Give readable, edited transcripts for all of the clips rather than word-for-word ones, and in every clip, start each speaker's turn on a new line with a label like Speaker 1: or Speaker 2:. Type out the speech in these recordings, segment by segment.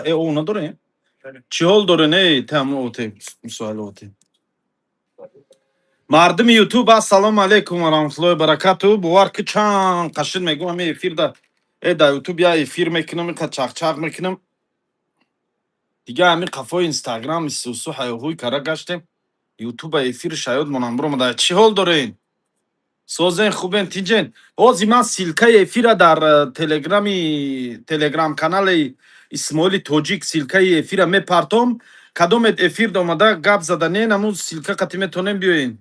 Speaker 1: Э, о надорем? Чӣ ҳол дорен, эй, там оте, мисоал оте. Мардуми Ютуб, ассалому алайкум ва раҳматуллоҳи ва баракату. Бовар ки чанд қашин мегӯм, ҳами эфирда, э, дар Ютуб я эфир мекунам, иқа чақчақ мекунам. Дига ҳами қафои Инстаграм исусу ҳаёҳуй кара гаштем. Ютуба эфир шаёд монам биромада. Чӣ ҳол дорен? Созен, хубен, тинҷен? Ҳози ман ссылкаи эфира дар телеграми телеграм канали Исмоили Тоҷик ссылкаи эфира мепартом. Кадомет эфир омада гап зада не, наму ссылка қати метонем биёен.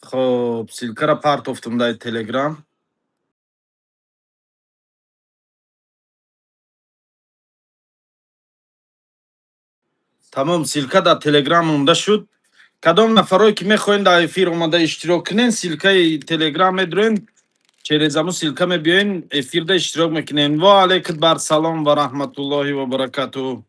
Speaker 1: Хоб, ссылкара партофтум дар телеграм. Тамом, ссылка дар телеграм монда шуд. Кадом нафарое ки мехоҳен дар эфир омада иштирок кунен, ссылкаи телеграм медурен, через аму ссылка мебиёен, эфирда иштирок мекунен. Ва алейкум бар салом ва раҳматуллоҳи ва баракатуҳ.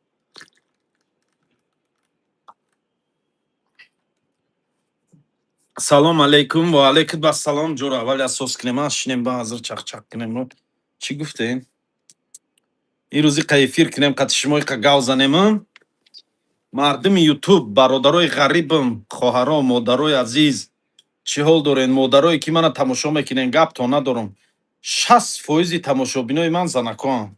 Speaker 1: Салом алейкум, ва алейкум ассалом. Ҷура, аввал асос кунем, а шинем, ба ҳазр чақчақ кунем. Чӣ гуфтем? Ин рӯзи қа эфир кунем, қати шумо қа гав занем. Мардуми Ютуб, бародарои ғарибам, хоҳаро, модарои азиз, чӣ ҳол дорен? Модарое ки мана тамошо мекунен, гап то надорам. 60% тамошобинои ман занакоам.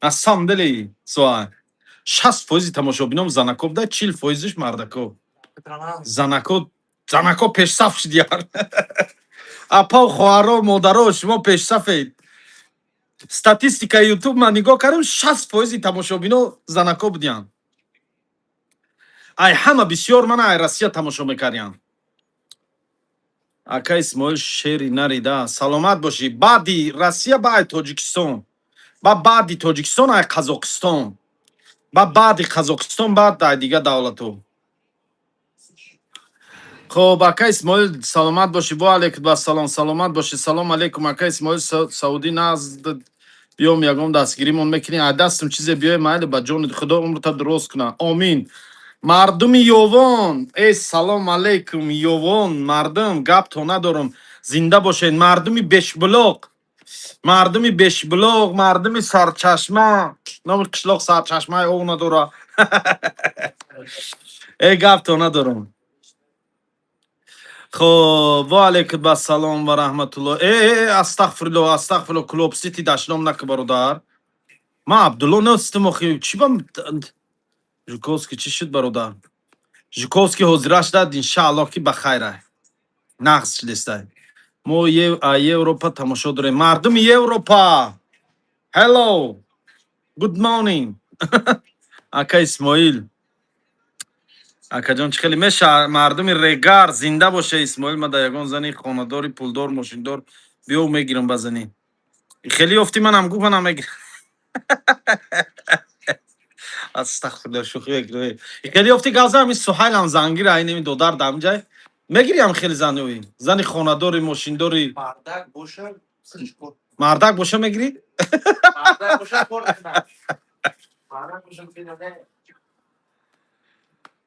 Speaker 1: На самом деле, суал. 60% тамошобином занако буда, 40%иш мардако. Занако, занако пешсаф шуд яр. Апа, хоҳаро, модаро, шумо пешсафед. Статистикаи Ютуб ман нигоҳ кардам, 60% тамошобино занако будиянд. Ай ҳама бисёр мана ай Россия тамошо мекардиянд. Ака Исмоил шери нарида, саломат бошӣ. Баъди Россия ба ай Тоҷикистон. Ба баъди Тоҷикистон ай Қазоқистон. Ба баъди Қазоқистон баъд ай дига давлатҳо. Хоб, ака Исмоил, саломат бошӣ. Ва алейкум ассалом, саломат бошӣ. Салом алейкум, ака Исмоил, Саудӣ назд биём, ягон дастгиримон мекунӣ. Ай дастам чизе биёй, майли, ба ҷони Худо умрта дуроз куна. Омин. Мардуми Ёвон, эй, салом алейкум, Ёвон, мардум, гап то надорам. Зинда бошед, мардуми Бешбулоқ. Мардуми Бешбулоқ, мардуми Сарчашма. Номи қишлоқ Сарчашмаи ов надора. Эй, гап то надорам. Хоб, ва алейкум ассалом ва раҳматуллоҳ. Э, э, астағфируллоҳ, астағфируллоҳ, Клуб Сити дашном нака, бародар. Ман Абдулло нестам охи, чӣ ба Жуковский чӣ шуд, бародар? Жуковский ҳозираш дад, иншааллоҳ ки ба хайр ай. Нағз шудестай. Мо Европа тамошо дорем. Мардуми Европа! Hello! Good morning. Ака Исмоил. Акаҷон, чӣ хеле меша, мардуми Регар зинда боша. Исмоил, ма да ягон зани хонадори, пулдор, мошиндор биё, мегирам ба занӣ. Хеле ёфтӣ, манам гу, манам мегирам. Астағфируллоҳ, шӯхӣ мекунам. Хеле ёфтӣ, гавзам, ин Суҳайлам зангира, ин ин додар дамҷай. Мегирӣ хеле занёи? Зани хонадори, мошиндори.
Speaker 2: Мардак боша, чикор?
Speaker 1: Мардак боша, мегирӣ?
Speaker 2: Мардак боша, кор мекунам. Мардак боша, финане.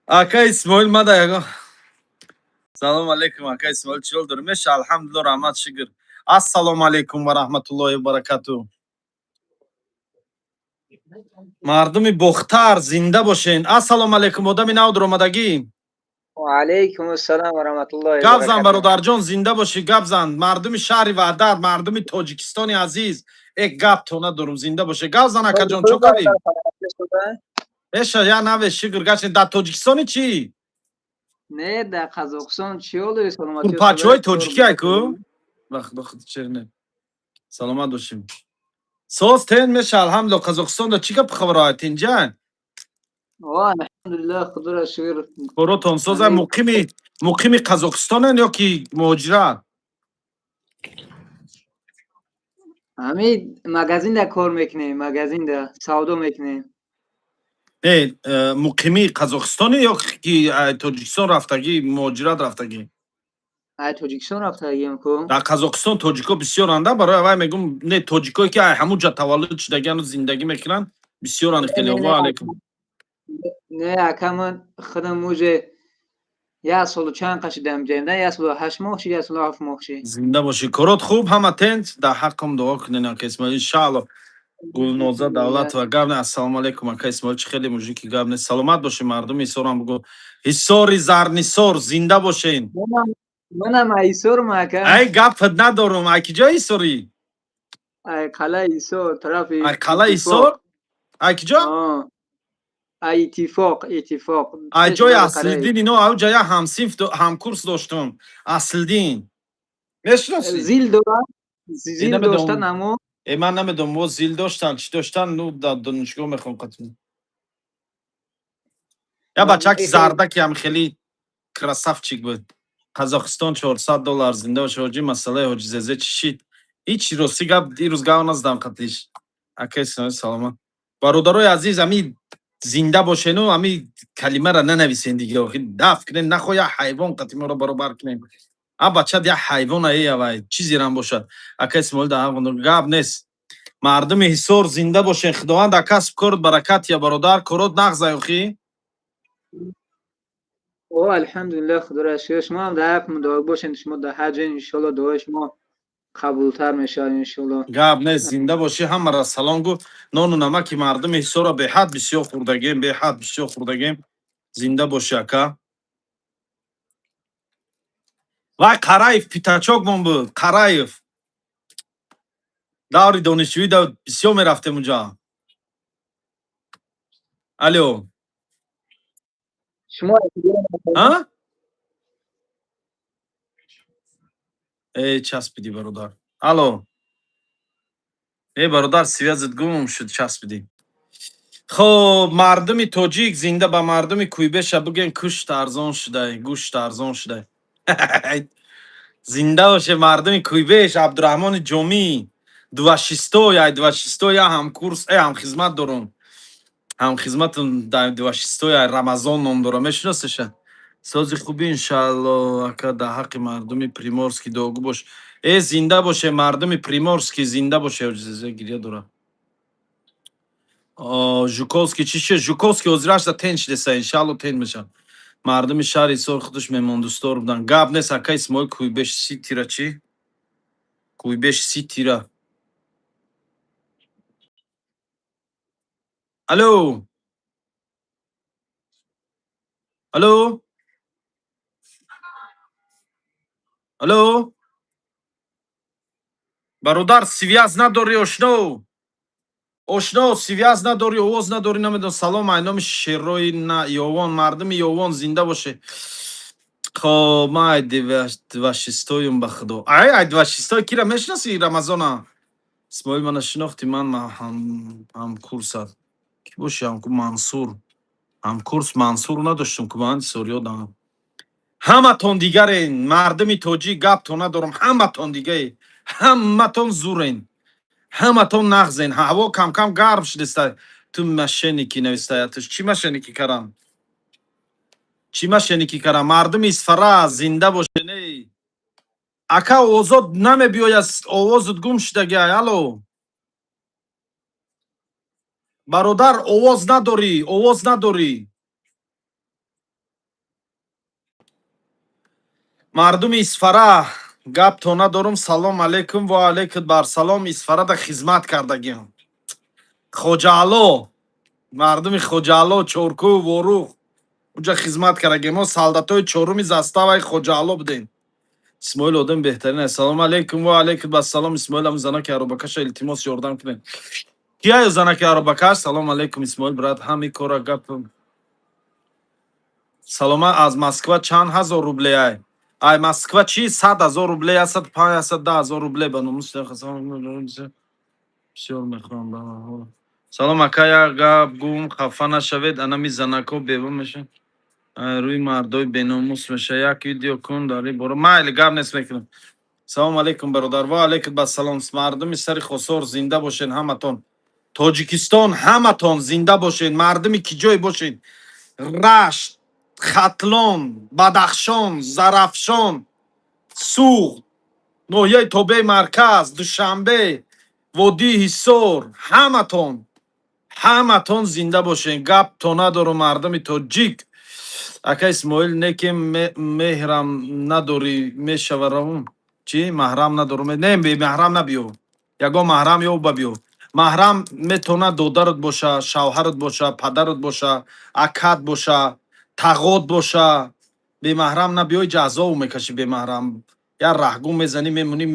Speaker 1: Ака Исмоил, мада ягон. Салом алейкум, ака Исмоил, чӣ ҳол дорӣ? Меша, алҳамдулиллоҳ, раҳмат, шукр. Ассалому алейкум ва раҳматуллоҳи ва баракатуҳ. Мардуми Бохтар зинда бошен. Ассалому алейкум, одами нав дуромадагӣ.
Speaker 3: Ва алейкум ассалом ва раҳматуллоҳи ва
Speaker 1: Гап зан,
Speaker 3: баракатуҳ.
Speaker 1: Бародарҷон, зинда бошӣ, гап зан. Мардуми шаҳри Ваҳдат, мардуми Тоҷикистони азиз. Э, гап то надорум, зинда бошед. Гап зан, акаҷон, чо кардӣ? Меша, я наве, шукр, гашти дар Тоҷикистони чӣ?
Speaker 3: Не, дар Қазоқистон. Чӣ ҳол дорӣ, саломатӣ?
Speaker 1: Курпачаҳои тоҷикӣ ай ку? Вақт вақт черне. Саломат бошем. Соз тен, меша, алҳамдулиллоҳ. Қазоқистонда чӣ гап хабар тинҷа?
Speaker 3: О, алҳамдулиллоҳ, худоро шукр.
Speaker 1: Коротон соза, муқими Қазоқистонен ё ки муҳоҷират?
Speaker 3: Ҳами магазинда кор мекунем, магазинда савдо мекунем.
Speaker 1: Не, муқими Қазоқистоне ё ки Тоҷикистон рафтагӣ, муҳоҷират рафтагӣ?
Speaker 3: Ай Тоҷикистон рафтагием ку.
Speaker 1: Дар Қазоқистон тоҷико бисёранда, барои аввай мегум, не, тоҷикое ки ай ҳамун ҷа таваллуд шудагиану зиндагӣ мекунанд, бисёранд хеле. Ва алейкум.
Speaker 3: Не, ака, ман худам уже Як солу чанд қа шидам ҷаем, да, 1 солу 8 моҳ ши, 1 солу 7 моҳ ши.
Speaker 1: Зинда бошӣ, корот хуб, ҳама тенч. Дар ҳаққам дуо кунен, ака Исмоил, иншаалло. Гулноза Давлатова, гап не. Ассалому алайкум, ака Исмоил, чӣ хеле мужики, гап не, саломат бошӣ. Мардуми Ҳисорам бугӯ, Ҳисори зарнисор, зинда бошен.
Speaker 3: Манам Ҳисорум, ака.
Speaker 1: Ай, гапат надорум, ай ки ҷои Ҳисорӣ?
Speaker 3: Ай қалаи Ҳисор тарафи.
Speaker 1: Ай қалаи Ҳисор, ай ки ҷо?
Speaker 3: Ай Иттифоқ, Иттифоқ.
Speaker 1: Ай ҷои Аслиддин ино, ауҷа як ҳамсинф, ҳамкурс доштум, Аслиддин, мешиносӣ?
Speaker 3: Зил дорам, зил доштан амо.
Speaker 1: Э, ман намедонам, мо зил доштан, чӣ доштан, ну, дар донишгоҳ мехом қатъ. Я бачаки зардаки ҳам хеле красавчик буд. Қазоқистон 400 доллар, зинда боша, ҳоҷӣ. Масъалаи ҳоҷи Зезе чӣ шид? Ҳичи, ростӣ гап, дирӯз гап назадам қатиш. Ака Исмоил, саломат. Бародарои азиз, ами зинда бошену ами калимаро нанависен дига, охи даф кунем, нахо як ҳайвон қати моро баробар кунем. А бачат як ҳайвон аевай, чизерам бошад. Ака Исмоил, да гап нест. Мардуми Ҳисор, зинда бошен, Худованд дар касб корот баракат я, бародар, корот нағзай, охи.
Speaker 3: О, алҳамдулиллаҳ, худоро шукр. Шумо ҳам дар ҳақ мудоак бошед, шумо дар ҳаҷ, иншоалло, дуои шумо қабултар мешавад, иншоалло.
Speaker 1: Гап нест, зинда бошӣ, ҳамаро салом гӯ. Нону намаки мардуми Ҳисорро беҳад бисёр хӯрдагем, беҳад бисёр хӯрдагем. Зинда бошӣ, ака. Вай Қараев пятачок мон буд, Қараев. Даври донишҷӯӣ да бисёр мерафтем унҷа. Алё.
Speaker 3: Шумо
Speaker 1: А? Э, часпидӣ, бародар. Алло. Э, бародар, связь ат гум шуд, часпидӣ. Хоб, мардуми тоҷик зинда, ба мардуми Куйбеша буген, кушт арзон шудай, гӯшт арзон шудай. Зинда боше мардуми Куйбеш, Абдураҳмони Ҷомӣ, двашистой, ай двашистой я ҳамкурс, э, ҳамхизмат дорум. Ҳамхизматум дар двашистой, ай Рамазон ном дорам, мешиносеша? Сози хуби, иншаалло, ака, дар ҳаққи мардуми Приморский дуогӯ бош. Э, зинда боше мардуми Приморский, зинда боше, гиря дора. Жуковский чӣ шуд? Жуковский ҳозирашда тен шидеса, иншаалло, тен мешавад. Мардуми шаҳри Ҳисор худаш меҳмондӯстдор буданд. Гап нест, ака Исмоил, Куйбеш Ситира чӣ? Куйбеш Ситира. Алло. Алло. Алло. Бародар, связь надорӣ, ошно. Ошно, связь надорӣ, овоз надорӣ, намедонам. Салом ай номи шерои на Ёвон, мардуми Ёвон зинда боше. Хоб, ман ай двашистоюм, ба худо. Ай, ай двашистой кира мешиносӣ, Рамазона? Исмоил, мана шинохтӣ, ман ҳамкурсат. Ки боши ҳамкур Мансур. Ҳамкурс Мансур надоштум, ку ман Ҳисор ёдам. Ҳаматон дигарен, мардуми тоҷик, гаптон надорам, ҳаматон дигае. Ҳаматон зурен. Ҳаматон нағзен. Ҳаво кам-кам гарм шудеста. Ту мошенники навистаятуш. Чӣ мошенники карам? Чӣ мошенники карам? Мардуми Исфара зинда бошен, эй. Ака, озод намебиёяд, овозат гум шудагиай. Алло. Бародар, овоз надорӣ, овоз надорӣ. Мардуми Исфара, гаптон надорум. Салом алейкум, ва алейкум барсалом. Исфарада хизмат кардагиам. Хоҷаало, мардуми Хоҷаало, Чоркӯ, Ворух, унҷа хизмат кардагием. Мо солдатои чоруми заставаи Хоҷаало будем. Исмоил одам беҳтарин аст. Салом алейкум, ва алейкум ассалом. Исмоил, ҳам занаки аробакаша илтимос, ёрдам кунед. Кияё занаки аробакаш? Салом алейкум, Исмоил брат, ҳами кора гап. Салома, аз Москва чанд ҳазор рубле ай? Ай Москва чӣ, 100 000 рубле, 105, 110 000 рубле, ба номус. Бисёр мехоҳам. Салом, ака, як гап гум, хафа нашавед, анами занако бева меша. Рӯи мардои беномус меша. Як видео кун дар ин бора. Майли, гап нест, мекунам. Салом алейкум, бародар. Ва алейкум ассалом. Мардуми сари Хосор, зинда бошед ҳаматон. Тоҷикистон, ҳаматон зинда бошед. Мардуми ки ҷой бошед. Рашт, Хатлон, Бадахшон, Зарафшон, Суғд, ноҳияи тобеи марказ, Душанбе, водии Ҳисор, ҳаматон, ҳаматон зинда бошед. Гап то надорум, мардуми тоҷик. Ака Исмоил, не ки меҳрам надорӣ, мешава равум? Чӣ маҳрам надорум? Не, бемаҳрам набиё, ягон маҳрам ё ба биё. Маҳрам метавонад додарат боша, шавҳарат боша, падарат боша, акат боша, тағот боша. Бемаҳрам набиёй, ҷазов мекашӣ. Бемаҳрам як раҳгум мезанӣ, мемонӣ,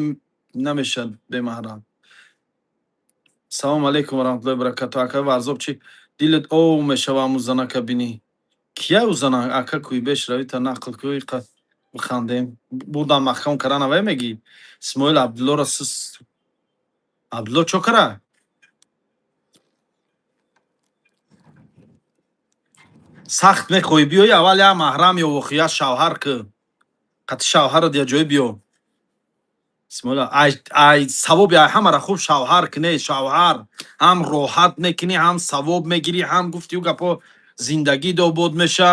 Speaker 1: намешад бемаҳрам. Салому алейкум ва раҳматуллоҳи баракату. Ака Варзоб, чӣ дилат ов мешава, аму занака бинӣ? Кия ӯ зана, ака? Кӯйбеш равита нақл кӯй, бихандем. Бурдан маҳкам каран авай мегӣ. Исмоил Абдуллоро сис, Абдулло чо кара? Сахт мехоҳӣ биёӣ, аввал як маҳрам ё охи як шавҳар ки қати шавҳарат я ҷое биё. Исмоил, ай савоби ай ҳамара хуб шавҳар кне. Шавҳар ҳам роҳат мекунӣ, ҳам савоб мегирӣ, ҳам гуфтиу гапо, зиндагӣ добод меша.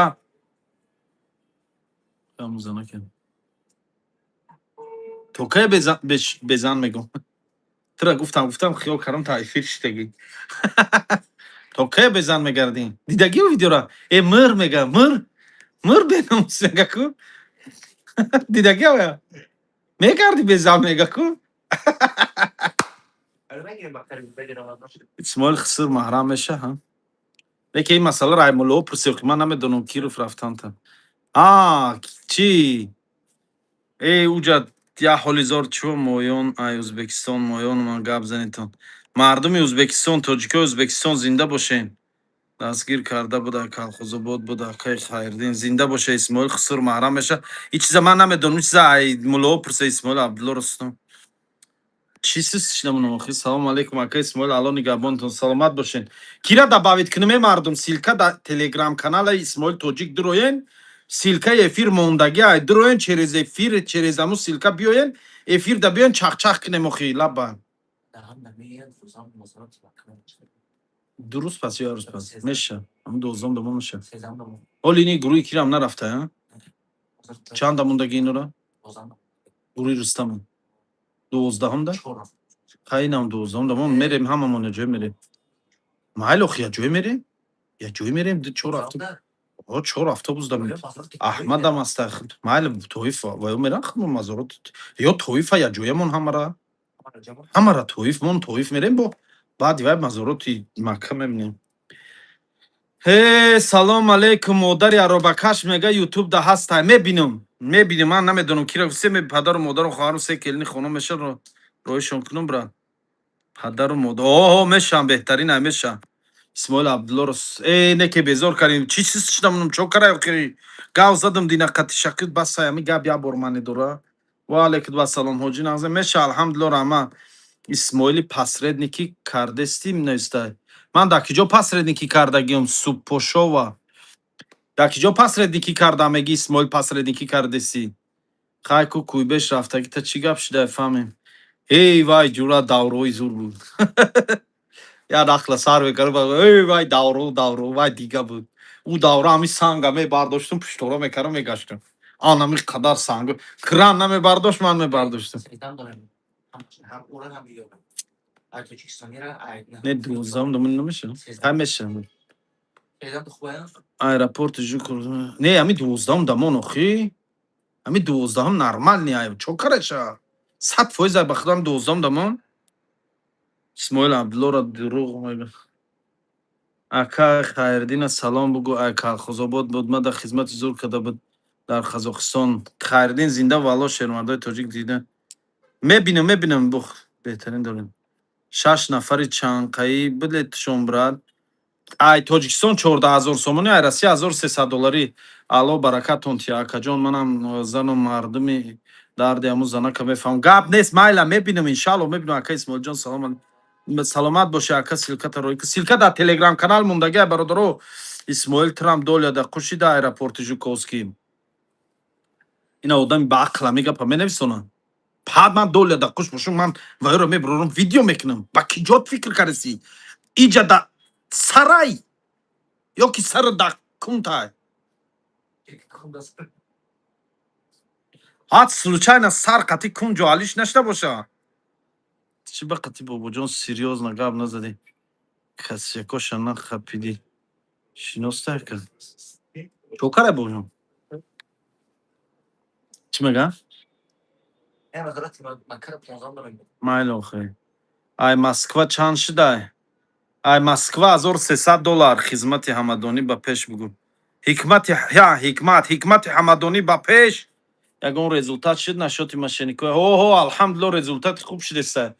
Speaker 1: То кай безан мегӯм? Тура гуфтам, гуфтам, хиёл кардам, та эфир шидагӣ. То кай безан мегардӣ? Дидагиу видеора? Э, мыр мега, мыр, мыр, беномус мега ку. Дидагиа мегарди безан мега ку. Исмоил Хиср маҳрам меша ҳа. Лекин ин масъаларо ай муллоҳо пурсем, ки ман намедонам. Киров рафтанта а чӣ? Э, уҷа як ҳолизор чӯ моён, ай Ӯзбекистон моён, ман гап занитон. Мардуми Ӯзбекистон, тоҷикои Ӯзбекистон, зинда бошен. Дастгир карда буда, Калхозобод буда. Акаи Хайрдин, зинда боша. Исмоил Хиср маҳрам меша, ин чиза ман намедонам, ин чиза ай муллоҳо пурса. Исмоил Абдулло Рустам, чӣ сиз шидамонам охи? Салому алейкум, ака Исмоил, алло нигаҳбонтон, саломат бошен. Кира добавить кунем, э мардум? Ссылка да телеграм канала Исмоил Тоҷик дуроен, ссылкаи эфир мондагӣ ай, дуроен через эфир, через аму ссылка биёен, эфир да биёен, чахчах кунем охи лаба. 2 рӯз пас ё як рӯз пас меша, ҳамн 12-ум дамон меша. Ҳоли ини гурӯҳи кирам нарафта, чанд дамондаги инора? Гурӯҳи Рустамон 12-ҳумда, хайнам 12-ум дамон мерем, ҳамамон я ҷое мерем. Майли охи, я ҷое мерем, я ҷое мерем. Чор автобус, чор автобус да Аҳмадам аста. Майли, Тоиф ваё меран, худмон мазорот ё Тоифа, я ҷоямон ҳамара, ҳамара Тоиф мон, Тоиф мерем, бо баъди вай мазороти Макка мебинем. Ҳе, салом алейкум, модари аробакаш мега, ютуб да ҳастай. Мебинам, мебинам, ман намедонам кира се падару модару хоҳару се келини хона меша, роҳишон кунам, брат. Падару модар оҳо мешам, беҳтарин ай меша. Исмоил Абдуллоро э не ке безор кардем. Чӣ чиз шидамонам, чо карай охири? Гав задам дина қати шакит, басай, ами гап як бор мани дора. Ва алейкум вассалом, ҳоҷи нағзе меша, алҳамдулилло, раҳмат. Исмоили посредникӣ кардестим навистай. Ман дар киҷо посредникӣ кардагиам? Суппошова, дар киҷо посредникӣ кардам, меги Исмоил посредникӣ кардеси? Хай ку, кӯйбеш рафтагӣ та чӣ гап шидай, фаҳмем. Эй вай, ҷура, даврои зур буд. Як нақла сар мекардам, эй вай, давро, давро вай дига буд. Ӯ давра ҳами санга мебардоштум, пуштора мекардам, мегаштам. Анами қадар санг кран намебардошт, ман мебардоштам. Не, 12-ум дамон намеша, ҳай меша. Аэропорти Жуков не, ҳами 12-ум дамон охи, ҳами 12-ум нормальный ай, чо караша, 100% ай, ба худам 12-ум дамон. Исмоил Абдуллоро дурӯғ мега. Ака Хайрдина салом бугӯ, ай Калхозобод буд, ма дар хизмати зур карда буд дар Қазоқистон. Хайрдин зинда валло, шермардои тоҷик дида мебинам, мебинам, бух беҳтарин дорем. Шаш нафари чанқаӣ билетшон, брат? Ай Тоҷикистон 14 000 сомонӣ, ай Россия 1300 долларӣ. Алло баракатон тия, акаҷон. Манам зану мардуми дарди ҳамун занака мефаҳмам. Гап нест, майла, мебинам, иншаалло мебинам. Ака Исмоилҷон, салом, саломат бошӣ, ака. Ссылката рой, ссылка дар телеграм канал мондагӣ, бародаро. Исмоил Трамп доля да қушида аэропорти Жуковский. Ина одами ба ақла мегапа менависонад. Пад ман доля да қуш бошум, ман вайро мебарорам, видео мекунам. Ба ки ҷот фикр кардеси? Иҷа да сарай ё ки сара да кунтай ҳат случайно сар қати кун ҷоалиш нашуда боша. Чӣ ба қати бобоҷон серьёзно гап назадӣ? Касякоша нахапидӣ, шиностай ка. Чокара божон, чӣ мега? Майли, охе, ай Москва чанд шудай? Ай Москва 1300 доллар. Хизмати ҳамадонӣ ба пеш, бугӯ. Ҳикмати я ҳикмат, ҳикмати ҳамадонӣ ба пеш. Ягон результат шуд нашоти мошеннико? Ҳо, алҳамдулилла, результати хуб шудеста.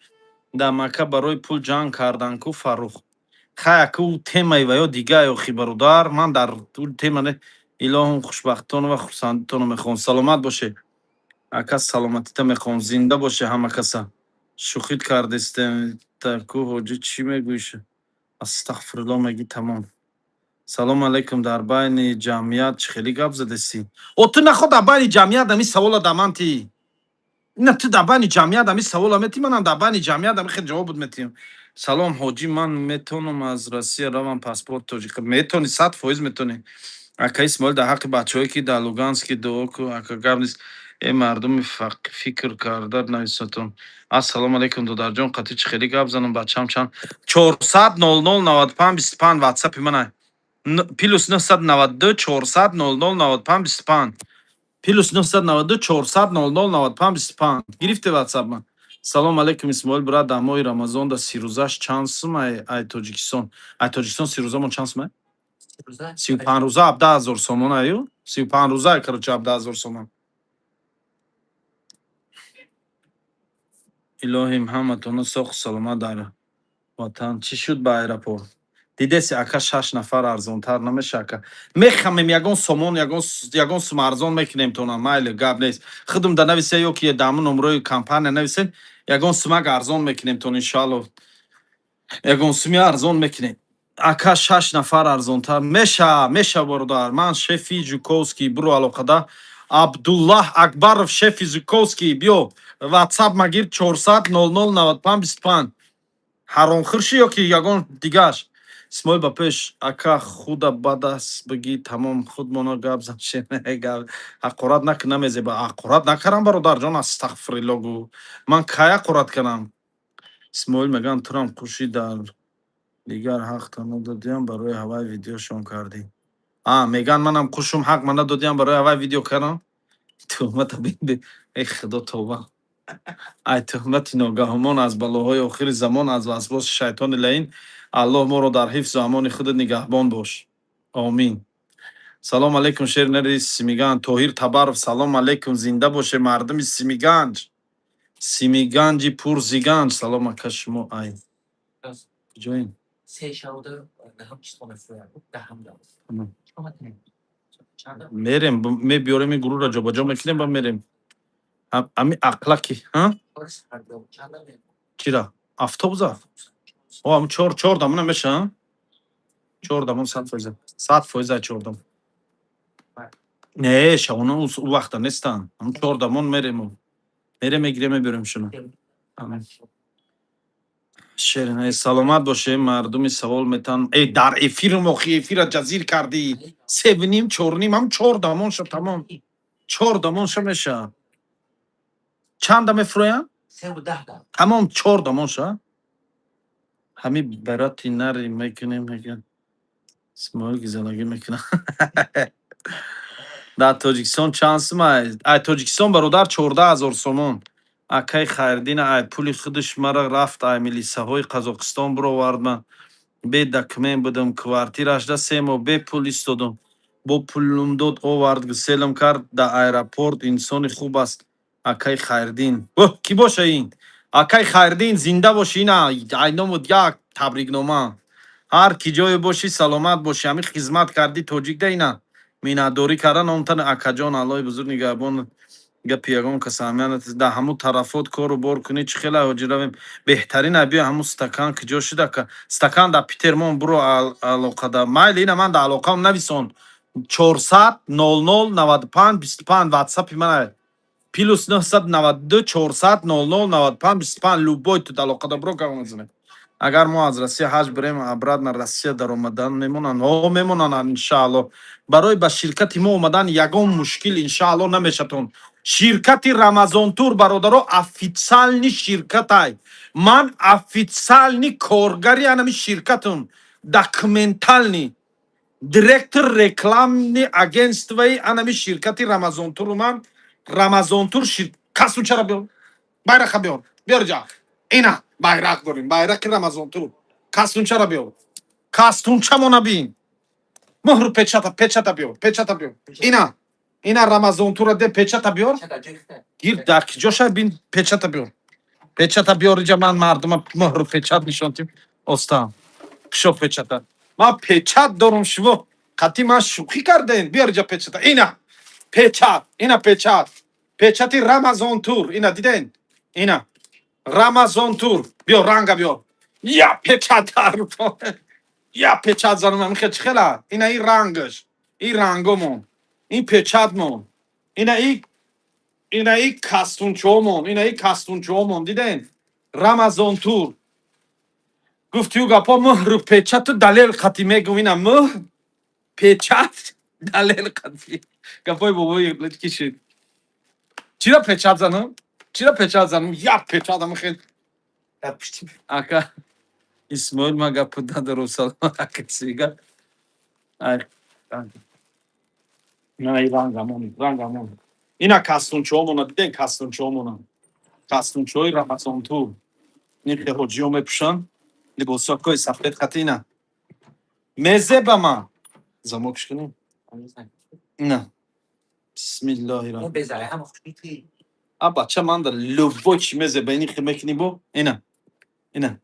Speaker 1: Дар Макка барои пул ҷанг кардан ку, Фаррух. Хай, аку темаи ва ё дига, охи бародар, ман дар тема не. Илоҳум, хушбахтону ва хурсандитонро мехоҳам. Саломат бошед, ака, саломатита мехоҳам. Зинда боше ҳама каса. Шӯхит кардестем ку, ҳоҷӣ, чӣ мегӯӣ? Астағфирулло мегӣ, тамом. Салому алайкум. Дар байни ҷамъият чӣ хеле гап задестӣ? О, ту нахо дар байни ҷамъият ами савола да ман ти. Ина, ту дар байни ҷамъият ами савола метӣ, манам дар байни ҷамъият ами хел ҷавоб метиҳам. Салом, ҳоҷӣ, ман метавонам аз Россия равам, паспорт тоҷика? Метавонӣ, 100% метавонӣ. Ака Исмоил, дар ҳаққи бачаҳое, ки дар Лугански, дуо ку. Ака, гап нест. Э, мардуми фикр карда нависатон. Ассалому алайкум, додарҷон, қатъи чӣ хеле гап занам? Бачам чанд? 400 00 95 25 ватсапи мана. +992 400 00 95 25, +992 400 00 95 25. Гирифте ватсап ман? Салом алейкум, Исмоил брат, дар моҳи Рамазон да 30 рӯзаш чанд сум ай Тоҷикистон? Ай Тоҷикистон 30 рӯзамон чанд сум ай? 35 рӯза 17 000 сомон аю. 35 рӯза, короче, 17 000 сомон. Илоҳим, ҳаматонро соҳу саломат дар ватан. Чӣ шуд ба аэропорт? Дидеси, ака, шаш нафар арзонтар намеша, ака? Мехамем, ягон сомон, ягон сум арзон мекунем тона. Майли, гап нест. Худум да нависе ё ки даму номрои компания нависен, ягон сумак арзон мекунем тон, иншоалло. Ягон суми арзон мекунем. Ака, шаш нафар арзонтар меша, меша, бародар. Ман шефи Жуковский, буро алоқада. Абдуллаҳ Акбаров, шефи Жуковский, биё, ватсап магир: 400 00 95 25. Ҳаромхӯрши ё ки ягон дигаш? Исмоил, ба пеш, ака, худа бадаст бигӣ, тамом, худмона гап зан. Ҳақорат накун, намезеба. Ҳақорат накардам, бародарҷон, астағфирилло гӯ. Ман кай ҳақорат кардам? Исмоил, мегӯям, турам қуши дар дигар ҳақта надодиям, барои ҳавай видеошон кардӣ. А, мегӯянд, манам қушум, ҳақ ма надодиям, барои ҳавай видео кардам. Туҳмата бин. Эй худо, тавба. Ай туҳмати ногаҳумон, аз балоҳои охири замон, аз васвоси шайтони лаин, Аллоҳ моро дар ҳифзу амони худат нигаҳбон бош. Омин. Салом алейкум, шери нари Симиганҷ, Тоҳир Табаров. Салом алейкум, зинда боше мардуми Симиганҷ. Симиганҷи пурзиганҷ. Салом, ака, шумо ай куҷоин?
Speaker 2: Се шавда даҳам число мефурӯяд. Даҳам.
Speaker 1: Мерем, мебиёрем, ин гурӯҳро ҷобаҷо мекунем ба мерем. Ами ақлаки чира автобуса? О, ам чор дамона меша, чор дамон, 100%, 100% чор дам. Не, шавона ӯ вақта нестанд. Ам чор дамон мерем, мерем, мегирем, мебиёрем шуно. Шерин, саломат боше. Мардуми савол метан. Э, дар эфирм, охи, эфира ҷазир кардӣ. Севним, чорним, ҳам чор дамон ша, тамом. Чор дамон ша меша. Чанда мефурӯянд? Тамом, чор дамон ша. Ҳами барати нари мекунем, мегӯянд. Исмоил гизалагӣ мекунад. Дар Тоҷикистон чанд сум ай? Ай Тоҷикистон, бародар, 14 000 сомон. Акай Хайриддин, ай пули худаш мара рафт, ай милисаҳои Қазоқистон бировард. Ман бе документ будам, квартирашда 3 моҳ бепул истодум. Бо пулум дод, овард, гуселам кард дар аэропорт. Инсони хуб аст акай Хайриддин. Оҳ, кӣ боша ин? Акай Хайриддин, зинда бошӣ. Ина айномуд як табрикнома. Ҳар ки ҷое бошӣ, саломат бошӣ. Ҳамин хизмат кардӣ тоҷикда, ина миннатдорӣ карда номтан. Акаҷон, Аллоҳи бузург нигаҳбон. Гапи ягон кас аҳамият надиҳ. Дар ҳамун тарафот кору бор кунӣ, чӣ хеле ҳоҷӣ равем? Беҳтарин ай, биё, ҳамун стакан куҷо шуд, ака? Стакан дар Питермон, буро алоқада. Майли, ина ман дар алоқаам нависон: 400 00 95 25 ватсапи ман ай. +992 400 00 95 25. Любой тут алоқада буро, гап мезанем. Агар мо аз Россия ҳаҷ бирем, обратно Россия даромадан мемонанд? О, мемонанд, иншаалло. Барои ба ширкати мо омадан ягон мушкил, иншаалло, намешатон. Ширкати Рамазонтур, бародаро, официальный ширкатай. Ман официальный коргари анами ширкатум, документальный. Директор рекламный агентствои анами ширкати Рамазонтур. Ман Рамазонтур шир касучара биёр, байрақа биёр, биёр ҷа. Ина байрақ дорем, байрақи Рамазонтур. Кастунчара биёр, кастунчамона бин, муҳру печата, печата биёр, печата биёр. Ина, ина Рамазонтура де, печата биёр. Гир, дар киҷоша бин, печата биёр, печата биёр иҷа. Ман мардума муҳру печат нишон тим. Остам кушо печата. Ман печат дорум, шумо қатъи ман шӯхӣ кардем. Биёр иҷа печата. Ина печат, ина печат, печати Рамазон Тур. Ина диден, ина Рамазон Тур. Биёр, ранга биёр, я печат я печат занум. Амихе чӣ хела? Ина и рангаш, и рангомон, ин печатмон, ина и, ина и кастунчоомон, ина и кастунчоомон. Диден, Рамазон Тур. Гуфтию гапо, муҳру печату далел қатӣ мегум. Ина муҳр, печат, далел қатӣ. Гапои бобои кишид. Чира печат занам? Чира печат занам? Я печат амихел. Ака Исмоил, ма гапу надорум. Салом, ака сига. На, и рангамон, рангамон. Ина кастунчоомона диден, кастунчоомона, кастунчои Рамазон Тур. Нихе ҳоҷиё мепӯшанд, либосакои сафед қатӣ. Ина мезеба ма замокш кунем. Ина, бисмиллоҳи. А бача, ман да любой чи мезеба. Инихе мекунӣ бо ина, ина,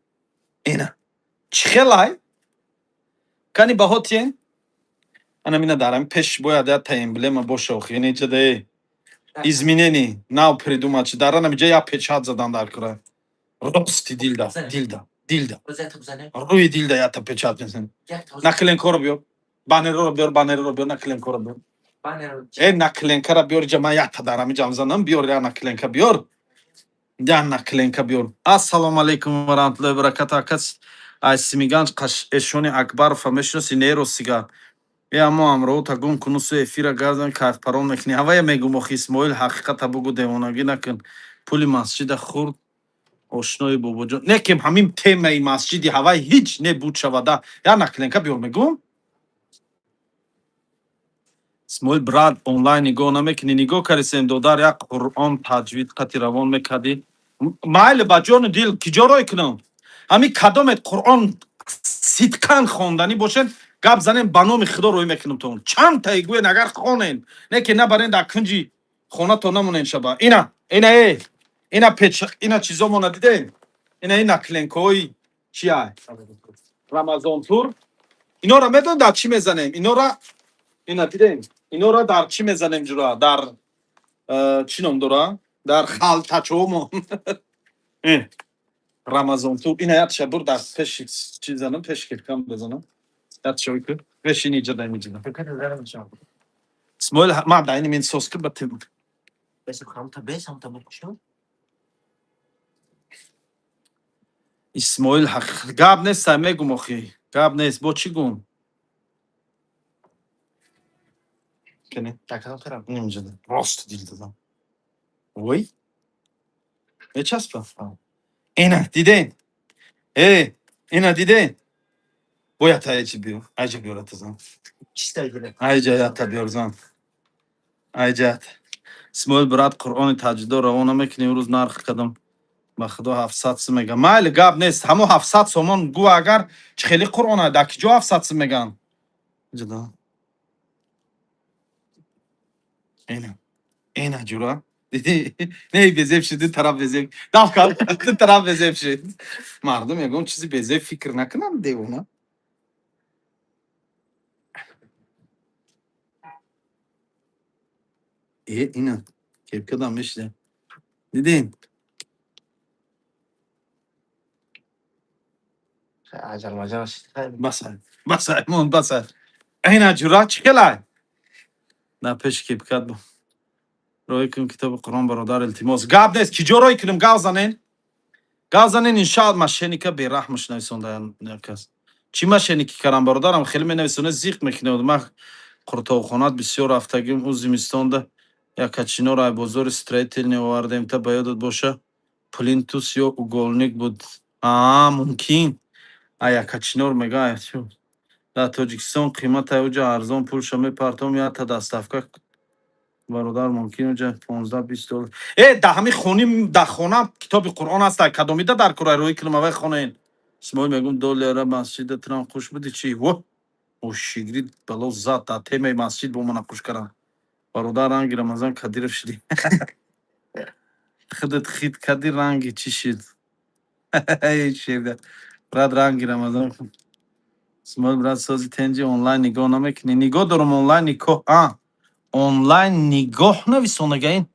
Speaker 1: ина чӣ хелай? Кани баҳо тиен. Ана мина дарам пеш бояд я та эмблема боша. Охи иниҷа изменение нав придумать чи дарана миҷа я печат задан дар кура. Рости дилда, дилда, дилда, рӯи дилда ята печат мезанем. Наклейкаро биёр, баннерро биёр, баннерро биёр, наклейкаро биёр. Э, наклейкара биёр иҷа. Ман ята дарам иҷам занам. Биёр, я наклейка биёр, я наклейка биёр. Ассалому алайкум ва раҳматуллоҳи ва баракату. Акас, ай Симиганҷ Эшони Акбарова мешиноси? Не, ростига. Е, аммо ҳамроҳута гум кунусу эфира гардан, кайфпарон мекунӣ. Ҳавая мегум. Охи, Исмоил, ҳақиқата бугу, девонагӣ накун. Пули масҷида хурд ошнои бобоҷон. Не ки ҳамин темаи масҷиди ҳавай ҳеҷ не буд шавада. Я наклейка биёр, мегум. Исмоил брат, онлайн нигоҳ намекунӣ? Нигоҳ кардисем, додар. Як Қуръон таҷвид қати равон мекардӣ. Майли, ба ҷону дил, киҷо рой кунам? Ҳамин кадомет Қуръон сидқан хонданӣ бошед, гап занем, ба номи Худо рӯй мекунам. То чанд таи гӯен, агар хонен, не ки набарен, дар кунҷи хонато намонен шаба. Ина, ина, э, ина печ, ина чизомона дидем. Ина ин наклейкаҳои чия? Рамазон Тур. Инора медон дар чӣ мезанем? Инора ина дидем, инора дар чӣ мезанем, ҷура? Дар чӣ ном дора, дар халтачомон. Рамазон Тур. Ина ятша бур, дар пеши чӣ занам, пеши киркам бизанам. Ятша ку пеши ниҷа, дар ниҷа. Исмоил, ма дар ини мин сос ку ба тим.
Speaker 2: Бес.
Speaker 1: Исмоил, гап нест, сай мегум. Охи, гап нест, бо чӣ гум? Кани нимҷада рост дил дадам. Ой, мечаспа. Ина диден, э, ина диден. Бояд айҷа биёр, айҷа биёр, атазан. Айҷа ята биёр, зан, айҷа. Исмоил брат, Қуръони таҷдидо равона мекунӣ? Имрӯз нарх кардам, ба Худо, 700 сум мегам. Майли, гап нест, ҳамо 700 сомон гӯ. Агар чӣ хели Қуръона дар киҷо 700 сум меган? Ҷуда, ина, ина, ҷура, дидӣ? Не, безеб шуд, ду тараф безеб дав кард, ду тараф безеб шуд. Мардум ягон чизи безеб фикр накунанд, девона. Э, ина кепкадам мешида, дидин? Басай, басай, мон, басай. Ина, ҷура, чӣ хелай? На, пеши кепкат бу. Рой кун китоби Қуръон, бародар, илтимос. Гап нест, киҷо рой кунем? Гав занен, гав занен. Иншаалло мошенника бераҳмаш нависонда як кас. Чӣ мошенникӣ кардам, бародарам? Хеле менависоне, зиқ мекунед. Ман қуртобхонат бисёр рафтагим. Ӯ зимистонда якачиноро ай бозори строительный овардем, та ба ёдат боша, плинтус ё угольник буд. Аа, мумкин, а якачинор мега. Дар Тоҷикистон қиматай, уҷа арзон. Пулша мепартом, якта доставка, бародар, мумкин уҷа 15-20 доллар. Э, да ҳами хони, дар хона китоби Қуръон ҳаста, кадомида дар курай рӯӣ кунам, авай хонен. Исмоил, мегум, доллара масҷида трам хуш буди чи? Во, ошигри бало зад дар темаи масҷид бо мана хуш кардан. Бародар, ранги Рамазан Кадиров шудӣ, худат хит кади, ранги чӣ шуд? Шеда, брат, ранги Рамазан. Исмоил, брат, сози тенҷи онлайн нигоҳ намекунӣ? Нигоҳ дорам, онлайн никоҳ, а онлайн нигоҳ нависонага, ин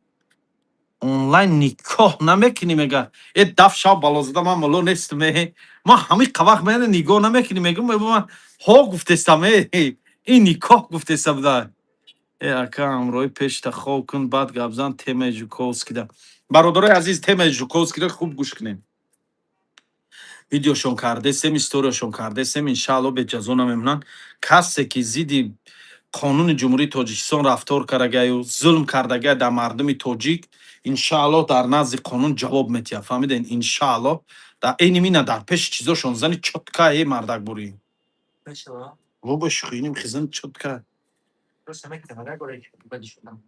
Speaker 1: онлайн никоҳ намекунӣ, мега. Э, даф шав, балозада, ман мулло нестам. Э, ман ҳамин қавақ мена нигоҳ намекунӣ, мегум, ман ҳо гуфтестам. Э, ин никоҳ гуфтеста буда. Э, ака, ҳамроҳи пешта хоб кун, баъд гапзан темаи Жуковскида. Бародарои азиз, темаи Жуковскида хуб гӯш кунем. Видеошон кардесем, историяшон кардесем, иншаалло беҷазо намемонанд. Касе ки зидди қонуни Ҷумҳурии Тоҷикистон рафтор кардагаю зулм кардагай дар мардуми тоҷик, иншаалло дар назди қонун ҷавоб метиҳад, фаҳмиден? Иншаалло дар эйни мина дар пеши чизошон зани чётко, е мардак бурӣ во шухиним хизани чётко.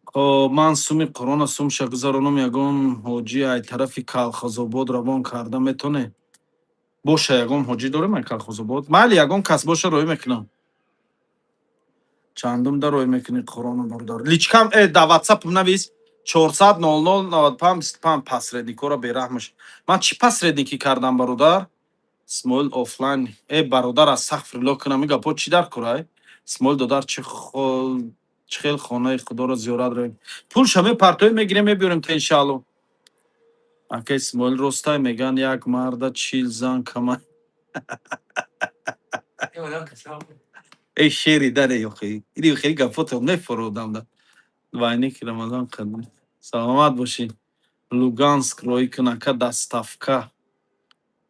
Speaker 1: Хоб, ман суми Қуръона сумша гузаронам, ягон ҳоҷӣ ай тарафи Калхозобод равон карда метоне? Боша, ягон ҳоҷӣ дорем ай Калхозобод? Майли, ягон кас боша, роҳӣ мекунам. Чандум да роҳӣ мекунӣ Қуръоно, бародар? Личкам, э, да ватсапам навис: 400 00 95 25. Посредникора бераҳмаш. Ман чӣ посредникӣ кардам, бародар? Исмоил офлайн, э, бародар, астағфирулло кунам, ин гапҳо чӣ дар курай? Исмоил додар, чӣ чӣ хел хонаи худоро зиёрат равем? Пулша мепартоем, мегирем, мебиёрем та, иншаалло. Ака Исмоил, ростай, меган, як марда 40 зан кама? Эй, шери даре, ёхи иди, хели гапотам мефородам да вайне ки Рамазон қадим. Саломат бошӣ. Луганск роҳӣ кун, ака, доставка,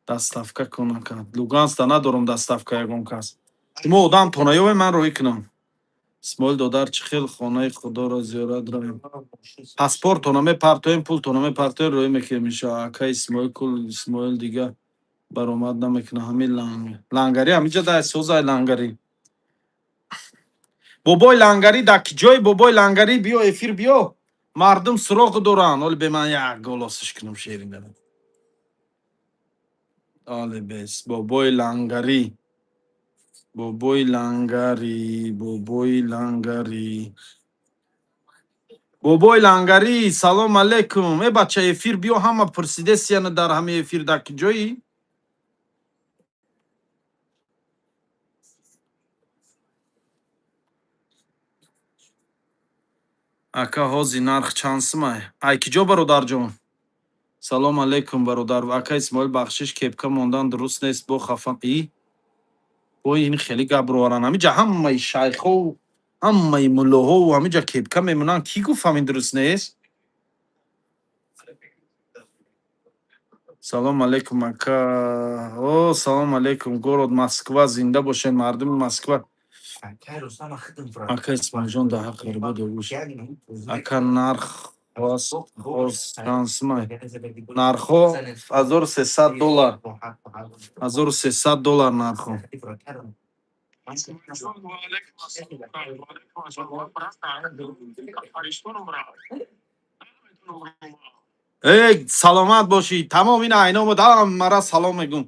Speaker 1: доставка кун, ака. Луганскда надорам доставка. Ягон кас, шумо одам тонаёве, ман роҳӣ кунам. Исмоил додар, чӣ хел хонаи худоро зиёрат равем? Паспортона мепартоем, пултона мепартоем, роҳӣ мекунем, иншоалло. Ака Исмоил, кул Исмоил дига баромад намекунад. Ҳамин лангари ҳамиҷа да созай лангари, бобои лангарӣ дар ки ҷои? Бобои лангарӣ, биё эфир, биё, мардум суроғ доранд. Оли бе ман як голосиш кунам, шери дара. Оле бес, бобои лангарӣ, бобои лангарӣ, бобои лангарӣ, бобои лангарӣ, салом алейкум. Э, бача, эфир биё, ҳама пурсидесияна дар ҳамин эфир, дар ки ҷои? Ака, ҳози нарх чанд сумай? Ай ки ҷо, бародарҷон? Салом алейкум, бародар. Ака Исмоил, бахшиш, кепка мондан дуруст нест, бо хафа и бо ин хеле гап роваранд. Ҳамиҷа ҳамаи шайхову ҳамаи муллоҳову ҳамиҷа кепка мемонанд. Кӣ гуфт ҳамин дуруст нест? Салом алейкум, ака. О, салом алейкум, город Москва, зинда бошед, мардуми Москва. Ака Исмоилҷон, дар ҳаққи рибо догӯш. Ака, нарх чанд сумай? Нархҳо 1300 доллар, 1300 доллар нархҳо.
Speaker 4: Ва алейкум ассалом, ва алейкум ассалом. Татаристоном ра.
Speaker 1: Эй, саломат бошӣ. Тамом, ин айно буд, ҳамара салом мегум.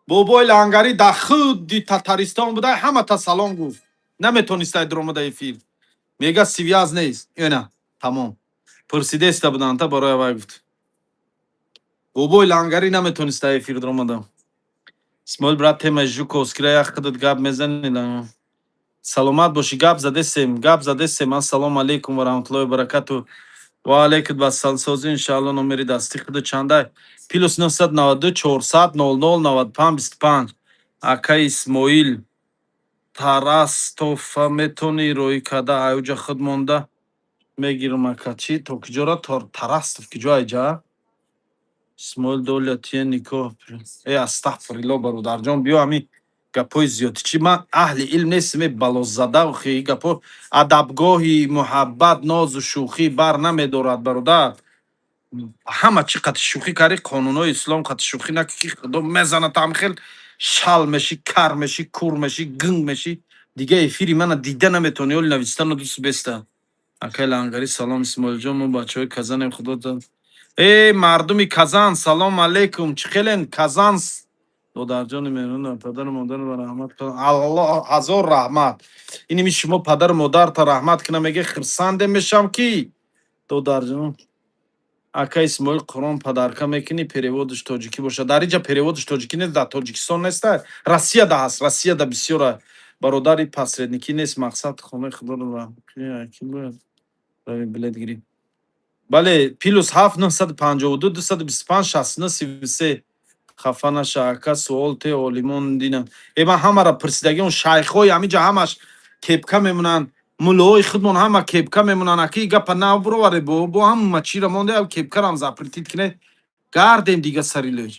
Speaker 1: Бобои лангарӣ дар худи Татаристон буда, ҳамата салом гуфт. Наметонистай дуромада эфир. Мега, связь нест. Ина, тамом. Пурсидеста буданд, та барои вай гуфт. Бобои лангарӣ наметониста эфир дуромада. Исмоил, брат, темаи Жуковскира як худат гап мезанӣ. Саломат бошӣ, гап задесем, гап задесем. Ассалому алейкум ва раҳматуллоҳи ва баракату. Ва алейкум ассалом. Сози, иншаалло, номери дасти худу чандай? Плюс 992 400 00 95 25. Ака Исмоил, Тарастофа метонӣ роҳӣ карда, аюҷа худ монда мегирам, ака. Чӣ, то киҷора Тарастов, киҷо айҷа? Исмоил, доля тия никоҳ. Э, астағфирилло, бародарҷон, биё, ҳамин гапҳои зиёдӣ чӣ? Ман аҳли илм нестам, е, балоззада. Охи, гапҳо адабгоҳи муҳаббат, нозу шӯхӣ бар намедорад, бародар. Ҳама чӣ қати шӯхӣ кардӣ, қонунҳои ислом қати шӯхӣ накӣ, ки худо мезанад, там хел шал мешӣ, кар мешӣ, кур мешӣ, гинг мешӣ. Дига эфири мана дида наметавонӣ, оли навистану дӯст беста. Акай Лангари, салом, Исмоилҷон, мо бачаҳои Казанем, худо. Э, мардуми Казан, салом алейкум. Чӣ хелен Казан? Додарҷони меҳрубон, падару модарро раҳмат кун. Аллоҳ ҳазор раҳмат. Иними шумо падару модарта раҳмат кунам, меге хирсанде мешам ки. Додарҷон. Ака Исмоил, Қуръон подарка мекунӣ, перевод ш тоҷикӣ бошад. Дар инҷа перевод ш тоҷикӣ нест, дар Тоҷикистон неста. Россияда ҳаст, Россияда бисёра. Бародари посредник ӣ нест, мақсад хонаи худоро ки бояд билет гирӣ. Бале, +7 952 225 69 33. Хафа наша, ака, суол те олимон дина. Э, ман ҳамаро пурсидагӣ, он шайхҳои ҳаминҷа ҳамаш кепка мемонанд, муллоҳои худмон ҳама кепка мемонанд. Аки гапа набуроваре, бо ҳама чира монде, кепкарам запретить кине, гардем дига сари лӯҷ.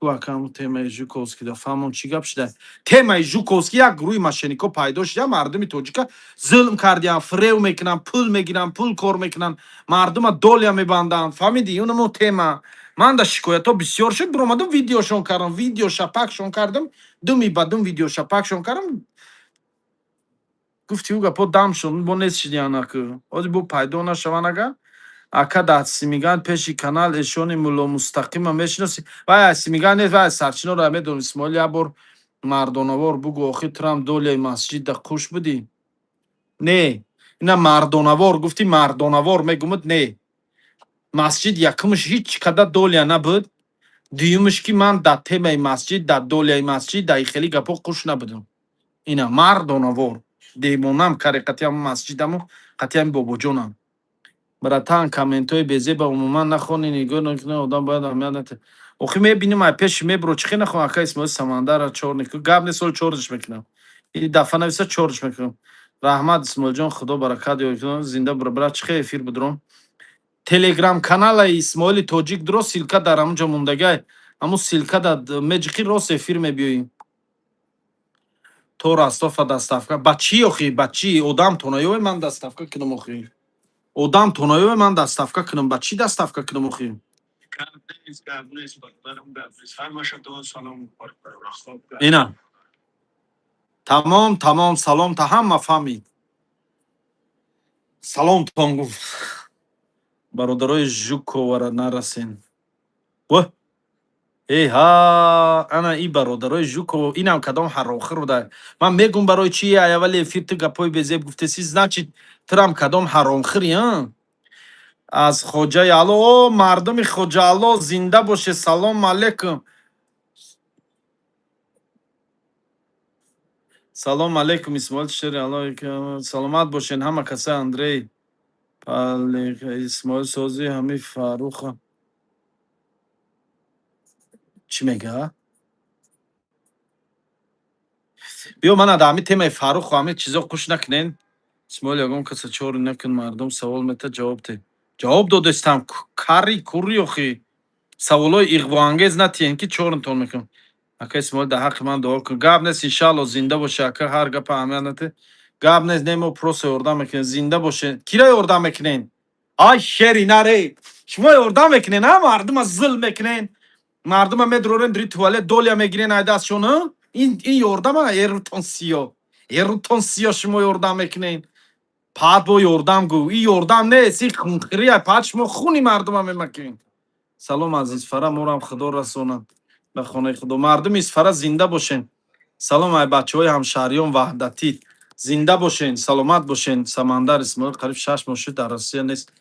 Speaker 1: Акам, темаи Жуковский да фаҳмон, чӣ гап шуда? Темаи Жуковский, як гурӯҳи мошенник о пайдо шуда, мардуми тоҷика зулм кардиям, фирев мекунанд, пул мегиранд, пул кор мекунанд, мардума доля мебанданд. Фаҳмидӣ? Унамо тема ман да шикоятҳо бисёр шуд, биромадам, видеошон кардам, видео шапакшон кардам, думи ба дум видео шапакшон кардам. Гуфти ӯ гапо дам шуд, бо нест шидианаку ҳозир бо пайдо нашаванд. Агар ака дар Симиган пеши канал эшони мулло Мустақима мешиносӣ? Вай Симиган нест, вай Сарчиноро медонам. Исмоил, як бор мардонавор бугӯ, охир турам доляи масҷидда қуш будӣ. Не, ина мардонавор гуфтӣ, мардонавор мегумуд. Не, масҷид якумш ҳеҷ када доля набуд, дуюмш ки ман дар темаи масҷид, дар доляи масҷид, дар хеле гапҳо қуш набудам. Ина мардонавор девонам каре қатиам масҷидаму қатиам бобоҷонам. Братан, комментҳои безеба умуман нахони, нигоҳ накунӣ, одам бояд аҳамият нате. Охи мебиним, ай пеши мебро, чӣ хе нахон. Ака Исмоил, Самандара чорни гап нест, сол чориш мекунам. И дафъа нависа, чориш мекунам. Раҳмат, Исмоилҷон, худо баракат ёд, зинда бра. Чӣ хе эфир будром? Телеграм каналаи Исмоили Тоҷик дро, ссылка дар ҳамунҷо мондагай. Ҳамун ссылка да меҷиқи, рост эфир мебиёӣ. То Ростова доставка. Ба чӣ охи? Ба чӣ? Одам тонаёве ман доставка кунам охи? Одам тонаёве ман доставка кунам? Ба чӣ доставка кунам охи?
Speaker 4: Гап нест, гап нест, бародарам, гап нест. Ҳамаша дуо, салом.
Speaker 1: Ина. Тамом, тамом, салом та ҳама фаҳмид. Саломтон гуфт. Бародарои Жуковара нарасен. Во! Эй ҳа, ана и бародарои Жукова, инам кадом ҳарохир буда. Ман мегум, барои чи аввали эфир ту гапҳои безеб гуфтеси, значит, турам кадом ҳаромхири, а? Аз Хоҷаи Алло, о, мардуми Хоҷа Алло, зинда боше, салом алейкум. Салом алейкум, Исмоил шери Алло, саломат бошен ҳама каса. Андрей Исмоил сози ҳами Фарруха чӣ мега? Биё, мана дар ҳами темаи Фарруху ҳами чизо қуш накунен. Исмоил, ягон каса чори накун, мардум савол мета, ҷавоб те. Ҷавоб додестам, карри курри охи. Саволҳои иғвоангез натиҳен ки чорнтон мекунам. Ака Исмоил, дар ҳаққи ман дуо кун. Гап нест, иншаалло, зинда боше, ака, ҳар гапа аҳамият нате. Гап нест, не, мо просто ёрдам мекунем. Зинда боше. Кира ёрдам мекунен? Ай шери наре. Шумо ёрдам мекунен, а? Мардума зулм мекунен. Мардума медурорен дури туалет, доля мегирен ай дастшон, а? Ин ёрдама, эрутон сиё. Эрутон сиё, шумо ёрдам мекунен. Паат бо ёрдам гӯ. Ин ёрдам нест, ин хунхирия. Паат шумо хуни мардума мемакунен. Салом аз Исфара, морам худо расонад ба хонаи худо. Мардуми Исфара, зинда бошен. Салом ай бачаҳои ҳамшаҳриён ваҳдатӣ. Зинда бошен, саломат бошен. Самандар Исмоил қариб 6 моҳ шуд дар Россия нест.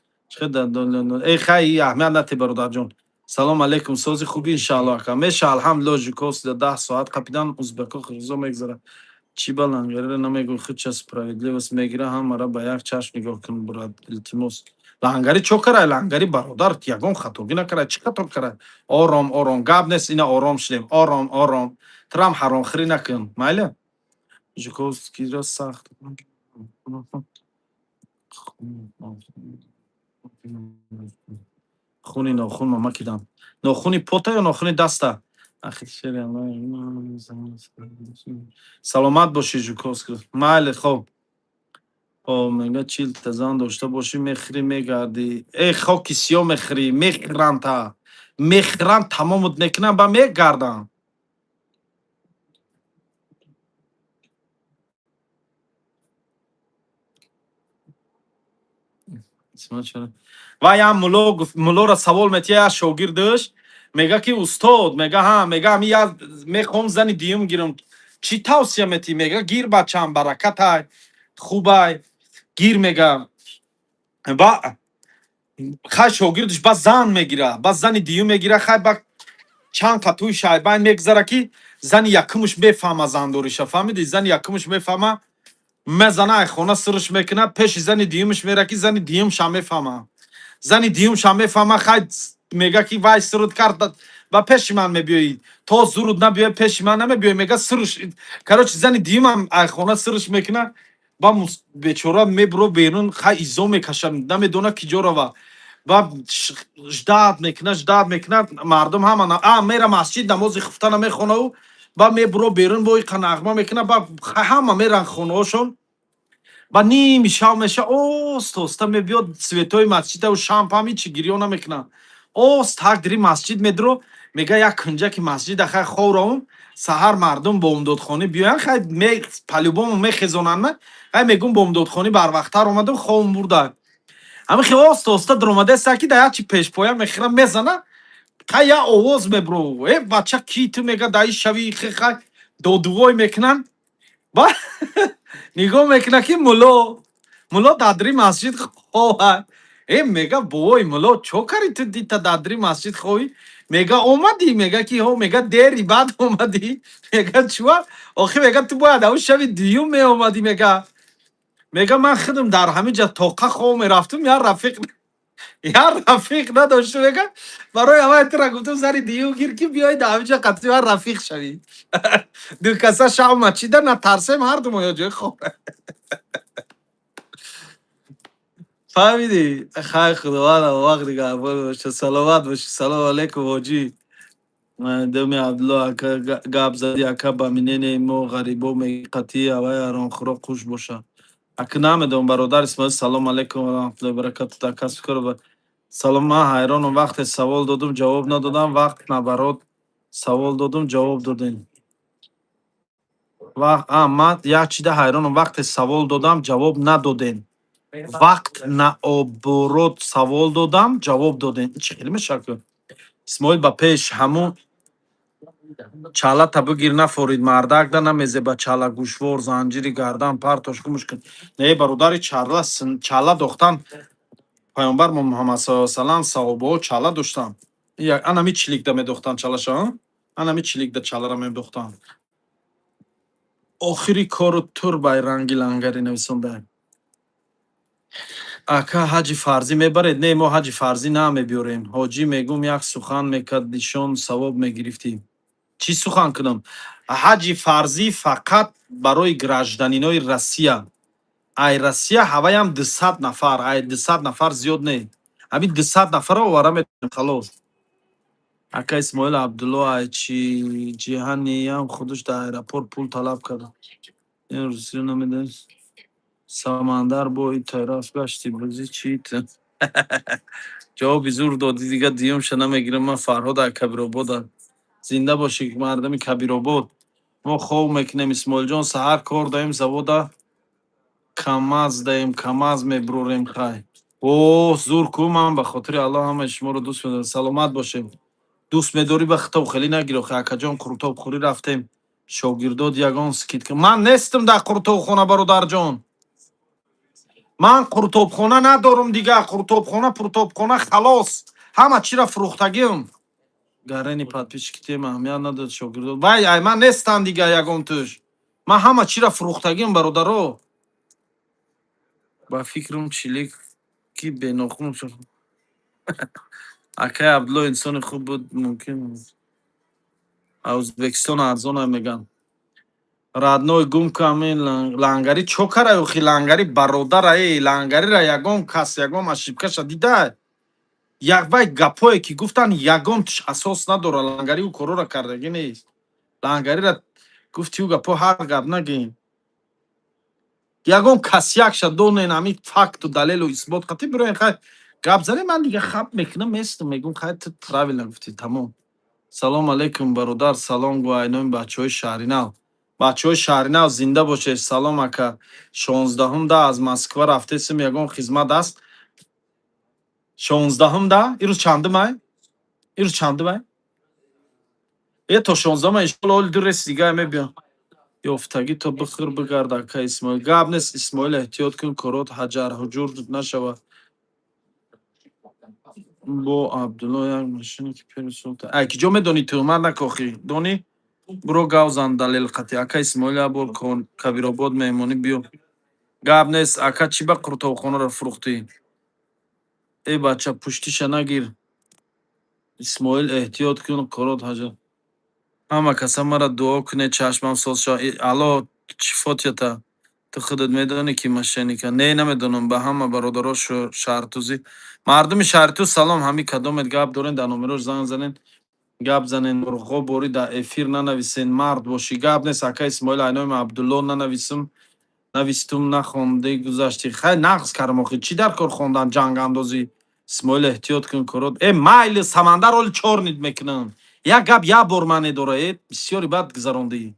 Speaker 1: Эй хай, аҳамият нате, бародарҷон. Салом алейкум, сози хуби, иншаалло, ака. Меша, алҳамдулилло. Жуковский 10 соат қапидан, узбеко қирғизо мегзара. Чӣ ба Лангариро намегӯй, худша справедливость мегира, ҳамаро ба як чашм нигоҳ кун, брат, илтимос. Лангари чо карай? Лангари бародар ягон хатогӣ накарай. Чӣ хато карай? Ором, ором, гап нест, ина ором шудем. Ором, ором. Турам ҳаромхӯрӣ накун. Майли? Жуковскийро сахт хуни нохун мамакидам. Нохуни пота ё нохуни даста? Саломат бошӣ, Жуковский. Майли, хоб. Хоб, мега 40 та зан дошта бошӣ, мехӯрӣ, мегардӣ. Э, хоки сиёҳ мехӯрӣ, мехӯранд та. Мехӯранд, тамомут мекунанд, ба мегарданд. Ва як мулло гуфт, муллоро савол метия як шогирдаш, мега ки устод, мега ҳа, мега ами я мехоҳам зани дуюм гирам, чӣ тавсия метӣ? Мега, гир, бачам, баракатай, хубай, гир, мега. Ва хай, шогирдаш ба зан мегира, ба зани дуюм мегира. Хай, ба чанд қатуи шайбайн мегзара ки зани якумш мефаҳма зандориша, фаҳмиди? Зани якумш мефаҳма, мезана, ай хона сирш мекуна. Пеши зани дуюмш мера ки зани дуюмша мефаҳма, зани дуюмша мефаҳма. Хай, мега ки вай сируд кард, ба пеши ман мебиёӣ, то зуруд набиёй, пеши ман намебиёй, мега. Сирш, короче, зани дуюмам ай хона сирш мекуна. Ба бечора мебуро берун, хай, изо мекаша, намедона ки ҷо рава. Ба ждать мекуна, ждать мекуна, мардум ҳама а мера масҷид, намози хуфтана мехонаву ба мебуро берун, бо иқа нағма мекуна. Ба ҳама меран хонаҳошон. Ба ними шав меша, оста оста мебиёд, светои масҷидау шампам ҳичи гирён намекуна, ост ҳак дири масҷид медро. Мега, як кунҷаки масҷида хай хов равм, саҳар мардум бомдодхонӣ биёян, хай, по-любому мехезонанд. Хай, мегум, бомдодхонӣ барвақттар омадам, ховм бурда. Ҳами хе оста оста дуромадаеста ки да як чи пешпоя мехӯра, мезана. Хай, як овоз мебро: «Э, бача, ки ту?» Мега, даи шави хай додувой мекунанд. Ба нигоҳ мекуна ки мулло, мулло дадри масҷид хова. Э, мега, бовой мулло, чо кари ту дита дадри масҷид ховӣ? Мега, омадӣ? Мега ки ҳо. Мега, дери баъд омадӣ. Мега, чуа охи? Мега, ту бояд ав шави дуюм меомадӣ. Мега, ман худам дар ҳамин ҷа тоқа хов мерафтум, як рафиқ надоштум. Мега, барои аввал тура гуфтум, зани дуюм гир ки биёй дар ҳамин ҷа қатъи ман рафиқ шавӣ, ду каса шав мачида натарсем, ҳардумо ё ҷои хоб. Фаҳмидӣ? Хай, худованд вақт нигаҳбон боша, саломат бошӣ. Салому алейкум, ҳоҷӣ думи Абдулло ака, гап зади, ака. Ба минени мо ғарибо меги, қатъи авай аронхӯро хуш боша. Ака, намедонам, бародар Исмоил. Салому алейкум ва раҳматуллоҳи баракату. Дар касби кор салом. Ман ҳайронам, вақте савол додум, ҷавоб надодам, вақт наоборот савол додум, ҷавоб додем. Ман як чида ҳайронам: вақте савол додам, ҷавоб надодем, вақт наоборот савол додам, ҷавоб додем. Чӣ хеле мешавад? Исмоил, ба пеш ҳамун чалата бигир, нафорид, мардак да намезеба. Чала, гӯшвор, занҷири гардан партош, гумш кун. Не, бародари, чала, чала дохтан, пайғамбар Муҳаммад саллаллоҳу салам, саҳобаҳо чала доштанд. Анами чиликда медохтанд чалаша, анами чиликда чалара медохтанд. Охири кору тур байранги лангари нависонда. Ака, ҳаҷи фарзӣ мебаред? Не, мо ҳаҷи фарзӣ намебиёрем. Ҳоҷӣ, мегум, як сухан мекард, нишон савоб мегирифтӣ. Чӣ сухан кунам? Ҳаҷи фарзӣ фақат барои гражданинои Россия. Ай Россия ҳаваям 200 нафар, ай 200 нафар зиёд не. Ҳамин 200 нафарро овара метавонем, халос. Ака Исмоил, Абдулло ай чи ҷиҳаниям худаш дар аэропорт пул талаб кард. Ин русиро намедонист. Самандар, бо и тараф гашти, бозӣ чи? Ҷавоби зур додӣ, дига дуюмша намегирам. Ман Фарҳод ай Кабирободам. Зинда бошӣ, мардами Кабиробод. Мо хов мекунем, Исмоилҷон, саҳар кор даем, завода камаз даем, камаз мебурорем. Хай, о, зур ку. Ман ба хотири Аллоҳ ҳамаи шуморо дӯст медорам, саломат бошем. Дӯст медорӣ, ба хитоб хеле нагир охи, акаҷон. Қуртобхӯрӣ рафтем, шогирдод ягон скидка. Ман нестам дар қуртобхона, бародарҷон, ман қуртобхона надорум дига. Қуртобхона, пуртобхона халос, ҳама чира фурӯхтагиам. Гарени подписчики тем аҳамият надод, шогирдод вай ай ман нестам дига ягон туш. Ман ҳама чира фурӯхтагиам, бародаро. Ба фикрам, чилик ки бенохун шуд. Акай Абдулло инсони хуб буд, мумкин Ӯзбекистон арзона меган. Родной, гум ками лангари чо кара охи? Лангари бародара, э, лангарира ягон кас ягон ошибкаша дида? Як вай гапое ки гуфтанд, ягон туш асос надора. Лангари ӯ корора кардагӣ нест. Лангарира гуфти, ӯ гапо ҳар гап нагӯем. Ягон кас якша донен, ҳамин факту далелу исбот қатӣ бироен, хай, гап занем. Ман дига хаб мекунам, местам, мегӯм, хай, ту правильно гуфтӣ, тамом. Салом алейкум, бародар, салом гӯ айноми бачаҳои Шаҳринав. Бачаҳои Шаҳринав, зинда бошед. Салом, ака, 16-ум да аз Москва рафтесим, ягон хизмат аст? 16-да. Ирӯз чандумай? Ирӯз чандумай? Е, то 16-ма, иншолло, оли ду рейс дига мебиям. Ёфтагӣ то бихӯр, бигард, ака Исмоил. Гап нест, Исмоил, эҳтиёт кун, корот ҳаҷарҳуҷур нашавад. Бо Абдулло як машине ки пери. Ай, ки ҷо медонӣ, туҳмат накохӣ, донӣ? Буро, гав зан, далел қатӣ. Ака Исмоил, як бор Кабиробод меҳмонӣ биё. Гап нест, ака. Чӣ ба қуртобхонаро фурӯхтӣ? Э, бача, пуштиша нагир. Исмоил, эҳтиёт кун, корот ҳаҷар. Ҳама каса мара дуо кунед, чашмам соз шавад. Алло шифотията. Ту худат медонӣ, ки мошенника. Не, намедонам. Ба ҳама бародаро шаҳртузӣ, мардуми шаҳртуз салом. Ҳами кадомет гап дорен, дар номерош занг занен, гап занен. Мурғо борӣ дар эфир нанависен, мард бошӣ. Гап нест, ака Исмоил. Айноми Абдулло нанависум, навистум, нахонде, гузаштӣ. Хай, нағз кардам. Охи, чӣ дар кор хондан, ҷангандозӣ? Исмоил, эҳтиёт кун, корот. Э, майли, Самандар, оли чорнид мекунам. Як гап як бор маъне дора. Э, бисёри бад гузарондӣ.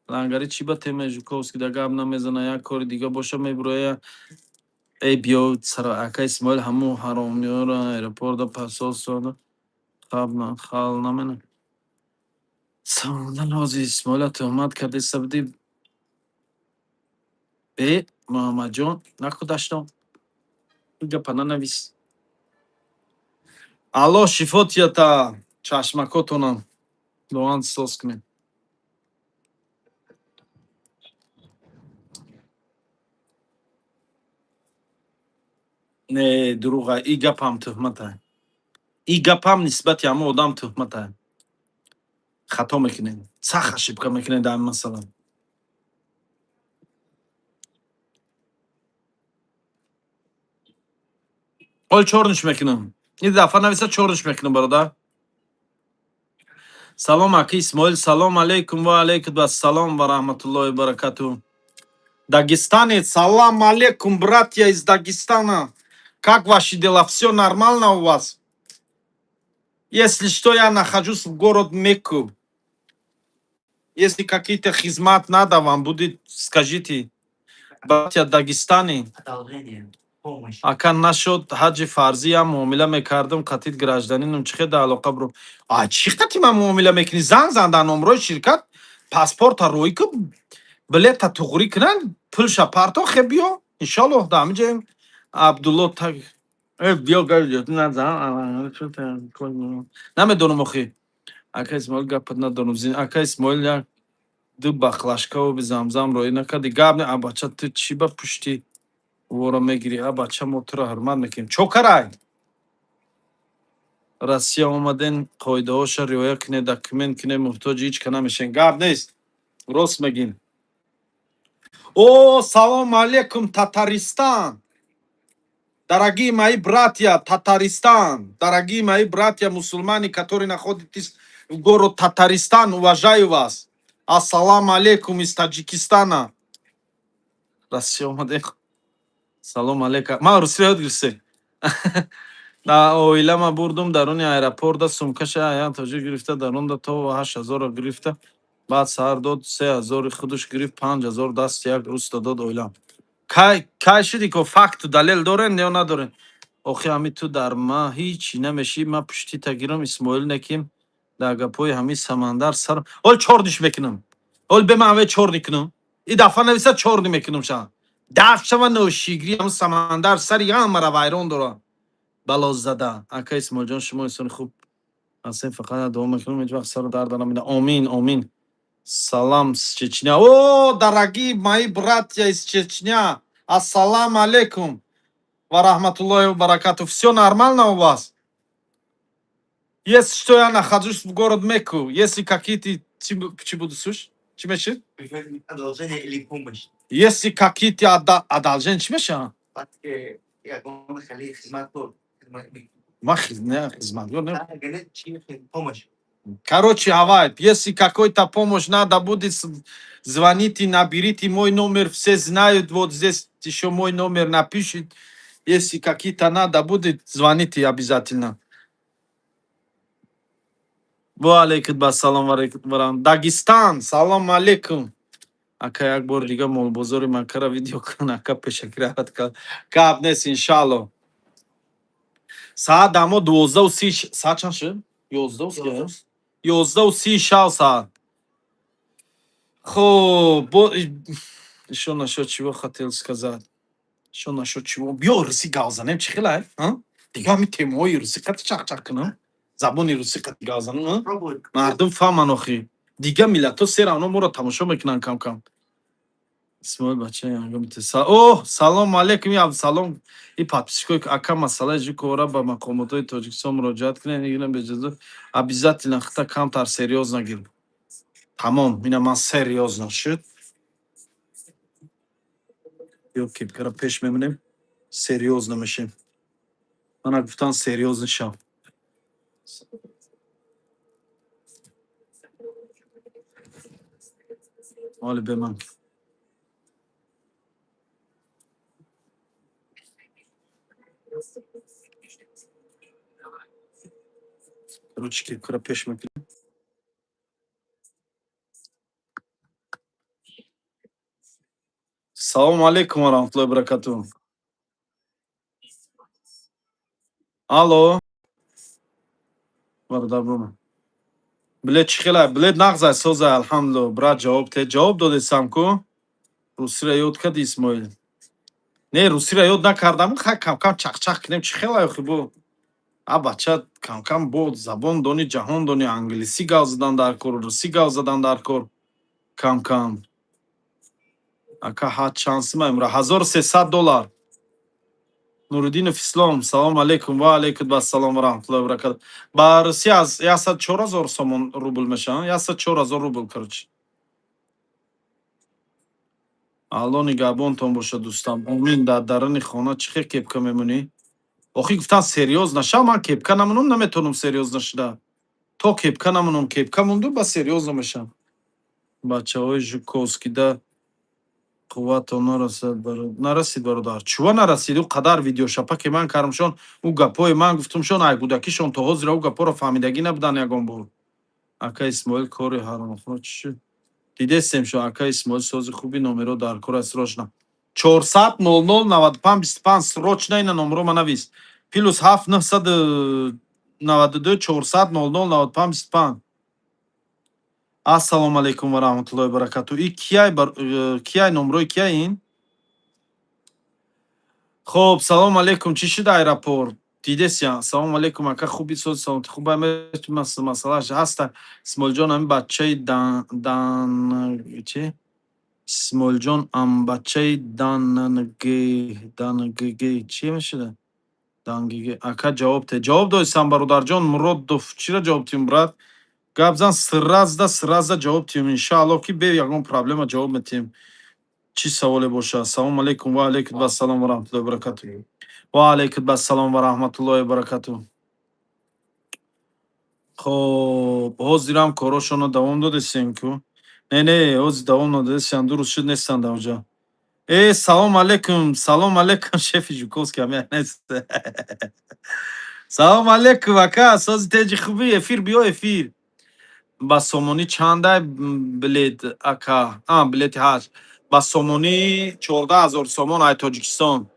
Speaker 1: Лангари чӣ ба темаи Жуковский да гап намезана? Як кори дига боша, мебуроя. Э, биё сара. Ака Исмоил, ҳамун ҳаромиёро аэропорта пасос хаб хал намена. Самандар ҳозир Исмоила туҳмат кардеса будӣ. Э, Муҳаммадҷон, наку даштон. Ин гапа нанавис. Алло шифотията чашмакотонам. Худованд соз кунед. Не, дурӯға, и гапам туҳмата. И гапам нисбати ҳамон одам туҳмата. Хато мекунед. Сахт ошибка мекунед дар ин масъала. Ҳол чорниш мекунам. Ин дафъа нависа, чорниш мекунам, бародар. Салом, аки Исмоил, салом алейкум, ва алейкум ассалом ва раҳматуллоҳи ва баракатуҳ. Дагестанец, салам алейкум, братья из Дагестана. Как ваши дела? Все нормально у вас? Если что, я нахожусь в город Мекку. Если какие-то хизмат надо вам будет, скажите. Братья Дагестани.
Speaker 2: Одолжение. Помощь.
Speaker 1: Ака, нашуд ҳаҷи фарзӣ ям муомила мекардам, қатит гражданином чӣ хел алоқа бурум? А чӣ қати ман муомила мекунӣ? Занг зан дар номрои ширкат, паспорта рӯй ку, билета туғрӣ кунанд, пулша парто, хе, биё, иншоллоҳ, дар ҳамин Абдулло так. Э, биё, намедонам охи. Ака Исмоил, гапат надорам. Ака Исмоил, як ду баклашка оби замзам роӣ накарди? Гап не. А бача, ту чӣ ба пушти вора мегирӣ? А бача, мо туро ҳурмат мекунем. Чокарай, Россия омаден, қоидаҳоша риоя кунед, документ кунед, муҳтоҷи ҳеҷ ка намешен. Гап нест, рост мегин. О, салом алейкум, Татаристан! Дорогие мои братья, Татаристан, дорогие мои братья мусульмане, которые находитесь в город Татаристан, уважаю вас. Ассаламу алейкум из Таджикистана. Россия омадем. Салом алейкум. Ман русиро ёд гирифтем. Да, оилама бурдум даруни аэропорта, сумкаша аян тоҷик гирифта, дарунда то 8000-ро гирифта. Баъд саҳар дод, 3000-и худаш гирифт, 5000 дасти як руста дод оилам. Кай кай шуди ко, факту далел дорен ё надорен? Охи, ҳами ту дар ма ҳичи намешӣ, ма пуштита гирам, Исмоил, неким дар гапҳои ҳами Самандар сар. Ҳол чорниш мекунам. Ҳол бе ман аве чорни кунам. И дафъа нависа, чорни мекунам ша. Даф шава ношигрӣ, ҳам Самандар сари ҳамара вайрон дора. Балоззада. Ака Исмоилҷон, шумо инсони хуб ҳастем, фақат дуо мекунам, ҳеҷ вақт сару дарда намеда. Омин, омин. Салам с Чечня. О, дорогие мои братья из Чечня. Ассаламу алейкум. Ва рахматуллохи ва баракату. Все нормально у вас? Если что, я нахожусь в город Мекку. Если какие-то. Чи буду слушать? Чи меши?
Speaker 2: Одолжение или помощь.
Speaker 1: Если какие-то одолжения, чи меша?
Speaker 2: Баъд ягон хеле хизмат кор.
Speaker 1: Ма не, хизматгор не.
Speaker 2: А, чи помощь.
Speaker 1: Короче, Авайб, если какой-то помощь надо будет, звоните, наберите мой номер, все знают, вот здесь еще мой номер напишите. Если какие-то надо будет, звоните обязательно. Ва алейкум ассалом ва алейкум. Дагестан, салом алейкум. Ака, як бор дига молбозори Маккара видео кун, ака, пешакӣ раҳмат. Гап нест, иншалло. Саат дамо 12:30. Саат чанд шуд? 11:30, 11:30 шав саат. Хоб, бо ещё насчёт чего хотел сказать, ещё насчёт чего. Биё, русӣ гап занем, чӣ хелай? Дига ҳами темаҳои русӣ қати чақчақ кунам, забони русӣ қати гап занам, мардум фаҳман. Охи, дигар миллатҳо сера оно моро тамошо мекунанд кам-кам. Исмоил бача, о, салом алейкум, салом. И подписчикои ака, масъалаи Жуковара ба мақомотҳои Тоҷикистон муроҷиат кунед, ина беҷазо обязательно. Хита камтар серьёзно гир. Тамом, ина ман серьёзно шуд. Ё кепкара пеш мемонем, серьёзно мешем. Мана гуфтан, серьёзно шав. Оли беман. Короче, кепкара пеш мекунем. Салому алейкум ва раҳматуллоҳи баракатуҳ. Алло, бародар, бума. Билет чӣ хела? Билет нағзай, созай, алҳамдулилло. Брат, ҷавоб те, ҷавоб додесам ку. Русиро ёд кади, Исмоил? Не, русиро ёд накардам. Хай, камкам чақчақ кунем, чӣ хела? Охи, бо а бача камкам бо забон дони, ҷаҳон дони. Англисӣ гап задан дар кор, русӣ гап задан дар кор камкам. Ака, ҳад чанд сима имра? 1300 доллар. Нуриддинов Ислом, салому алейкум. Ва алейкум ассалом ва раҳматуллоҳи ва баракатуҳ. Ба Русия аз 104 000 сомон рубл мешаванд, 104 000 рубл, короче. Алло нигаҳбонтон бошад, дӯстам. Омин. Дар даруни хона чӣ хел кепка мемонӣ? Охи, гуфтан, серьёз нашав, ман кепка намонам, наметавонам серьёз нашуда. То кепка намонам, кепка монду, ба серьёзно мешавам. Бачаҳои Жуковскида қувватон нарасад, нарасид, бародар. Чува нарасид? Ӯ қадар видеошапаке ман кардамшон, ӯ гапҳое ман гуфтумшон, ай кӯдакишон то ҳозира ӯ гапҳоро фаҳмидагӣ набуданд ягон бор. Ака Исмоил, кори ҳаромхӯро чӣ шуд? Дидестем шо, ака Исмоил, сози хуби. Номеро дар кор аст, срочно. 400 00 95 25, срочно ина номеро ма навис: +7 992 400 00 95 25. Ассалому алайкум ва раҳматуллоҳи баракату. И кияй, кияй, номрои кияй ин? Хоб, салому алайкум. Чӣ шуд аэропорт? Дидесия. Салому алайкум, ака, хуби, сози саломати хуб. Масъалааш ҳаста, Исмоилҷон. Ами бачаи дан чи, Исмоилҷон, ам бачаи данг дангг чи мешуда? Дангг. Ака, ҷавоб те. Ҷавоб додисам, бародарҷон Муродов. Чиро ҷавоб тиҳум, брат? Гап зан, сразу сразу ҷавоб тиҳум, иншаалло, ки бе ягон проблема ҷавоб метиҳем, чӣ саволе бошад. Салому алайкум. Ва алайкум ассалом ва раҳматуллоҳи баракату. Ва алайкум ассалом ва раҳматуллоҳи баракату. Хоб, ҳозирам корошонро давом додесем ку? Не, не, ҳозир давом надодесиям, 2 рӯз шуд, нестанд дар оҷа. Салому алайкум, салому алайкум, шефи Жуковский ҳамя нест. Салому алайкум, ака, сози, теҷи, хуби? Эфир биё, эфир. Ба сомонӣ чандай билет, ака? А, билети ҳаҷ ба сомонӣ 14 000 сомон, ай Тоҷикистон.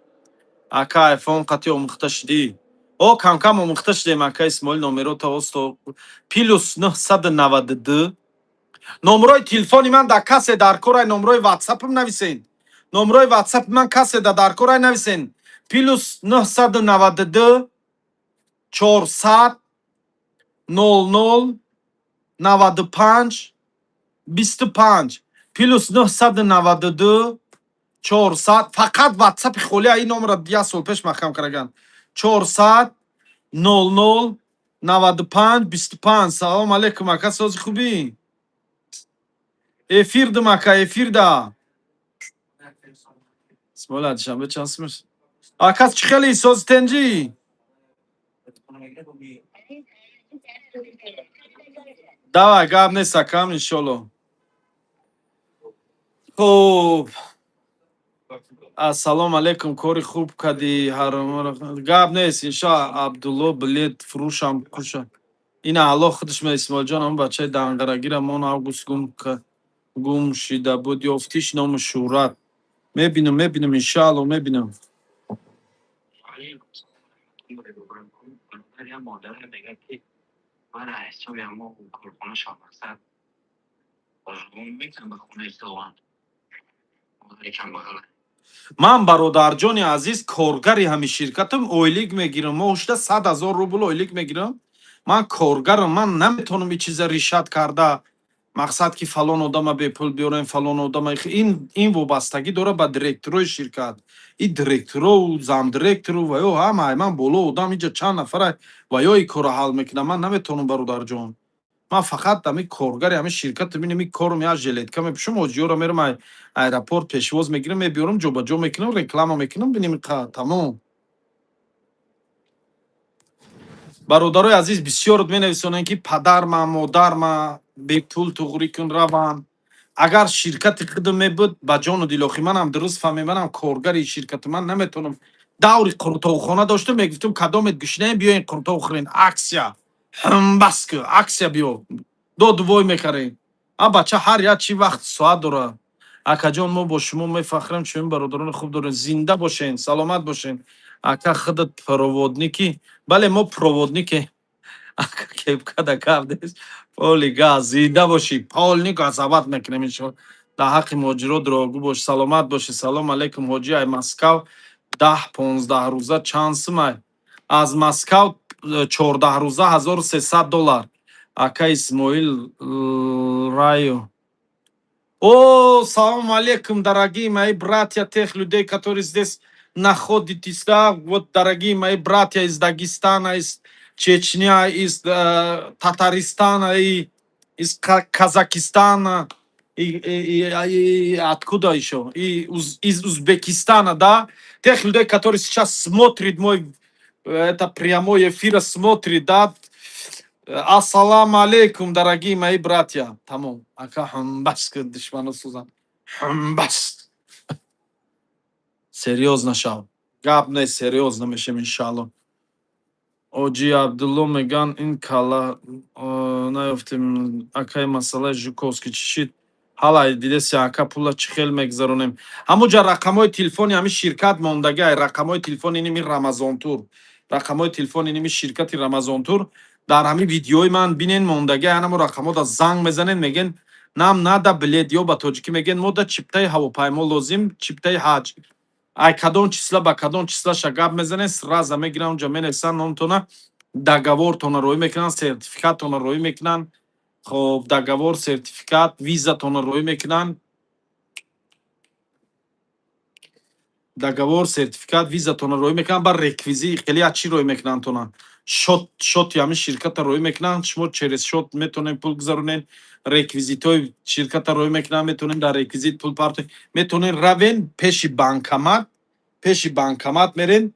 Speaker 1: Ака, айфон қати омӯхта шудӣ? О, камкам омӯхта шудем, ака Исмоил. Номерота осто: +992. Номрои телефони ман дар касе дар корай, номрои ватсапам нависен. Номрои ватсапи ман касе да дар корай, нависен: +992 400 00 95 25, +992 400. Фақат ватсапи холия. Ин номро як сол пеш маҳкам караган. 400 00 95 25. Салом алейкум, ака, сози, хубӣ? Эфир дим, ака, эфир да. Исмоил, душанбе чанд сум? Ака, чӣ хеле, сози, тенҷӣ? Давай, гап нест, акам, иншолло. Хуб, ассалому алайкум. Кори хуб кардӣ, гап нест, иншоалло. Абдулло, билет фурӯшам куша. Ина Аллоҳ худаш ма. Исмоилҷон, ҳамн бачаи дангарагира мон август гум шида буд, ёфтиш, ному шӯҳрат. Мебинам, мебинам, иншоалло, мебинам.
Speaker 4: Як модаре мегӯяд, ки мара ҳисоби ҳамо корхонашон мақсад равон мекунам ба хонаи худованд. Модари камбағала.
Speaker 1: Ман, бародарҷони азиз, коргари ҳамин ширкатам, ойлик мегирам, моҳушда 100 000 рубл ойлик мегирам. Ман коргарам, ман наметавонам ин чиза решать карда, мақсад ки фалон одама бепул биёрем, фалон одама. Ин вобастагӣ дорад ба директорои ширкат. И директорову замдиректору ва ё ҳама ман боло одам инҷа чанд нафара ва ё ин корро ҳал мекунам. Ман наметавонам, бародарҷон. Ман фақат ҳамин коргари ҳамин ширкатам, ин корум, як жилетка мепӯшам, ҳоҷиёро мерам аэропорт пешвоз мегирам, мебиёрам, ҷобаҷо мекунам, реклама мекунам, бинем, тамом. Бародарои азиз, бисёр менависонанд, ки падарма, модарма бепул туғрӣ кун раванд. Агар ширкати худам мебуд, ба ҷону дил. Охи манам дуруст фаҳмем, манам коргари ширкати, ман наметавонам. Даври қуртовхона доштам, мегуфтам: «Кадомет гушнаем, биёен қуртов хӯрен, акция ҳамбас ку, акция биё доду вой мехарем». А бача, ҳар як чи вақт соат дорад. Акаҷон, мо бо шумо мефахрем, чунин бародарони хуб дорем. Зинда бошен, саломат бошен. Ака, худат проводникӣ? Бале, мо проводнике. Ака, кепкада гап нест, поли газ. Зинда бошӣ, полный газават мекунем, иншоалло. Дар ҳаққи муҳоҷиро дуогӯ бош, саломат бошӣ. Салом алейкум, ҳоҷи, ай Москав 10-15 рӯза чанд сумай? Аз Москав 14 рӯза 1300 доллар. Ака Исмоил раю. О, салом алейкум, дорогие мои братья, тех людей, которые здесь находитесь, да, вот, дорогие мои братья из Дагестана, из Чечня, из Татарстана и из Казахстана, и откуда еще? И из Узбекистана, да? Тех людей, которые сейчас смотрят мой, это прямой эфир смотрит, да? Ассаламу алейкум, дорогие мои братья. Тамом. Ака, ҳамбас, душману сузан. Ҳамбас. Серьёзно шав. Гап не, серьёзно мешем, иншалло. Оҷи Абдулло меган, ин кала наёфтем. Акаи, масъалаи Жуковский чӣ шид? Ҳала дидеси, ака, пула чӣ хел мегузаронем? Ҳамуҷа рақамҳои телефони ҳамин ширкат мондагай, рақамҳои телефони ними Рамазонтур, рақамҳои телефони ними ширкати Рамазонтур дар ҳамин видеои ман бинен, мондагай. Анамо рақамҳо занг мезанен, меген: «Нам надо билет», ё ба тоҷикӣ меген: «Мо да чиптаи ҳавопаймо лозим, чиптаи ҳаҷ». Ай кадом числа ба кадом числаша гап мезанен, сразу мегиран, унҷа менависанд номтона, договортона роӣ мекунанд, сертификаттона роӣ мекунанд. Хоб, договор, сертификат, визатона роӣ мекунанд. Договор, сертификат, визатона роӣ мекунанд, ба реквизит хеле як чӣ роӣ мекунанд тона. Счёти ҳамин ширката роӣ мекунанд, шумо через счёт метавонед пул гузаронед, реквизитҳои ширката роӣ мекунанд, метавонед дар реквизит пул партоед, метавонед равен пеши банкомат, пеши банкомат мерен,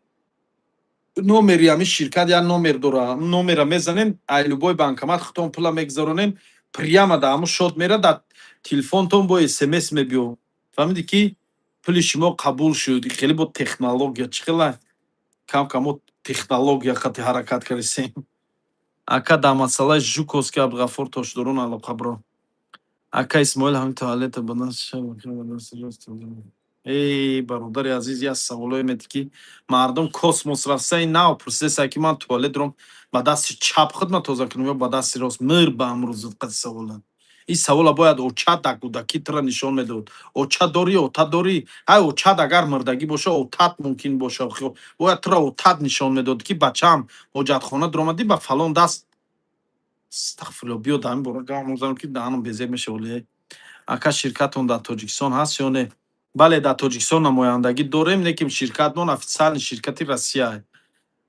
Speaker 1: номери ҳамин ширкат як номер дора, номера мезанен, ай любой банкомат худтон пула мегузаронен, прямо дар ҳамун счёт мера, дар телефонтон бо смс мебиё. Фаҳмидӣ, ки пули шумо қабул шуд. Хеле бо технология чӣ хела кам камо технология хати ҳаракат кардисем. Ака, дар масъалаи Жуковский Абдуғаффор Тошдорон алоқа бро. Ака Исмоил, ҳамин туалета ба эй, бародари азиз, як саволое метӣ, ки мардум космос рафта, ин нав пурсидеса, ки ман туалет дорам, ба дасти чап худма тоза кунам ё ба дасти рост? Мир ба амрӯз қади савола. Ин савола бояд оча дар кӯдакӣ тура нишон медод. Оча дорӣ, ота дорӣ? Ҳай, очат агар мурдагӣ боша, отат мумкин боша. Бояд тура отат нишон медод, ки бачаам, ҳоҷатхона дуромадӣ, ба фалон даст. Астағфирулло, биё дар ин бора гап мезанам, ки даҳанам безеб мешава. Оле, ака, ширкатон дар Тоҷикистон ҳаст ё не? Бале, дар Тоҷикистон намояндагӣ дорем, лекин ширкатмон официальный ширкати Россия.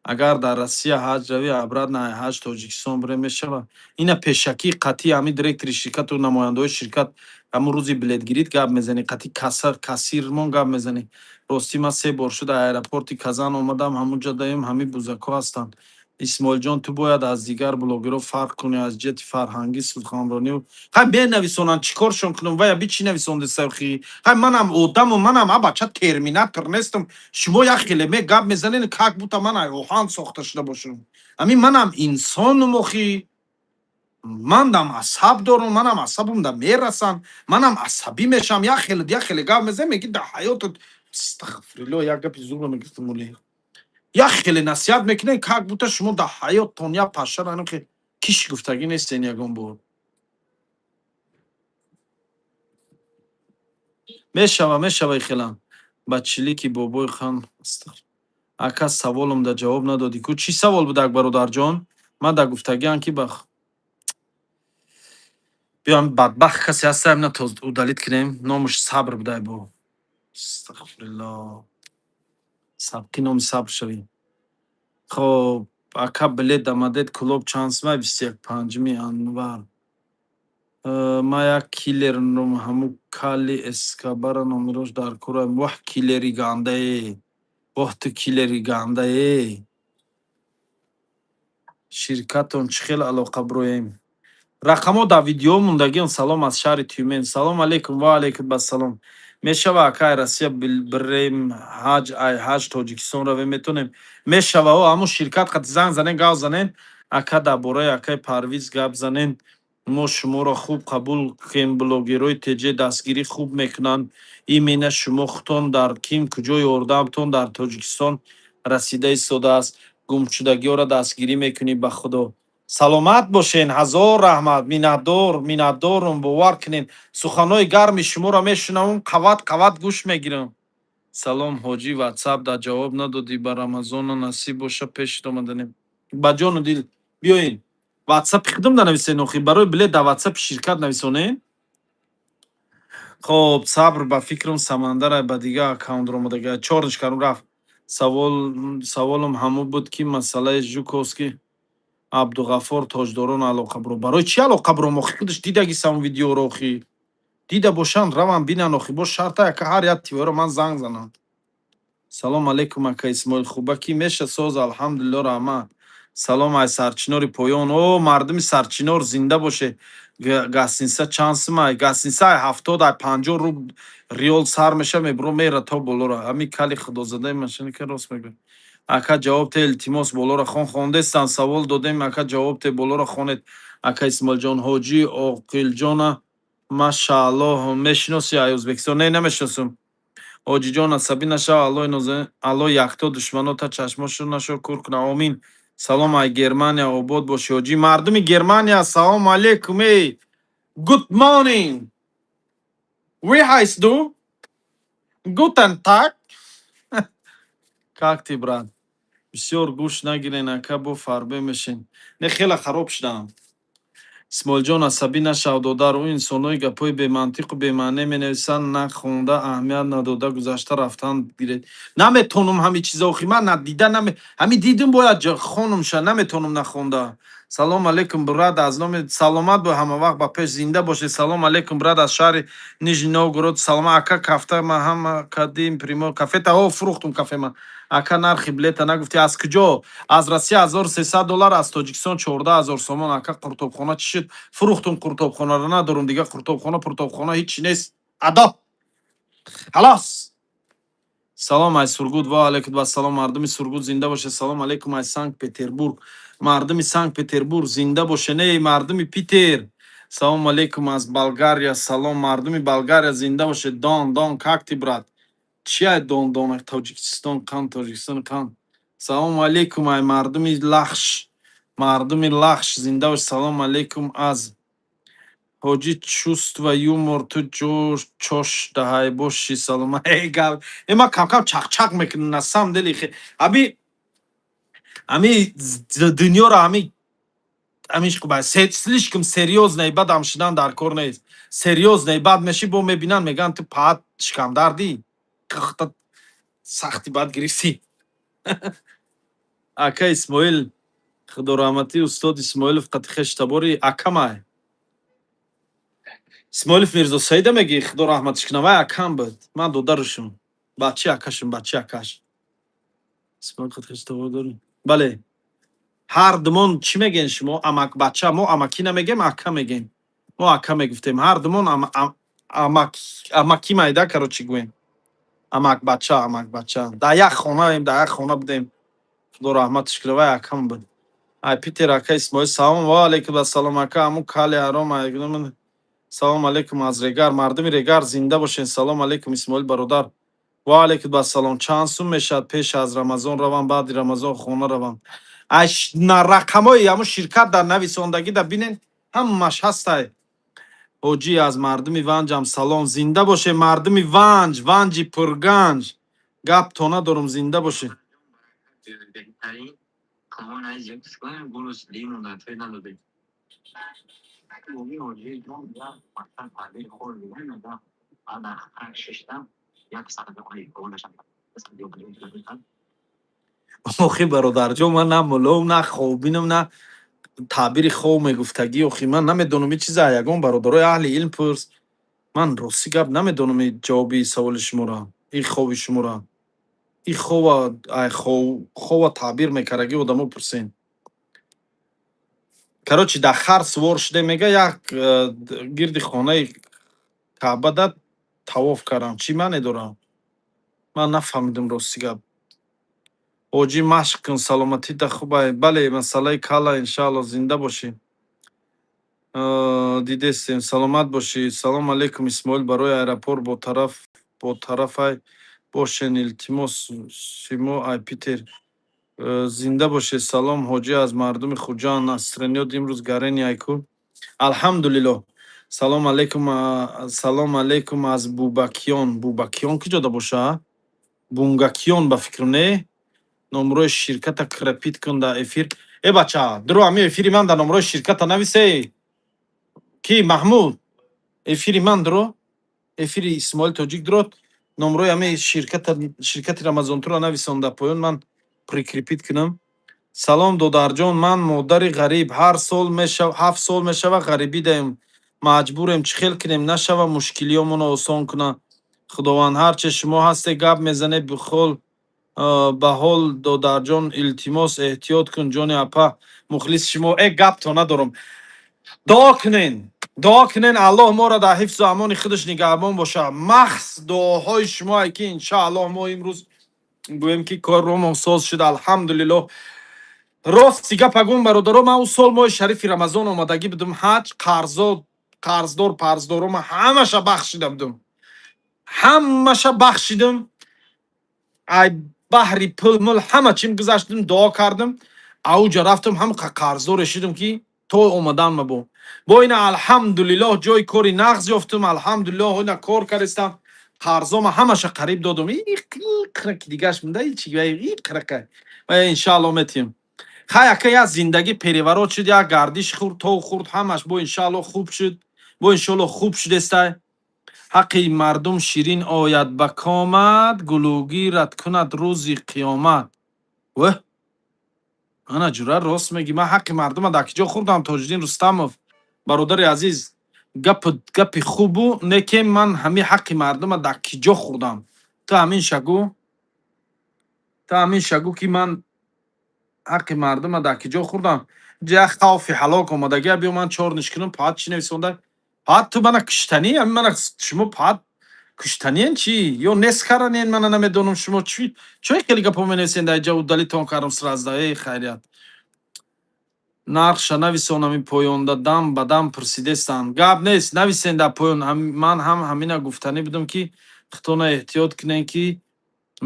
Speaker 1: Агар дар Россия ҳаҷ равӣ, обратно ҳаҷ Тоҷикистон бирем, мешавад? Ина пешакӣ қатъи ҳамин директори ширкату намояндаҳои ширкат ҳамун рӯзи билетгирит гап мезанӣ, қатъи кассирмон гап мезанӣ. Ростӣ, ман се бор шуд аэропорти Казан омадам, ҳамунҷа даем ҳамин бузакҳо ҳастанд. Исмоилҷон, ту бояд аз дигар блогерҳо фарқ кунӣ аз ҷиҳати фарҳангӣ, суханронию. Хай, бенависонанд, чӣ коршон кунам? Вая би чӣ нависондесахи? Хай, манам одаму, манам а бача терминатор нестам. Шумо як хеле ме гап мезанед, как будто ман оҳан сохта шуда бошам. Ҳамин манам инсонум охи. Мандам асаб дорам, манам асабам да мерасанд, манам асабӣ мешавам. Як хеле, як хеле гап мезанем, меги дар ҳаётат. Астағфирулло, як гапи зурро мегуфтам, оле. Як хеле насиҳат мекунед, как будто шумо дар ҳаёттон як пашара киш гуфтагӣ нестен ягон бор. Мешава, мешава хелам. Ба чилики бобои хан. Ака, саволам да ҷавоб надодӣ ку. Чӣ савол будак, бародарҷон? Ман да гуфтагиам ки ба биём бадбахт касе ҳастаем, на то удалить кунем. Номуш Сабр будай бо. Астағфируллоҳ. Сабқи номи Сабр шавӣ. Хоб, ака, билет дамадед клуб чанд сумай? 21-5 январ. Ма як киллерном, ҳаму Кали Эскабара номерош дар кораем. Воҳ, киллери гандае. Воҳ, ту киллери гандае. Ширкатон чӣ хел алоқа бироем? Рақамҳо дар видео мондагион. Салом аз шаҳри Тюмен. Салом алейкум, ва алейкум ассалом. Мешава, ака, ай Россия бирем ҳаҷ, ай ҳаҷ Тоҷикистон равем, метонем? Мешава, о, ҳамун ширкат қати занг занен, гав занен. Ака, дар бораи акаи Парвиз гап занен. Мо шуморо хуб қабул кем, блогерҳои ТЖ дастгирӣ хуб мекунанд. Именно шумо худтон дар ким куҷо ёрдамтон дар Тоҷикистон расида истодааст. Гумшудагиҳоро дастгирӣ мекунӣ, ба Худо. Саломат бошен, ҳазор раҳмат, миннатдор, миннатдорум, бовар кунед. Суханҳои гарми шуморо мешунавам, қават қават гӯш мегирам. Салом ҳоҷӣ, ватсап дар ҷавоб надодӣ, ба Рамазона насиб боша, пешит омаданем. Ба ҷону дил биёен. Ватсапи худам да нависен охи, барои билет дар ватсапи ширкат нависонем. Хоб, Сабр ба фикрам Самандарай, ба дига аккаунт омадага. Чорниш карум рафт. Савол, саволам ҳамун буд ки масъалаи Жуковский Абдуғаффор тоҷдорон алоқа биро. Барои чӣ алоқа биром охи? Худаш дидаги сам видеоро охи. Дида бошанд, равам бинан охи. Бош шарта яка ҳар як тиворо ман занг занам. Салом алейкум, ака Исмоил, хубакӣ меша соз, алҳамдулилло, раҳмат. Салом ай Сарчинори поён. О, мардуми Сарчинор зинда боше. Гостиница чанд сумай? Гостиница ай 70, ай 50 рубл риол сар меша, мебуро мера то болора. Ҳами кали худозадаи машини ка рост мегӯ. Ака, ҷавоб те, илтимос, болора хон, хондестан, савол додем, ака, ҷавоб те, болора хонед. Ака Исмоилҷон, ҳоҷӣ Оқилҷона машааллоҳ мешиноси ай Ӯзбекистон? Не, намешиносам. Ҳоҷиҷон, асабӣ нашав, Аллоҳи нозанин, Аллоҳ якто душманота чашмошо нашо кур куна. Омин. Салом ай Германия, обод бошӣ, ҳоҷӣ. Мардуми Германия, салом алейкум, эй. Good morning. Wie heißt du? Guten Tag. Как ты, брат? Бисёр гӯш нагирен, ака, бо фарбе мешен. Не, хеле хароб шудам. Исмоилҷон, асабӣ нашав, додар. Ӯ инсонҳои гапҳои бемантиқу бемаъне менависанд, нахонда, аҳамият надода гузашта рафтан гиред. Наметонам ҳамин чиза охи, ман надида наме ҳамин дидим, бояд хонумша, наметонам нахонда. Салом алейкум, брат, аз номи саломат бо, ҳама вақт ба пеш, зинда бошед. Салом алейкум, брат, аз шаҳри Нижний Новгород. Салом, ака, кафта ма ҳама кадим примо кафета, о, фурӯхтум кафе ма. Ака, нархи билета нагуфтӣ, аз куҷо? Аз Россия 1300 доллар, аз Тоҷикистон 14 000 сомон. Ака, қуртобхона чӣ шуд? Фурӯхтум қуртобхонаро, надорум дига қуртобхона, пуртобхона ҳичи нест. Адо. Халос. Салом ай Сургут, ва алейкум вассалом, мардуми Сургут зинда бошед. Салом алейкум ай Санкт Петербург. Мардуми Санкт Петербург зинда бошед. Эй, мардуми Питер. Салом алейкум аз Болгария. Салом, мардуми Болгария зинда бошед. Дон, Дон, как ты, брат? Чи ай Дон, Дон? Тоҷикистон қан, Тоҷикистон қан. Салом алейкум ай мардуми Лахш. Мардуми Лахш зинда бош. Салом алейкум аз ҳоҷӣ, чувство юмор ту ҷош чош даҳай боши, салом. Эй гап. Э, ман кам-кам чақчақ мекунам, на самом деле аби ами дунёро ами слишком серьёзный бадам шудан дар кор нест. Серьёзный бад мешӣ, бо мебинанд, мегӯянд, ту паат шикамдардӣ. Сахти бад гирифтӣ. Ака Исмоил, худораҳматӣ устод Исмоилов қати хештабори акамай. Исмоилов Мирзо Саида мегӣ, худо раҳматиш кунад, вай акам буд. Ман додарушум. Бачи акашум, бачи акаш. Исмоил қати хештабор дорӣ? Бале. Ҳар думон чӣ мегӯен шумо? Амак бача, мо амакӣ намегем, ака мегем. Мо ака мегуфтем. Ҳар думон амакӣ майда, короче, гӯем. Амак бача, амак бача. Дар як хонаем, дар як хона будем. Худо раҳматиш кунад, вай акам буд. Ай Питер, ака Исмоил, салом, ва алейкум ассалом, ака, ҳамун кали ҳаром. Салом алейкум аз Регар. Мардуми Регар зинда бошед. Салом алейкум, Исмоил бародар. Ва алайкум ассалом. Чанд сум мешавад, пеш аз Рамазон равам, баъди Рамазон хона равам? Аш на рақамҳои ҳамун ширкат дар нависондагӣ да бинен, ҳамаш ҳастай. Ҳоҷӣ, аз мардуми Ванҷам салом. Зинда боше мардуми Ванҷ, Ванҷи пурганҷ. Гап то надорум, зинда боше.
Speaker 4: Беҳтарин қавон аз як скоем бонус лимон дар той надодем. Оми ҳоҷӣ ҷон, як мақсад пардаи хор мегӯям, баъд дар хар шиштам, як садақа қонашам.
Speaker 1: Охи, бародарҷон, ман на муллом, на хобинам, на таъбири хоб мегуфтагӣ. Охи, ман намедонам ин чиза, ягон бародарои аҳли илм пурс. Ман ростӣ гап намедонам и ҷавоби саволи шуморо, ин хоби шуморо. Ин хова ай хова таъбир мекардагӣ одамо пурсен. Короче, дар хар сувор шуде, мега, як гирди хонаи Каъба тавоф кардам. Чӣ маъне дорам? Ман нафаҳмидам, ростӣ гап. Ҳоҷӣ, машқ кун, саломатита хубай. Бале, масъалаи кала, иншаалло, зинда бошӣ. Дидестем, саломат бошӣ. Салом алейкум, Исмоил, барои аэропорт бо тарафай бошен, илтимос. Симо ай Питер. Зинда бошед. Салом, ҳоҷӣ, аз мардуми Хуҷанд. Настроение имрӯз гарени айку. Алҳамдулиллоҳ. Салом алейкум, салом алейкум аз Бубакиён. Бубакиён куҷода боша? Бунгакиён ба фикрам, не? Номрои ширката крапит кун дар эфир. Э бача, дуро ҳами эфири ман дар номрои ширката нависе. Ки Маҳмуд? Эфири ман дуро? Эфири Исмоил Тоҷик дуро? Номрои ҳами ширката, ширкати Рамазонтура нависон дар поён, ман прикрепить кунам. Салом, додарҷон, ман модари ғариб, ҳар сол мешав, 7 сол мешава ғарибӣ даем. Маҷбурем, чӣ хел кунем, нашава, мушкилиёмонро осон куна Худованд. Ҳарче шумо ҳасте, гап мезанед, бихол ба ҳол. Додарҷон, илтимос, эҳтиёт кун, ҷони апа, мухлиси шумо. Э, гапто надорам. Дуо кунен, дуо кунен, Аллоҳ моро дар ҳифзу амони худаш нигаҳбон боша. Махз дуоҳои шумое ки иншааллоҳ мо имрӯз гӯем ки корромон соз шуд, алҳамдулиллоҳ. Рости гапа гум, бародаро, ман ӯ сол моҳи шарифи Рамазон омадагӣ будум ҳаҷ, қарзо, қарздор парздорома ҳамаша бахшида будум, ҳамаша бахшидум. Ай баҳри пул мул ҳама чим гузаштум, дуо кардам, ауҷа рафтам, ҳам қарздоре шудам ки то омадан мабо. Бо ина, алҳамдулиллоҳ, ҷои кори нағз ёфтум, алҳамдулиллоҳ, ина кор кардистам, қарзома ҳамаша қариб додум. Қираки дигаш мунда, чи қирака, иншааллоҳ метиҳем. Хай, ака, як зиндагӣ переворот шуд, як гардиш хӯрд, тов хӯрд, ҳамаш. Бо иншааллоҳ хуб шуд, бо иншоаллоҳ хуб шудестай. Ҳаққи мардум ширин ояд ба комат, гулӯгират кунад рӯзи қиёмат. Ваҳ, ана ҷура, рост мегӣ. Ман ҳаққи мардума дар киҷо хӯрдам? Тоҷиддин Рустамов, бародари азиз, гапу гапи хубу не ке ман ҳами ҳаққи мардума дар киҷо хӯрдам? Ту ҳамин шагӯ, ту ҳамин шагӯ ки ман ҳаққи мардума дар киҷо хӯрдам. Ҷа хавфи ҳалок омадагия, биё ман чор ниш кунам. Паат чӣ нависонда? Паат ту мана киштанӣ, ами мана шумо паат киштаниен чӣ ё нест карданен? Мана намедонам, шумо чӣ чой хеле гапо менависен дар ҷа, удалить кардам сразу. Эй, хайрият, нархша нависон ҳамин поёнда, дам ба дам пурсидестанд. Гап нест, нависен дар поён. Ман ҳам ҳамина гуфтанӣ будам ки худтона эҳтиёт кунен, ки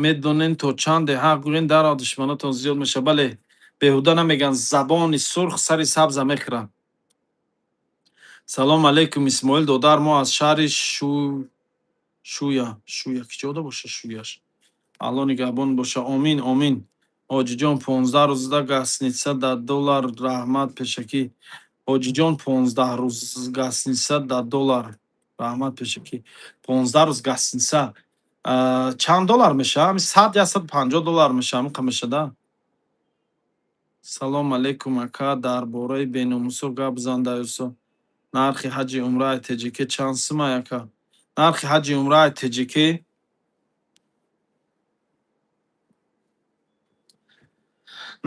Speaker 1: медонен то чанде ҳақ гӯен, дарав душманотон зиёд мешавад. Бале, беҳуда намегӯянд, забони сурх сари сабза мехӯрад. Салом алейкум, Исмоил додар, мо аз шаҳри Шуя. Шуя киҷода боша? Шуяш Алло нигаҳбон боша. Омин, омин. Ҳоҷиҷон, 15 рӯзда гостиница да доллар, раҳмат пешакӣ. Ҳоҷиҷон, 15 рӯз гостиница да доллар, раҳмат пешакӣ. 15 рӯз гостиница чанд доллар мешавад? Ҳами 100, 150 доллар мешавад, ҳамиқа мешада. Салом алейкум, ака, дар бораи беномусо гап зан даюсо. Нархи ҳаҷи умраи ТҶК чанд сумай, ака? Нархи ҳаҷи умраи ТҶК,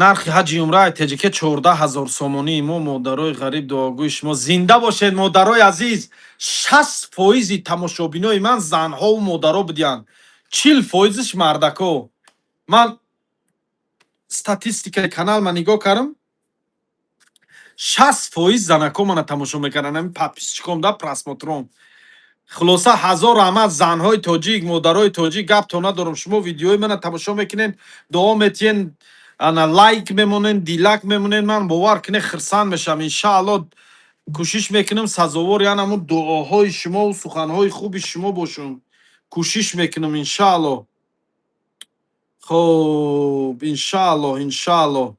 Speaker 1: нархи ҳаҷи умраи ТҶК 14 000 сомонӣ. Мо модарои ғариб дуогӯи шумо. Зинда бошед, модарои азиз. 60 фоизи тамошобинои ман занҳову модаро будиянд, 40 фоизиш мардако. Ман статистикаи канал ма нигоҳ кардам, 60 фоиз занако мана тамошо мекарданд, ҳамин подписчиком да просмотром. Хулоса, ҳазор раҳмат, занҳои тоҷик, модарои тоҷик, гаптон надорам. Шумо видеои мана тамошо мекунен, дуо метиҳен, ана лайк мемонен, дилак мемонен, ман, бовар кунед, хирсанд мешавам. Иншаалло, кӯшиш мекунам сазовори ҳамун дуоҳои шумову суханҳои хуби шумо бошам. Кӯшиш мекунам, иншаалло. Хоб, иншаалло, иншаалло.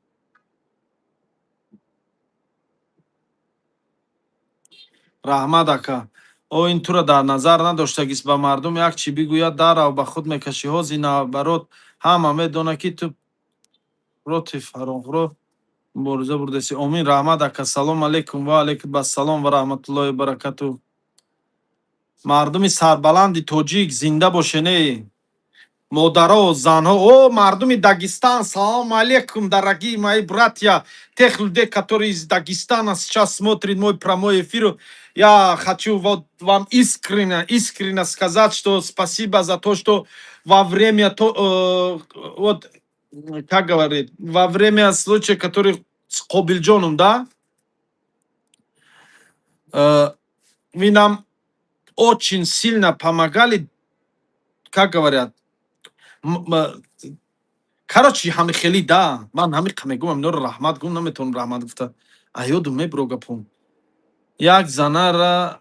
Speaker 1: Раҳмат, ака. О, ин тура дар назар надоштагист. Ба мардум як чӣ бигӯяд, дарав ба худ мекашӣ. Ҳози наоборот, ҳама медонад, ки ту против ҳаромхӯро мубориза бурдасӣ. Омин, раҳмат, ака. Салому алайкум. Ва алайкум ассалом ва раҳматуллоҳи ва баракатуҳ. Мардуми сарбаланди тоҷик, зинда бошен, эй модаро, занҳо. О, мардуми Дагестан, салому алейкум, дорогие мои братья, тех людей, которые из Дагестана сейчас смотрит мой прямой эфир. Я хочу вот вам искренне, искренне сказать, что спасибо за то, что во время то, вот, как говорит, во время случая, который с Кобилджоном, да, вы нам очень сильно помогали, как говорят, короче, ҳами хели, да, ман ҳами мегӯям, инора раҳмат гум наметавонам, раҳмат гуфта аёдум мебро гапом. Як занара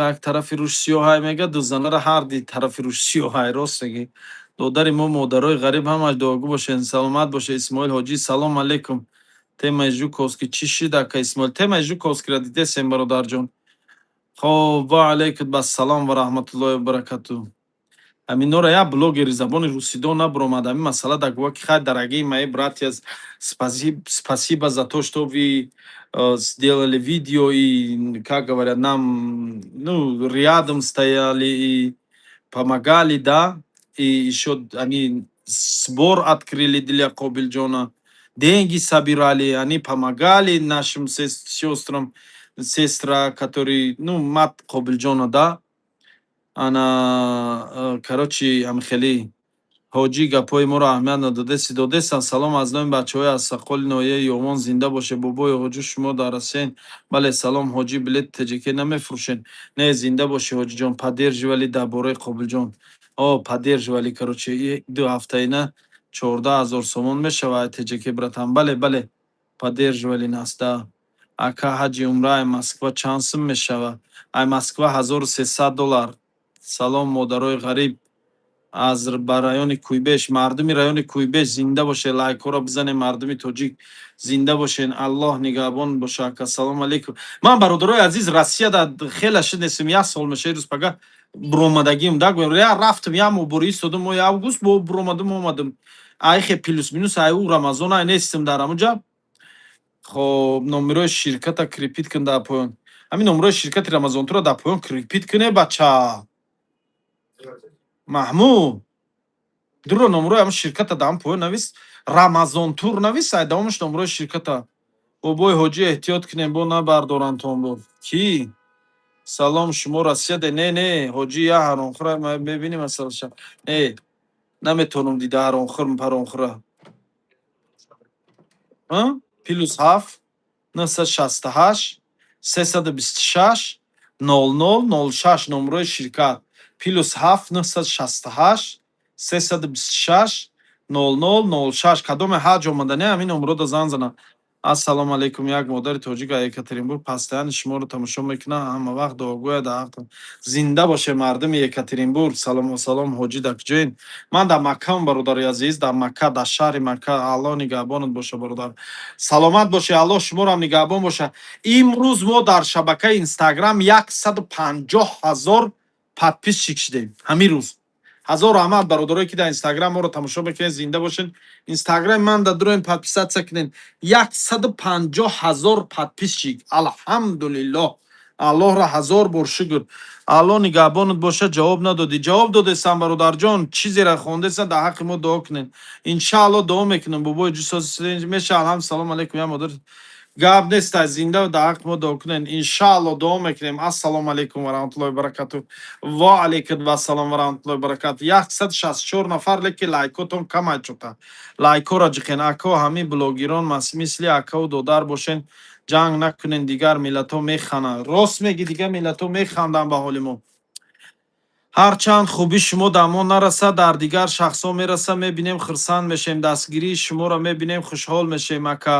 Speaker 1: як тарафи рӯш сиёҳай мега, ду занара ҳар ди тарафи рӯш сиёҳай. Рост мегӣ, додари мо, модарои ғариб, ҳамаш дуогӯ бошен. Саломат боше. Исмоил ҳоҷӣ, салом алейкум. Темаи Жуковский чӣ шид, ака Исмоил? Темаи Жуковскийра дидесем, бародарҷон. Хоб, ва алайкум ассалом ва раҳматуллоҳи ва баракатуҳ. Ҳаминора як блогери забони русидон набуромад ҳамин масъала да гӯя, ки хай, дорогие мои братья, спасибо за то, что вы сделали видео и, как говорят, нам, ну, рядом стояли и помогали, да, и еще они сбор открыли для Кобилджона, деньги собирали, они помогали нашим сестрам, сестра, который, ну, мать Кобилджона, да. Ана, короче, ҳамхелӣ. Ҳоҷӣ, гапҳои моро аҳамият надодеси, додестан. Салом аз номи бачаҳои аз Сақоли ноҳияи Ёвон, зинда боше. Бобои ҳоҷӣ, шумо дар Россияен? Бале. Салом, ҳоҷӣ, билети ТҶК намефурӯшед? Не, зинда бошӣ, ҳоҷиҷон. Поддерживали дар бораи Қобилҷон. О, поддерживали, короче, 2 ҳафтаина 14 000 сомон мешавад ТҶК, братан. Бале, бале, поддерживали нас, да. Ака, ҳаҷи умра ай Москва чанд сум мешавад? Ай Москва 1300 доллар. Салом, модарои ғариб, аз ба райони Куйбеш. Мардуми райони Куйбеш, зинда бошед, лайкҳоро бизанед. Мардуми тоҷик, зинда бошед, Аллоҳ нигаҳбон боша. Ака, салому алейкум. Ман, бародарои азиз, Россияда хеле шид нестем, як сол меша. Рӯз пага буромадагим, да, гӯям, я рафтам, як моҳ бори истодам, моҳи август бо буромадам, омадам, айхе плюс минус ай ӯ Рамазон ай нестем дар ҳамуҷа. Хоб, номерои ширката крепить кун дар поён. Ҳамин номерои ширкати Рамазонтура дар поён крепить куне, бача Маҳмуд. Дуро номерои ҳамн ширката дар ҳам поён навис, Рамазонтур навис, ай давомаш номерои ширката. Бобои ҳоҷӣ, эҳтиёт кунем, бо набардорантон бо кӣ. Салом, шумо Россияде? Не, не, ҳоҷӣ, я ҳаромхӯра мебинӣ масалаша. Не, наметавонам дида ҳаромхӯр паромхӯра. +7 968 326 00 06, номерои ширкат +7 968 326 00 06. Кадоме ҳаҷ омадане, ҳамин номерода занг зана. Ассалому алайкум, як модари тоҷик аз Екатеринбург постоянно шуморо тамошо мекунад, ҳама вақт дуогӯяд дар ҳақтон. Зинда боше мардуми Екатеринбург. Салому салом, ҳоҷӣ, дар куҷоед? Ман дар Маккаам, бародари азиз, дар Макка, дар шаҳри Макка. Аллоҳ нигаҳбонат боша, бародар. Саломат бошед, Аллоҳ шуморо нигаҳбон боша. Имрӯз мо дар шабакаи Инстаграм 150 000 подписчик шудем ҳамин рӯз. Ҳазор раҳмат, бародарое ки дар Инстаграм моро тамошо мекунед, зинда бошед. Инстаграми ман да дуроем, подписаться кунед. 150 000 подписчик, алҳамдулиллоҳ, Аллоҳро ҳазор бор шукр. Аллоҳ нигаҳбонат боша. Ҷавоб надодӣ? Ҷавоб додестам, бародарҷон. Чизеро хондестам? Дар ҳаққи мо дуо кунед. Иншаалло, дуо мекунем. Бобои ҷусос меша. Алҳамд, салому алайкум, я модар, гап нест, зинда, дар ҳаққи мо дуо кунед. Иншаалло, дуо мекунем. Ассалому алайкум ва раҳматуллоҳи баракатуҳ. Ва алайкум вассалом ва раҳматуллоҳи баракатуҳ. 164 нафар, лекин лайкотон камай чута, лайкҳоро ҷиқен. Ако, ҳамин блогерон мисли акаву додар бошен, ҷанг накунен, дигар миллатҳо механанд. Рост мегӣ, дигар миллатҳо механданд ба ҳоли мо. Ҳарчанд хубии шумо дар мо нарасад, дар дигар шахсҳо мерасад, мебинем, хурсанд мешем, дастгирии шуморо мебинем, хушҳол мешем, ака.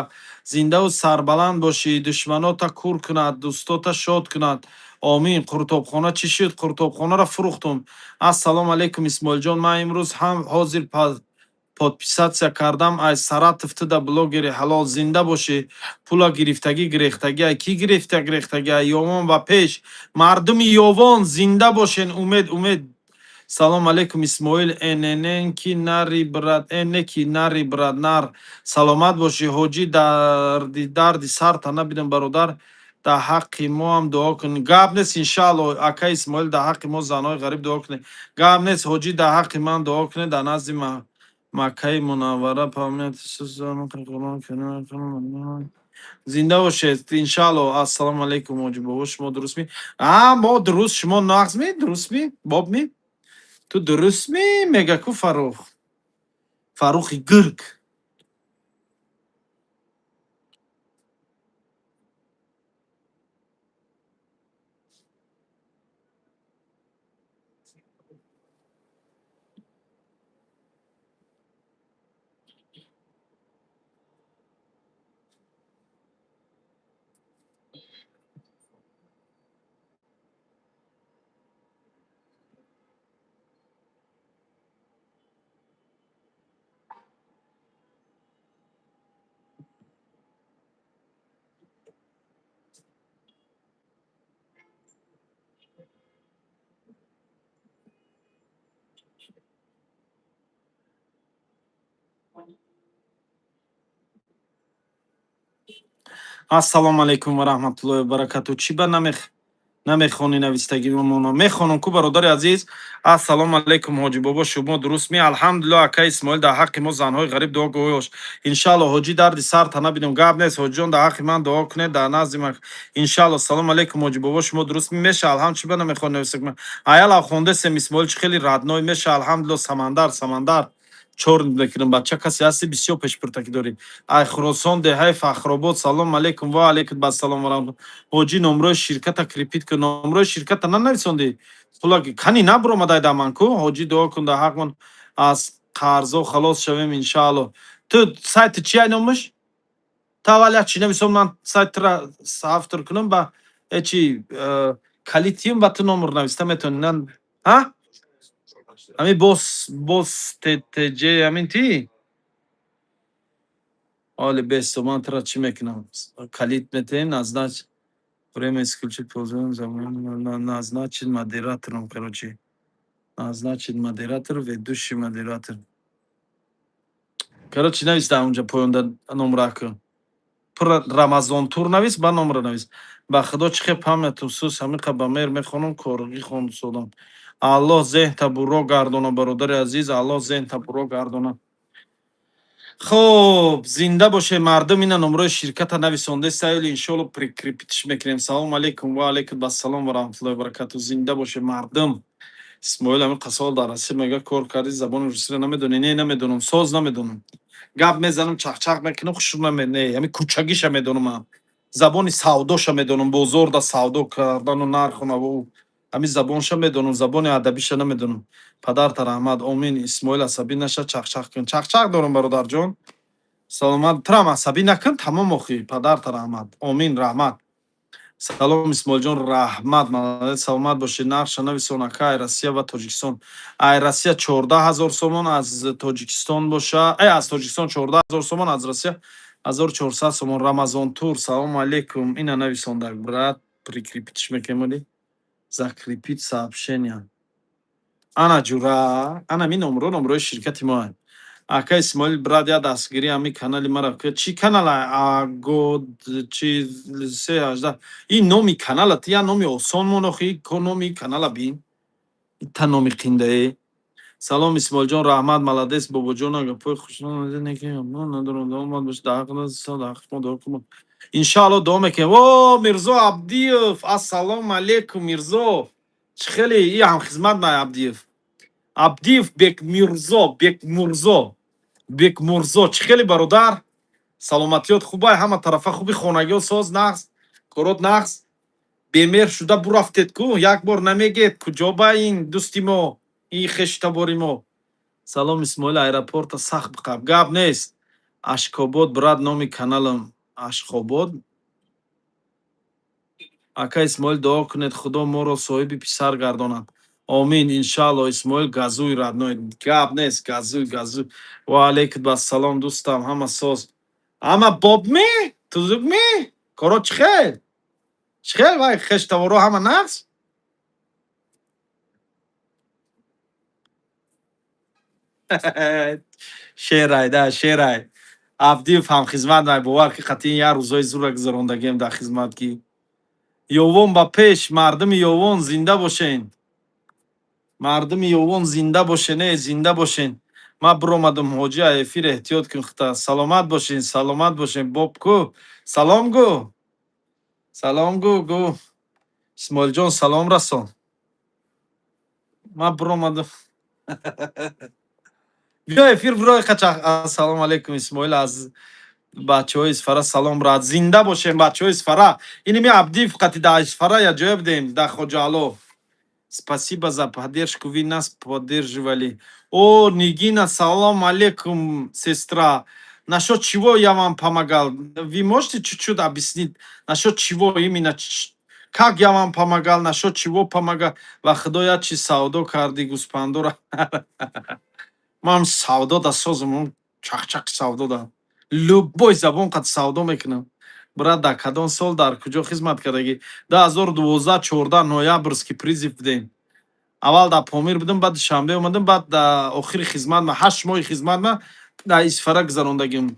Speaker 1: Зиндаву сарбаланд бошӣ, душманота кур кунад, дӯстота шод кунад. Омин. Қуртобхона чӣ шуд? Қуртобхонаро фурӯхтум. Ассалому алайкум, Исмоилҷон. Ман имрӯз ҳам ҳозир подписаться кардам аз Саратов, ту да блогери ҳалол, зинда бошӣ. Пула гирифтагӣ гирехтагӣ, кӣ гирифта гирехтагӣ? Ёвон ба пеш, мардуми Ёвон, зинда бошен. Умед, Умед. Салом алейкум, Исмоил. Ннн ки нари, брат, не ки нари, брат, нар. Саломат бошӣ, ҳоҷӣ. Дарди дарди сарта набинам, бародар, дар ҳаққи мо ҳам дуо кун. Гап нест, иншаалло, ака Исмоил, дар ҳаққи мо занҳои ғариб дуо кунед. Гап нест, ҳоҷӣ, дар ҳаққи ман дуо кунед, дар назди Маккаи Мунаввара. Зинда бошед, иншаалло. Ассалому алайкум, ҳоҷи бобо, шумо дурустми? А мо дуруст, шумо нағзми, дурустми, бобми? Ту дурустми, мега ку Фаррух, Фаррухи гирк. Ассалому алайкум ва раҳматуллоҳи ва баракату. Чӣ ба намехонӣ навистагиамонро? Мехонам ку, бародари азиз. Ассалому алайкум, ҳоҷи бобо, шумо дурустми? Алҳамдулилло, ака Исмоил, дар ҳаққи мо занҳои ғариб дуо гӯёш. Иншаалло, ҳоҷӣ, дарди сарта набинам. Гап нест, ҳоҷиҷон, дар ҳаққи ман дуо кунед, дар назди ман, иншаалло. Салому алайкум, ҳоҷи бобо, шумо дурустми? Меша, алҳамд. Чӣ ба намехонӣ навистагӣ? Аяла хондесем, Исмоил, чӣ хеле родной меша, алҳамдулилло. Самандар, Самандар, чор мекунам, бача, касе ҳасти, бисёр пешпуртакӣ дорӣ. Ай Хуросон, деҳаи Фахробод. Салому алайкум, ва алайкум ассалом ва раҳматуллоҳ. Ҳоҷӣ, номрои ширката крепить кун. Номрои ширката нанависондӣ, пула кани набуромадай дар ман ку. Ҳоҷӣ, дуо кун, дар ҳақмон аз қарзо халос шавем, иншаалло. Ту сайти чи ай номаш? Ту аввал як чи нависон, ман сайтра автор кунам, ба чи калитиюм, ба ту номр нависта метавонӣ. Ҳа, ҳамин бос бос ттж, ҳамин ти оли бесто, ман тура чӣ мекунам? Калит метаем, назнач время, исключить назначить модератором, короче, назначить модератор, ведущий модератор, короче, навис дар онҷа поёнда номра кун. Пура Рамазон тур навис, ба номра навис. Ба худо, чӣ хел памятум сус, ҳамиқа ба мер мехонам, коргӣ хонсодам. Аллоҳ зеҳнта бурро гардона, бародари азиз, Аллоҳ зеҳнта бурро гардона. Хоб, зинда боше, мардум. Ина номрои ширката нависонде сайли, иншоалло, прикрепить ш мекунем. Салому алайкум, ва алайкум ассалом ва раҳматуллоҳи ва баракату. Зинда боше, мардум. Исмоил, ҳамин қасол дар Россия мега кор кардӣ, забони русиро намедонӣ? Не, намедонам, соз намедонам. Гап мезанам, чақчақ мекунам, хушум наме, не, ҳамин кӯчагиша медонам ман. Забони савдоша медонам, бозорда савдо кардану нарху наву, ҳамин забонша медонам, забони адабиша намедонам. Падарта раҳмат, омин. Исмоил, асабӣ наша, чақчақ кун. Чақчақ дорам, бародарҷон, саломат. Турам асабӣ накун, тамом охи. Падарта раҳмат, омин, раҳмат. Салом, Исмоилҷон, раҳмат, саломат бошед. Нархша нависон, ака, ай Россия ва Тоҷикистон. Ай Россия 14 000 сомон, аз Тоҷикистон боша, аз Тоҷикистон 14 000 сомон, аз Россия 1400 сомон. Рамазон тур, салому алейкум. Ина нависондаг, брат, прикрепить ш мекунем, закрепить сообщение. Ана ҷура, ана ми номро, номрои ширкати мо. Ака Исмоил, брат, я дастгирӣ ҳами канали мара. Чӣ канала? Агод чи се ҳажда, ин номи канала. Ти я номи осон мон охи, ко номи канала бин, та номи қиндае. Салом, Исмоилҷон, раҳмат, молодец, бобоҷон, гапои хушнадорам. Иншаалло, дуо мекунем. О, Мирзо Абдиев, ассалому алейкум, Мирзо, чӣ хеле и ҳамхизмат май. Абдиев, Абдиев Бекмирзо, Бекмурзо, Бекмурзо, чӣ хеле, бародар? Саломатиёт хубай, ҳама тарафа хуби, хонагиҳо соз, нағз, корот нағз. Бемер шуда бурафтед ку, як бор намегед куҷо ба ин дӯсти мо, ин хештабори мо. Салом, Исмоил, аэропорта сахт биқаб. Гап нест. Ашкобод, брат, номи каналам Ашхобод. Ака Исмоил, дуо кунед, Худо моро соҳиби писар гардонад. Омин, иншаалло. Исмоил, газуй, родной. Гап нест, газуй, газуй. Ва алейкум ассалом, дӯстам, ҳама соз. Ҳама бобми? Тузукми? Коро чӣ хел? Чӣ хел вай хештаворо ҳама нағз? Шерай да, шерай. Абдиев ҳам хизмат май, бовар ки қатъин як рӯзои зура гузарондагием дар хизмат ки. Ёвон ба пеш, мардуми Ёвон зинда бошен. Мардуми Ёвон зинда бошен, э, зинда бошен. Ман биромадам, ҳоҷи, эфир эҳтиёт кун хута. Саломат бошен, саломат бошен. Боб ку? Салом гӯ. Салом гӯ, гӯ. Исмоилҷон, салом расон. Ман биромадам. Биё эфир бирои қачақ. Ассалому алайкум, Исмоил, аз бачаҳои Исфара салом брат. Зинда бошем, бачаҳои Исфара. Иними Абдиев қати да Исфара я ҷоя будем, да Хоҷаало. Спасибо за поддержку, вы нас поддерживали. О, Нигина, салом алейкум, сестра. Насчет чего я вам помогал? Вы можете чуть-чуть объяснить, насчет чего именно? Как я вам помогал, насчет чего помогал? Ва худоя чи савдо карди гӯспандора. Ман савдо да созам, чақчақ савдо да. Любой забон қад савдо мекунам. Брат, дар кадом сол дар куҷо хизмат кардагӣ? 2012, 14 ноябрьский призыв будем. Аввал дар Помир будам, баъд Душанбе омадам, баъд дар охири хизмат ма, 8 моҳи хизмат ма дар Исфара гузарондагим.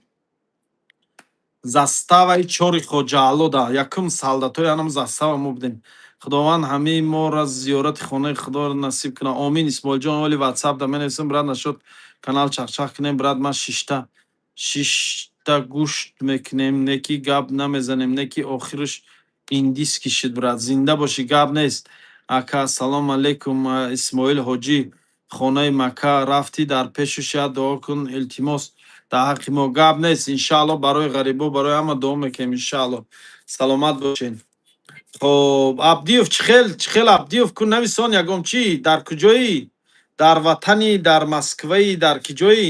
Speaker 1: Заставаи чори Хоҷаало да якум солдатои анам застава мо будем. Худованд ҳамаи моро зиёрати хонаи Худоро насиб кунад. Омин, Исмоилҷон, оли ватсап да менависам, брат, нашуд канал чақчақ кунем, брат, ман шишта шишта гӯшт мекунем, неки гап намезанем, неки охираш индийский шид, брат. Зинда бошӣ, гап нест. Ака, ассалому алайкум, Исмоил ҳоҷӣ, хонаи Макка рафтӣ, дар пешу шояд дуо кун, илтимос, дар ҳаққи мо. Гап нест, иншаалло, барои ғарибо, барои ҳама дуо мекунем, иншаалло. Саломат бошед. Хоб, Абдиев чӣ хел, чӣ хел, Абдиев кун нависон ягон чӣ, дар куҷоӣ? Дар ватанӣ, дар Москваӣ, дар киҷоӣ?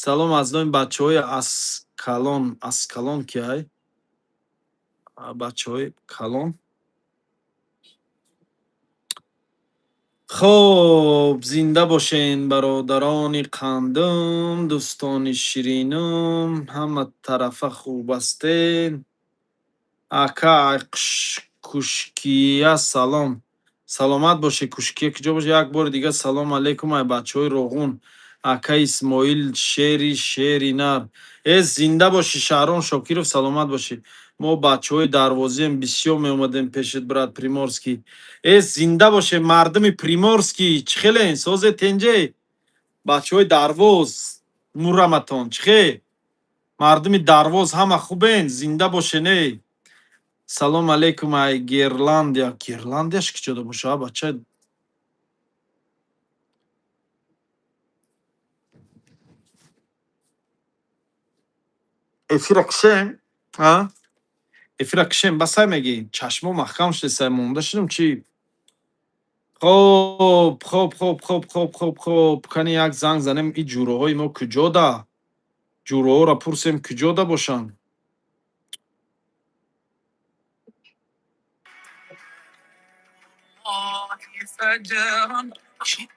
Speaker 1: Салом аз номи бачаҳои Аскалон. Аскалон ки ай? Бачаҳои калон. Хоб, зинда бошен, бародарони қандум, дӯстони ширинум, ҳама тарафа хуб ҳастед. Ака Кушкия салом. Саломат бошед, Кушкия куҷо бошед? Як бори дига салом алейкум ай бачаҳои Роғун. Ака Исмоил, шери шери нар. Э, зинда бошӣ, Шаҳром Шокиров, саломат бошӣ. Мо бачаҳои Дарвозием, бисёр меомадем пешит, брат, Приморский. Э, зинда боше, мардуми Приморский, чӣ хелен? Созе тенҷе? Бачаҳои Дарвоз, мураматон, чӣ хел? Мардуми Дарвоз ҳама хубен, зинда бошен, эй. Салом алейкум ай Герландия. Герландияш киҷода боша, а бача? Эфира кишем? А? Эфира кишем, басай мегӣ? Чашмо маҳкам шудесай, монда шудам чӣ? Хоб, хоб, хоб, хоб, хоб, хоб, хоб. Кани як занг занем, и ҷуроҳои мо куҷода? Ҷуроҳоро пурсем, куҷода бошанд?
Speaker 5: فجرا شئت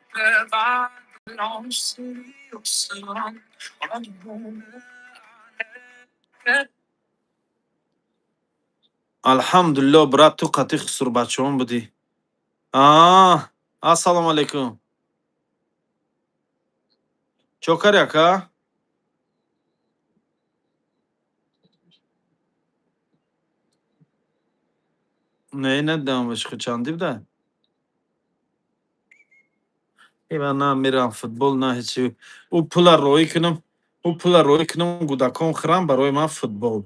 Speaker 5: بعد العسر يسرا ربنا أعلاك.
Speaker 1: Алҳамдулилло, брат, ту қатъи хусурбачаҳон будӣ. А, ассалому алайкум. Чо кари, ака? Не, надидам, чандӣ буда? Э, ман на мерам футбол, на ҳечи. Ӯ пула роӣ кунам, ӯ пула роӣ кунам, гудакон хӯрам, барои ман футбол.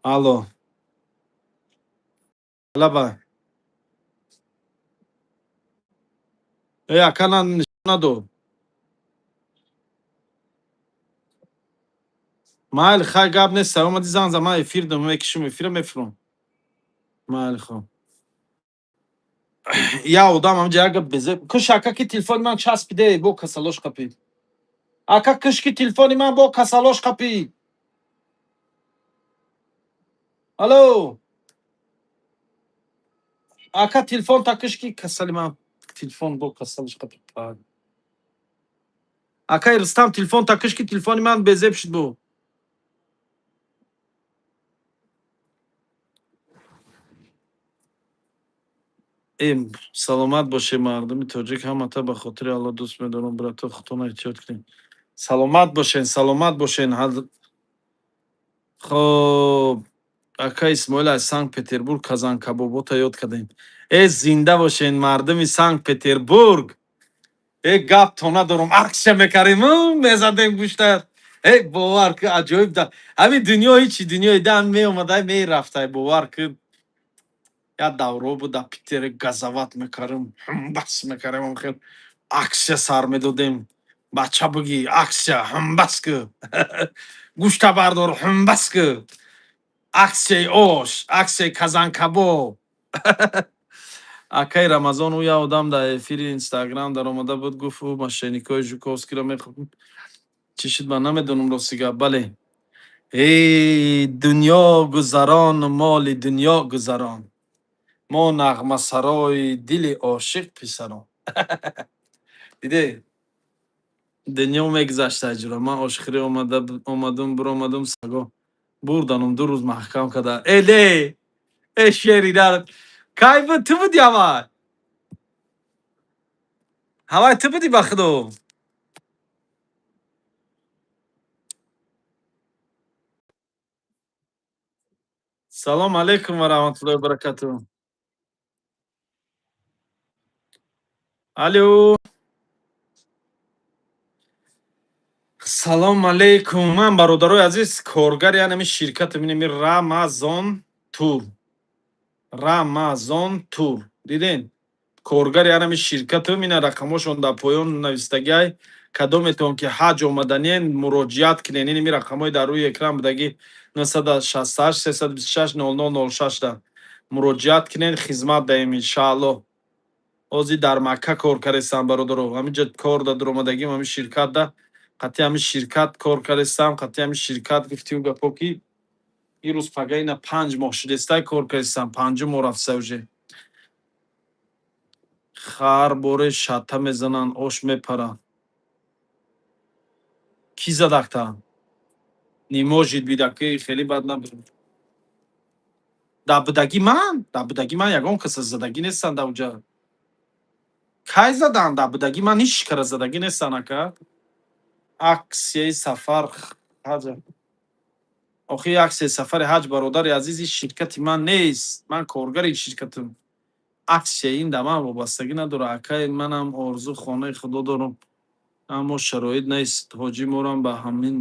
Speaker 1: Алло, лаба. Э, ака, на нишон надод. Майли, хай, гап нест, омади занг за, ман эфир дам, мекишум эфира, мефурам. Майли, хоб. Я одам ҳамҷа як гап безе. Куш, ака, ки телефони ман часпиде, бо касалош қапид. Ака, куш, ки телефони ман бо касалош қапид. Алло. Ака, телефон та куш, ки касали ман телефон бо касалош қапид. Акай Рустам, телефон та куш, ки телефони ман безеб шуд бо. Э, саломат боше, мардуми тоҷик, ҳамата ба хотири Алло дӯст медорам, брато, худтона эҳтиёт кунед. Саломат бошен, саломат бошен. Хоб, ака Исмоил аз Санкт Петербург казанкабобота ёд кардем. Э, зинда бошен, мардуми Санкт Петербург. Э, гап то надорам, аксия мекардем, мезадем гӯшта. Э, бовар ки, аҷоиб да. Ҳамин дунё ҳичи, дунёи дан меомадай, мерафтай, бовар ки. Як давро буд, дар Питере газават мекардем, ҳамбас мекардем, хел аксия сар медодем. Бача буги, аксия, ҳамбас ки. Гӯшта бардор, ҳамбас ки. Аксияи ош, аксияи казанкабоб. Акаи Рамазон, ӯ як одам дар эфири Инстаграм даромада буд, гуфт, ӯ мошенникҳои Жуковскиро мехоҳ. Чӣ шуд, ман намедонам, рости гап, бале. Эй, дунё гузарон, моли дунё гузарон. Мо нағмасарои дили ошиқ писарон. Диде? Дунё мегузашта ҷура. Ман ошхӯрӣ омада омадум, биромадум, саго бурданум, 2 рӯз маҳкам када. Э, не! Э, шери дар. Кай буд, ту буди ҳавай? Ҳавай ту буди, ба худо. Салом алейкум ва раҳматуллоҳи ва баракатуҳ. Алло. Салом алейкум. Ман, бародарои азиз, коргари ҳамин ширкат мебинем, Рамазон Тур. Рамазон Тур. Диден? Коргари ҳамин ширкатум, ина рақамошон дар поён навистагиай. Кадометон ки ҳаҷ омаданиен, муроҷиат кунен. Ин рақамҳои дар рӯи экран будагӣ, 968 326 0006 да муроҷиат кунен, хизмат даем, иншааллоҳ. Ҳозир дар Макка кор кардестам, бародаро. Ҳаминҷа кор да дуромадагим, ҳамин ширкат да, қатъи ҳамин ширкат кор кардестам, қатъи ҳамин ширкат гуфтию гапо, ки ирӯз пага ина 5 моҳ шудестай, кор кардестам, панҷум моҳ рафтса уже. Хар боре шатта мезананд, ош мепарад. Кӣ задакта? Не может быть, аки, хеле бад набуд. Дар будагӣ ман? Дар будагӣ ман ягон каса задагӣ нестам дар уҷа. Кай задан? Дар будагӣ ман ҳеҷ кара задагӣ нестам, ака. Аксияи сафар ҳаҷ. Охи, аксияи сафари ҳаҷ, бародари азиз, ин ширкати ман нест. Ман коргари ин ширкатам. Аксияи ин дар ман вобастагӣ надорад. Акай, манам орзу хонаи худо дорам, аммо шароит нест. Ҳоҷӣ морам ба ҳамин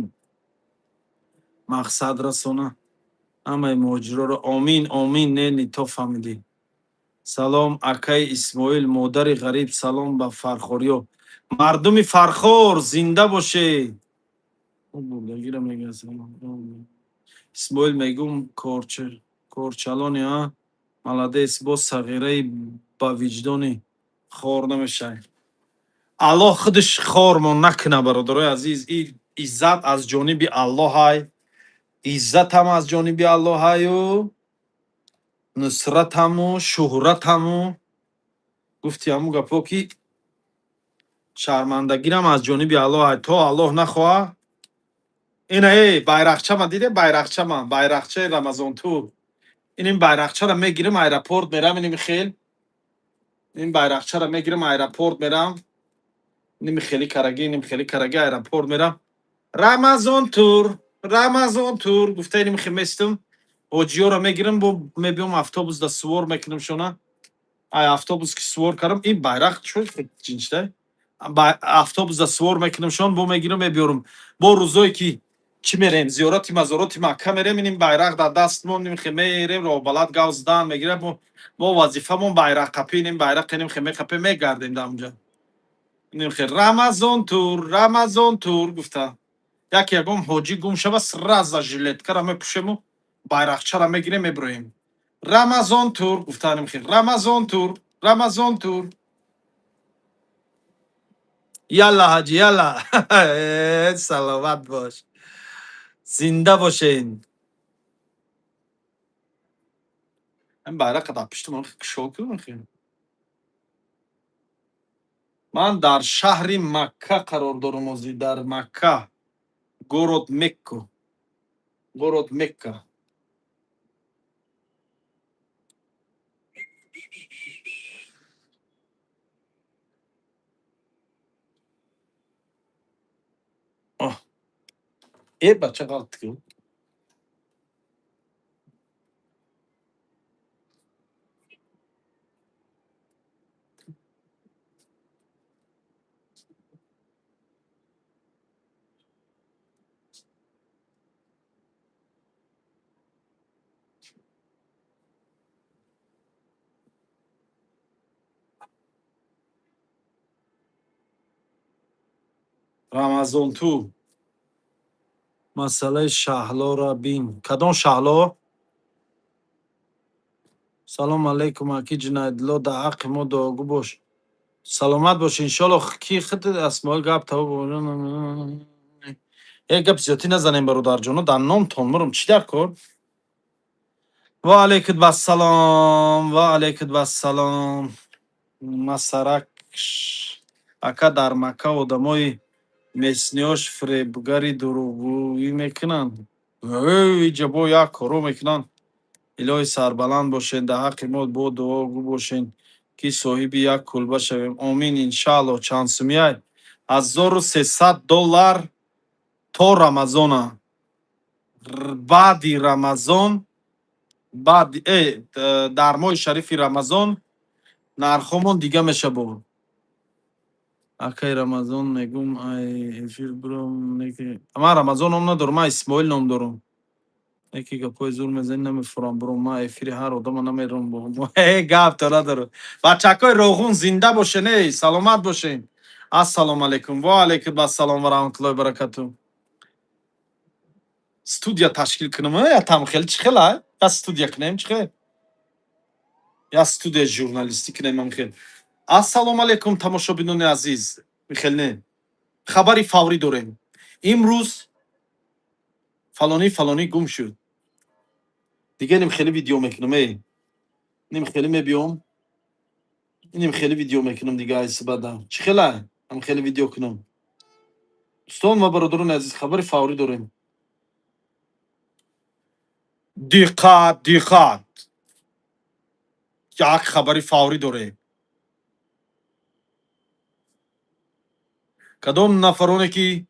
Speaker 1: мақсад расона. Ҳамаи муҳоҷироро омин, омин, не, не то фаҳмидӣ. Салом, акаи Исмоил, модари ғариб, салом ба фархориё. Мардуми Фархор, зинда бошед. Бурдагиро мега, салом. Исмоил, мегум, корчалони, а? Молодец, боз сағираи ба виҷдони хор намешавӣ. Аллоҳ худаш хормон накуна, бародарои азиз. И иззат аз ҷониби Аллоҳай. Иззатам аз ҷониби Аллоҳаю, нусратаму, шуҳратаму, гуфти ҳамун гапо, ки шармандагирам аз ҷониби Аллоҳай. То Аллоҳ нахоҳа. Ина, эй, байрақчама диде, байрақчама, байрақчаи Рамазон Тур. Ин байрақчаро мегирам, аэропорт мерам, иними хел. Ин байрақчаро мегирам, аэропорт мерам. Иними хели караги, иними хели караги аэропорт мерам. Рамазон Тур, Рамазон Тур гуфта, иними хел местам. Ҳоҷиёро мегирам, бо мебиём, автобус да сувор мекунам шона. Ай автобус ки сувор кардам, ин байрақ чӯ ҷинчда? Автобус да сувор мекунам шон, бо мегирам, мебиёрам. Бо рӯзое ки Чӣ мерем, зиёрати мазороти Макка мерем, иним байрақ дар дастмон, нимхе мерем, роҳбалад гав задан мегирад. Мо вазифамон байрақ қапӣ, иним байрақ нимхе меқапем, мегардем дар онҷа. Нимхе Рамазон тур, Рамазон тур гуфта. Яке ягон ҳоҷӣ гум шава, сразу жилеткара мепӯшему байрақчара мегирем, мебироем. Рамазон тур гуфта нимхе Рамазон тур, Рамазон тур. Ялла ҳаҷи, ялла. Саломат бош. Зинда бошен. Ин байрақа дар пишти ман кушод кунам. Ман дар шаҳри Макка қарор дорам ҳозир, дар Макка. Город Мекко. Город Мекка. Оҳ. Э бача ғалт ку. Рамазон ту. Масъалаи Шаҳлоро бин. Кадом Шаҳло? Салом алейкум, аки Ҷунайдулло, дар ҳаққи мо дуогӯ бош. Саломат бош, иншоалло. Ки худ Исмоил гап та э гап зиёдтӣ назанем, бародарҷоно, дар номтон мурам, чӣ дар кор? Ва алейкум вассалом, ва алейкум вассалом. Масарак ака, дар Макка одамои местниёш фиребгари дурӯғгӯӣ мекунанд. Иҷа бо як коро мекунанд. Илоҳи сарбаланд бошед, дар ҳаққи мо бо дуогӯ бошед, ки соҳиби як кулба шавем. Омин, иншаалло. Чанд сумияй? 1300 доллар то Рамазона. Баъди Рамазон, баъди дар моҳи шарифи Рамазон нархҳомон дига мешавад. Акай Рамазон мегум, ай эфир буром. Ман Рамазон ном надорам, ман Исмоил ном дорам. Яке гапҳои зур мезанӣ, намефурам, буром, ман эфири ҳар одама намерам. Э гап то надорам. Бачакҳои Роғун зинда бошен, эй, саломат бошен. Ассалому алайкум. Ва алайкум ассалом ва раҳматуллоҳи баракатуҳ. Студия ташкил кунам, я там хеле чӣ хела? Я студия кунем, чӣ хел? Я студияи журналистӣ кунем ам хел. Ассалому алайкум, тамошобинони азиз. Хел не. Хабари фаврӣ дорем. Имрӯз фалонӣ фалонӣ гум шуд. Дига ним хеле видео мекунам, эй. Ним хеле мебиём. Ним хеле видео мекунам дига айсибада. Чӣ хела? Ам хеле видео кунам. Дӯстон ва бародарони азиз, хабари фаврӣ дорем. Диққат, диққат! Як хабари фаврӣ дорем. Кадом нафароне ки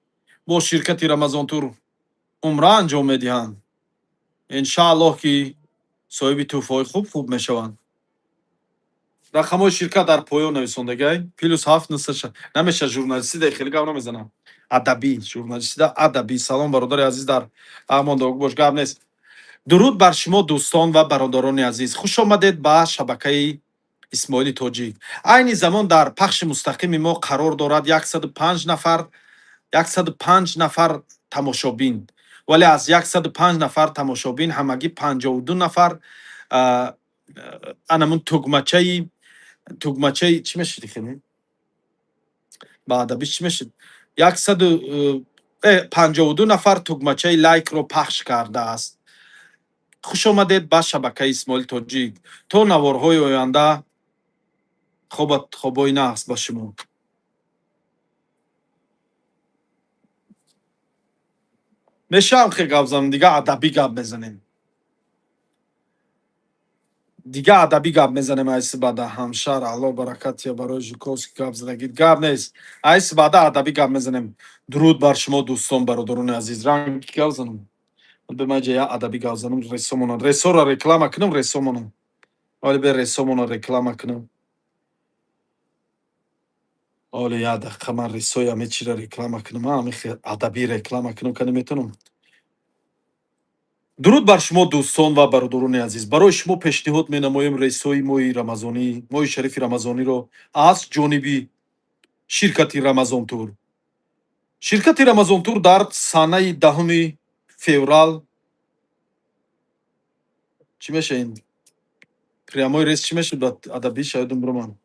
Speaker 1: бо ширкати Рамазонтур умра анҷом медиҳанд, иншааллоҳ ки соҳиби тӯҳфаҳои хуб хуб мешаванд. Рақамҳои ширкат дар поён нависондагай. +7 9 намеша, журналистӣ да хеле гап намезанам. Адабӣ, журналистӣ да адабӣ. Салом, бародари азиз, дар амон дог бош, гап нест. Дуруд бар шумо, дӯстон ва бародарони азиз. Хуш омадед ба шабакаи Исмоили Тоҷик. Айни замон дар пахши мустақими мо қарор дорад 105 нафар, 105 нафар тамошобин. Вале аз 105 нафар тамошобин ҳамагӣ 52 нафар анамун тугмачаи чӣ мешид хеле? Ба адабӣ чӣ мешид? 152 нафар тугмачаи лайкро пахш кардааст. Хуш омадед ба шабакаи Исмоили Тоҷик. То наворҳои оянда хобат хобои нағз ба шумо. Мешавам хе гап занам, дига адабӣ гап мезанем. Дига адабӣ гап мезанем айси баъда. Ҳамшар, Алло баракат я барои Жуковский гап задагид. Гап нест. Айси баъда адабӣ гап мезанем. Дуруд бар шумо, дӯстон, бародарони азиз. Ранг гап занам. Бе маҷа я адабӣ гап занам, ресомона. Ресора реклама кунам, ресомона. Оли бе ресомона реклама кунам. Оли я дақиқа ман ресоя мечира реклама кунам. Ами адабӣ реклама кунам, ка наметонам. Дуруд бар шумо, дӯстон ва бародарони азиз. Барои шумо пешниҳод менамоем рейсҳои моҳи рамазонӣ, моҳи шарифи рамазониро аз ҷониби ширкати Рамазонтур. Ширкати Рамазонтур дар санаи 10 феврал чӣ меша ин? Прямой рейс чӣ мешуд ба адабӣ шаёдум броман?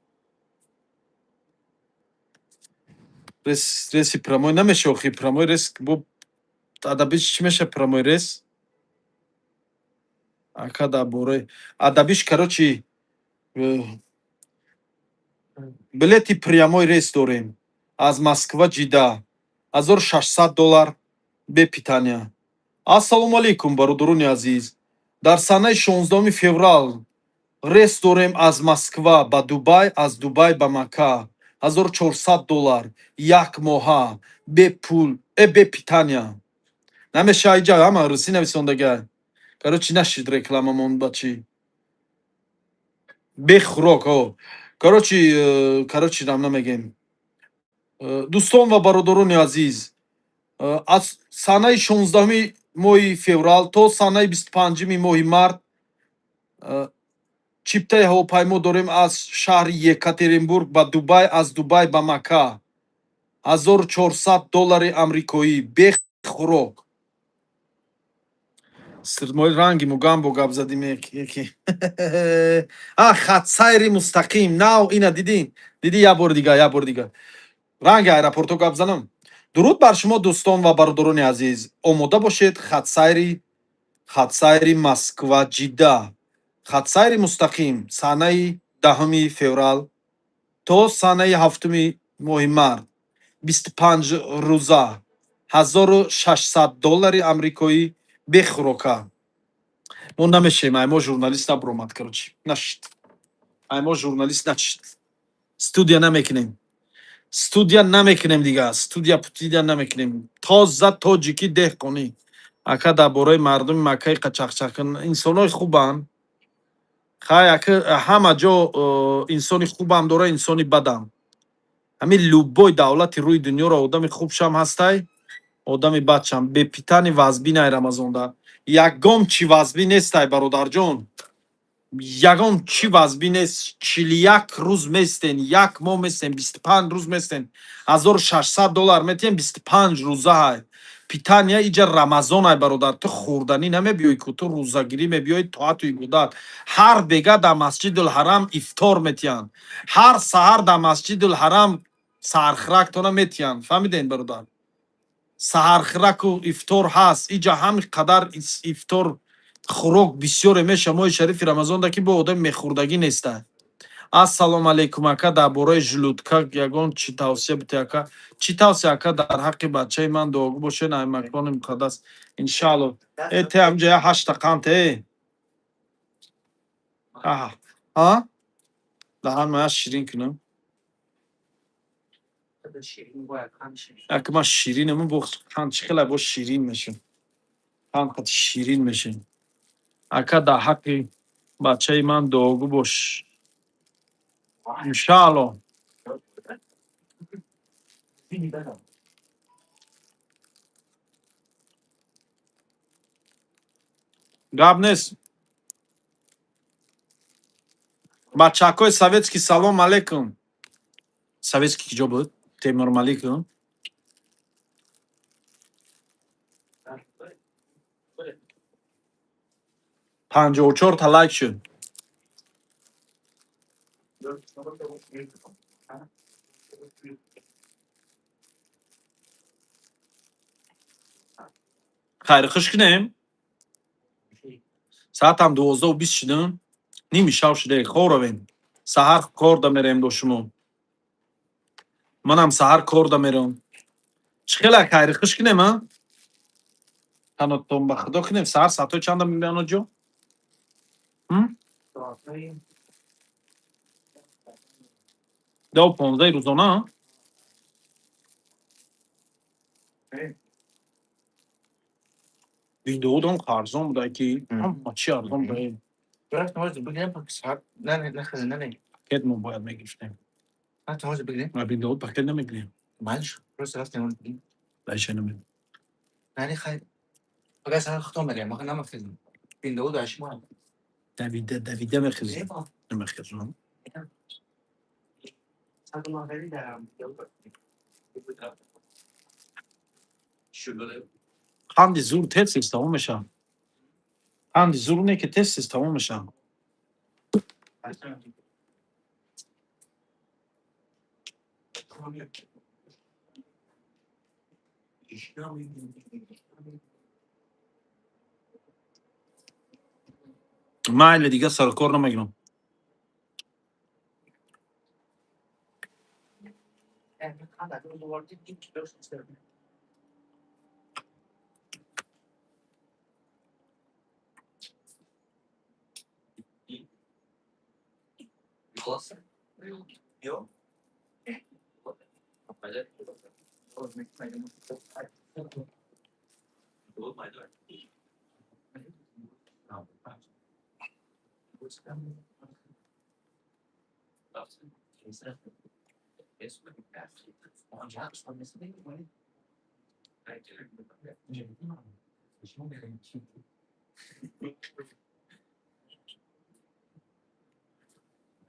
Speaker 1: Рейс, рейси прямой намеша охи, прямой рейс бо адабиш чӣ меша прямой рейс? Ака, дар бораи адабиш, короче, билети прямой рейс дорем аз Москва Ҷида 1600 доллар бе питания. Ассалому алайкум, бародарони азиз. Дар санаи 16 феврал рейс дорем аз Москва ба Дубай, аз Дубай ба Макка 1400 доллар, як моҳа, бе пул, бе питания. Намеша, иҷа ҳама русӣ нависондага. Короче, нашид рекламамон ба чӣ? Бе хӯрок, о. Короче, короче, нам намегем. Дӯстон ва бародарони азиз, аз санаи 16 моҳи феврал то санаи 25 моҳи март чиптаи ҳавопаймо дорем аз шаҳри Екатеринбург ба Дубай, аз Дубай ба Макка 1400 доллари амрикоӣ, бе хӯрок. Сирмои ранги мугамбо гап задим яки. А, хатсайри мустақим. Нав ина дидӣ? Дидӣ, як бори дига, як бори дига. Ранги аэропорто гап занам. Дуруд бар шумо, дӯстон ва бародарони азиз. Омода бошед, хатсайри Москва Ҷидда. Хатсайри мустақим санаи 10 феврал то санаи 7 моҳи март, 25 рӯза, 1600 доллари амрикоӣ, бехӯрока. Мо намешем, ай мо журналист набуромад, короче. Нашид. Ай мо журналист нашид. Студия намекунем. Студия намекунем дига. Студия путидия намекунем. Тоза тоҷикӣ деҳқонӣ. Ака, дар бораи мардуми Маккаи қачақчақ инсонои хубанд. Хай, ака, ҳама ҷо инсони хубам дора, инсони бадам. Ҳамин любой давлати рӯи дунёро одами хубшам ҳастай, одами бадшам. Бе питания вазбин ай Рамазонда. Ягон чӣ вазбин нестай, бародарҷон. Ягон чӣ вазбин нест. 41 рӯз местен, як моҳ местен, 25 рӯз местен. 1600 доллар метиҳем, 25 рӯза ҳай. Питания иҷа Рамазон ай, бародар. Ту хӯрданӣ намебиёй ку, ту рӯзагирӣ мебиёй, тоату ибодат. Ҳар бега дар Масҷидулҳарам ифтор метиҳанд. Ҳар саҳар дар Масҷидулҳарам саҳархӯрактона метиҳанд. Фаҳмидем, бародар? Саҳархӯраку ифтор ҳаст. Иҷа ҳамин қадар ифтор хӯрок бисёре меша моҳи шарифи Рамазонда, ки бо одами мехӯрдагӣ неста. Ассалому алайкум, ака, дар бораи желудка ягон чӣ тавсия бите, ака. Чӣ тавсия, ака? Дар ҳаққи бачаи ман дуогӯ бошед, ай макони муқаддас, иншаалло. Э, те ҳамҷа я ҳашта қант, э. Аҳа. А? Даҳан мая ширин кунам. Ака, ман ширинам, бо қанд чӣ хеле бо ширин мешам. Қанд қати ширин мешем. Ака, дар ҳаққи бачаи ман дуогӯ бош. Иншаалло. Гап нест. Бачакҳои советский, салом алейкум. Советский киҷо буд? Темур Малик? 54 та лайк шуд. Хайр хуш кунем. Саатам 12:20 шудам. Ними шав шуда, хоб равем. Саҳар кор да мерем бо шумо. Манам саҳар кор да мерам. Чӣ хела, хайри хуш кунем, а? Танотон ба худо кунем. Саҳар саатҳои чанда мебиён ҷо? 10:15 рӯзона? Видеодон арзон буда ки ҳама чӣ арзон буда. Пакет мо бояд мегирифтем. Видео пакет намегирем. Дальше намедем.
Speaker 4: Агар сар хато мерем, ма намахезм. Пиндоу дар шумо.
Speaker 1: Давида давида мехезем, намехезам. Қанди зур тез тез тамом мешавад. Қанди зур не, ки тез тез тамом мешавад. Майли, дига саркор намегирам.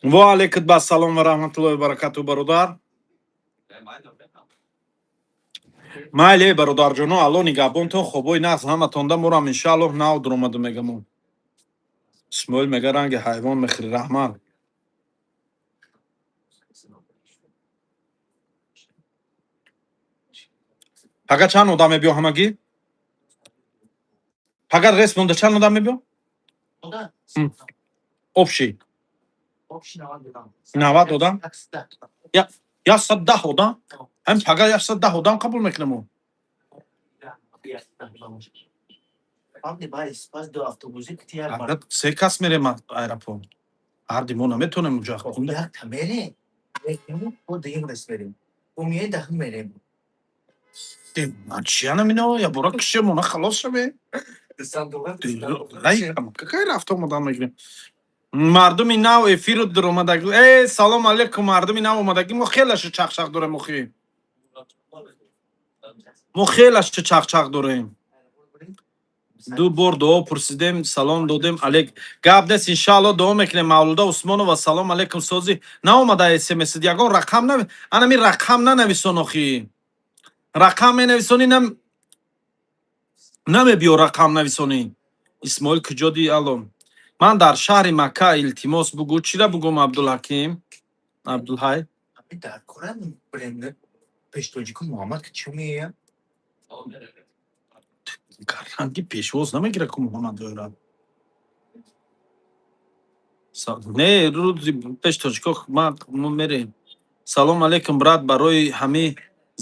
Speaker 1: Ва алейкум ассалом ва раҳматуллоҳи ва баракату, бародар. Майли, бародарҷоно, Алло нигаҳбонтон, хобои нағз ҳаматонда. Морам, иншааллоҳ, нав дуромаду мегамо. Исмоил мега, ранги ҳайвон мехӯри, раҳмат. Пага чанд одам мебиё ҳамагӣ? Пага рес монда, чанд одам мебиё? Общий 90 одам, 110 одам. Ҳам пага 110 одам қабул мекунем. Се кас мерем аэропорт, ҳарди мо наметонем уҷа.
Speaker 4: Якта мерем, мерем.
Speaker 1: Чия намино, я бора кишемона, халос шавем. Какай рафта омадан мегирем. Мардуми нав эфиру дуромадаги, э, салом алейкум, мардуми нав омадагӣ. Мо хелашу чақчақ дорем охи, мо хелашу чақчақ дорем. Ду бор дуо пурсидем, салом додем, алек, гап нест, иншаалло, дуо мекунем. Мавлуда Усмонова, салом алейкум, созӣ? Наомада смс, ягон рақам на, анами рақам нанависон охи. Рақам менависонӣ, нам намебиё, рақам нависонӣ. Исмоил, куҷоди? Алло, ман дар шаҳри Макка, илтимос, бугӯ. Чира бугӯм, Абдулҳаким, Абдулҳай?
Speaker 4: Дар кора пеш тоҷику Муҳаммад ки чӣ мея?
Speaker 1: Ранги пешвоз намегира ку Муҳаммад дорад. Не, рӯзи пеш тоҷико ма мерем. Салом алейкум, брат, барои ҳами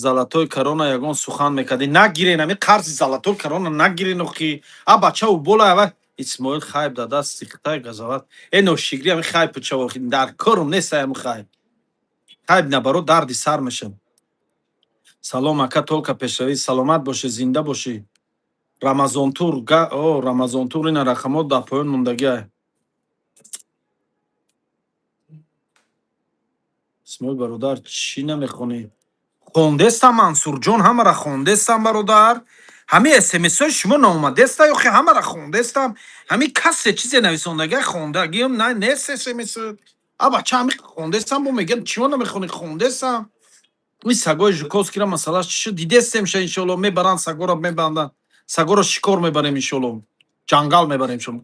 Speaker 1: золотой корона ягон сухан мекардӣ? Нагирен ҳами қарзи золотой корона, нагирен охи. А бачау бола ава Исмоил хайб да дасти хитай газават. Э, ношигри, ҳами хайб пучава дар корум нест, ҳами хайб. Хайб набаро дарди сар мешав. Салом, ака, только пешравӣ, саломат бошӣ, зинда бошӣ. Рамазонтур, о, Рамазонтур, ина рақамот дар поён мондагиай. Исмоил бародар, чӣ намехонӣ? Хондестам, Мансурҷон, ҳамара хондестам, бародар. Ҳами смсҳои шумо наомадеста ёхи, ҳамара хондестам. Ҳами касе чизе нависондагиай, хондагиам на нест смс. А бача, ҳами хондестам, бо мегӯям, чимо намехонӣ? Хондестам. Ин сагои Жуковскийра масъалаш чӣ шуд? Дидестем ша, иншоалло, мебаранд сагоро, мебанданд. Сагоро шикор мебарем, иншоалло. Ҷангал мебарем шумо.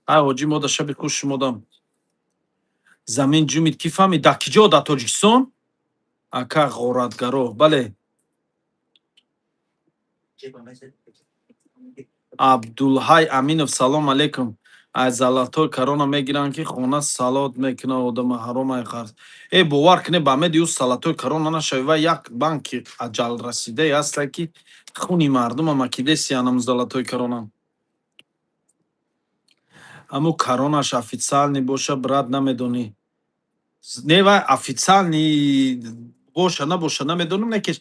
Speaker 1: Ай ҳоҷӣ, мода шаби хуш шумодам. Замин ҷумид, кӣ фаҳмид? Дар киҷо? Дар Тоҷикистон? Ака, ғоратгаро, бале. Абдулҳай Аминов, салом алейкум. Аз золотой корона мегиранд, ки хона салот мекуна одама, ҳаром ай қарз. Э, бовар кунед, ба меди ӯ золотой корона нашави, ва як банки аҷалрасидае ҳаста, ки хуни мардума макидеси анам золотой корона. Аммо коронаш официальный боша, брат, намедонӣ. Не, вай официальный боша набоша намедонам, не ки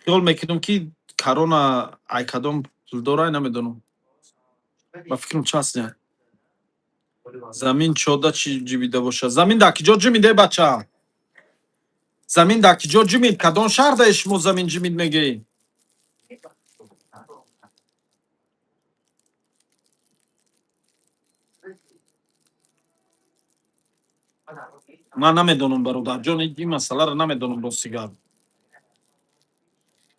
Speaker 1: хиёл мекунам, ки корона ай кадом пулдорай, намедонам. Ба фикрам, частный. Замин чода чӣ ҷибида боша? Замин дар киҷо ҷимиде, бача? Замин дар киҷо ҷимид? Кадом шаҳр даи шумо замин ҷимид мегӯӣ? Ман намедонам, бародарҷон, ин масъаларо намедонам, рости гап.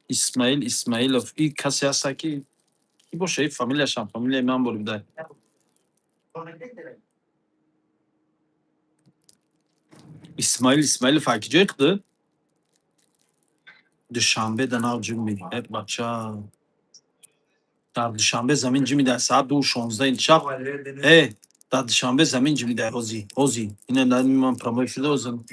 Speaker 1: Исмаил Исмаилов и касе ҳаста, ки ки боша, и фамилияшам фамилияи ман бурида. Исмаил Исмаилов аки ҷои худ Душанбе да нав ҷимми. Э, бача, дар Душанбе замин ҷимида, соат 2:16 шаб. Э, дар Душанбе замин ҷимида, ҳози ҳози ина ман прямой эфир дозам.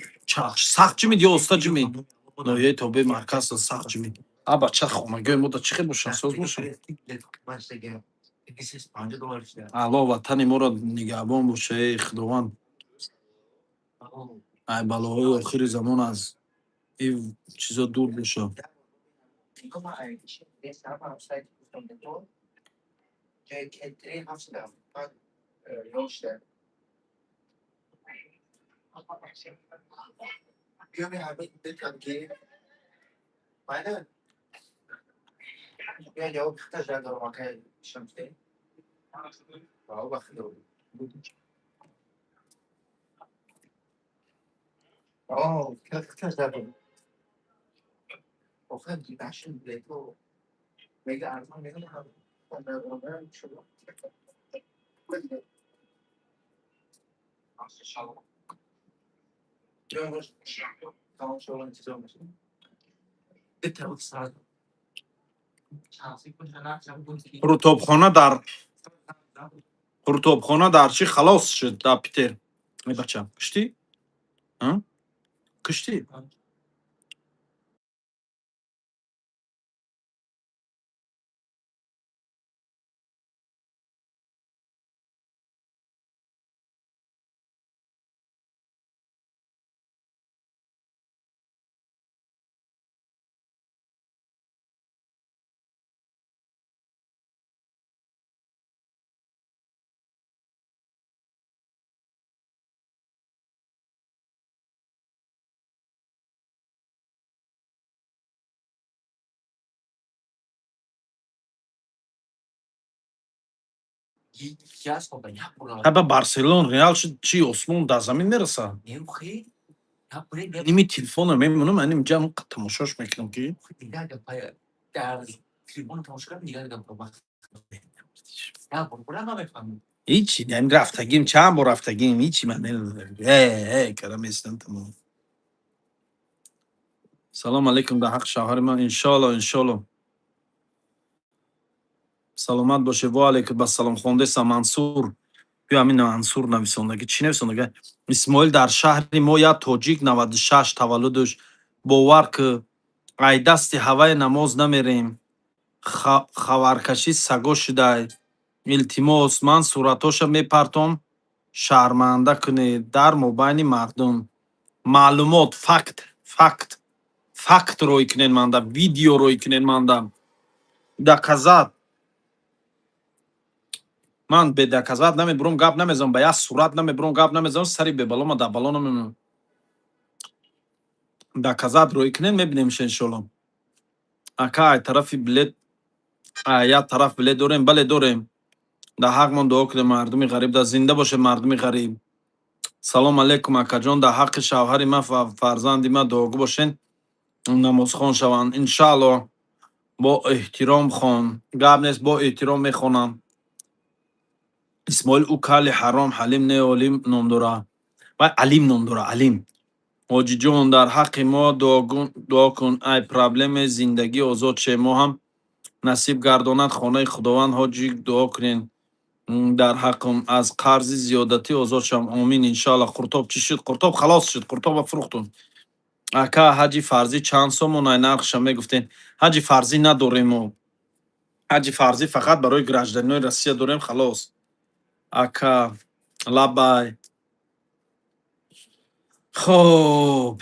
Speaker 1: Сахт ҷимид ё оста ҷимид? Ноҳияи тобеи марказ сахт ҷимид. А, бача, хонагиҳои мо да чӣ хел бошанд, соз бошанд? Алло, ватани моро нигаҳбон боша, эй Худованд. Ай балоҳои охири замон аз ин чизо дур боша. Қурутобхона дар қурутобхона дар чӣ халос шуд дар Питер? Эй, бача, куштӣ? Куштӣ? Ҳаба Барселон Реал шуд, чи осмон дар замин мерасад? Ними телефонро мемонам, аним ҷам тамошош мекунам, ки ҳичи ям рафтагим, чанд бор рафтагим, ҳичи ман э кара местам, тамом. Салом алейкум, дар ҳаққи шавҳари ман, иншоалло, иншоалло. Саломат бошед, ва алейкум ассалом. Хондеса Мансур. Ё ҳамин Мансур нависондаги, чӣ нависондаги? Исмоил, дар шаҳри мо як тоҷик 96 таваллудаш, бовар ки, ай дасти ҳавай намоз намерем. Хабаркашӣ саго шудай. Илтимос, ман суратҳоша мепартом, шарманда кунед дар мобайни мардум. Маълумот, факт, факт, факт рӯй кунед манда, видео рӯй кунед манда. Доказать. Ман бе доказать намебурам, гап намезанам, ба як сурат намебурам, гап намезанам, сари бебало ма дар бало намемонам. Доказать рӯй кунед, мебинемша, иншоалло. Ака, ай тарафи билет, як тараф билет дорем, бале, дорем. Дар ҳаққмон дуо кунед, мардуми ғариб, да зинда бошед мардуми ғариб. Салом алейкум, акаҷон, дар ҳаққи шавҳари ман ва фарзанди ман дуогӯ бошед, намозхон шаванд. Иншаалло, бо эҳтиром хон. Гап нест, бо эҳтиром мехонам. Исмоил, ӯ кали ҳаром Ҳалим не, Олим ном дора. Вай Алим ном дора, Алим. Ҳоҷиҷон, дар ҳаққи мо дуо кун, ай проблемаи зиндагӣ озод шем, мо ҳам насиб гардонад хонаи Худованд, ҳоҷӣ, дуо кунед дар ҳаққам, аз қарзи зиёдатӣ озод шавам. Омин, иншоалло. Қуртоб чӣ шуд? Қуртоб халос шуд, қуртоба фурӯхтум. Ака, ҳаҷи фарзӣ чанд сомон, ай нархша мегуфтем? Ҳаҷи фарзӣ надорем мо. Ҳаҷи фарзӣ фақат барои гражданинои Россия дорем, халос. Ака, лаббай. Хоб.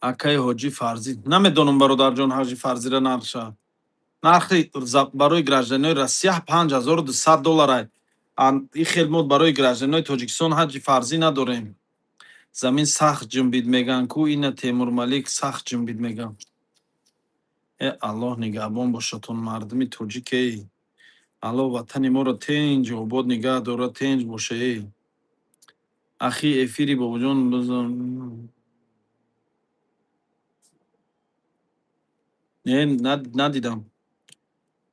Speaker 1: Акаи ҳоҷӣ фарзӣ. Намедонам, бародарҷон, ҳаҷи фарзира нархша. Нархи барои гражданинои Россия 5200 долларай. Ин хел мо барои гражданинои Тоҷикистон ҳаҷи фарзӣ надорем. Замин сахт ҷунбид меган ку, ина Темурмалик сахт ҷунбид меган. Э, Аллоҳ нигаҳбон бошатон, мардуми тоҷик, эй. Аллоҳ ватани моро тинҷ обод нигаҳ дорад, тинҷ боша, эй. Ахи, эфири бобоҷон бизон. Не, надидам.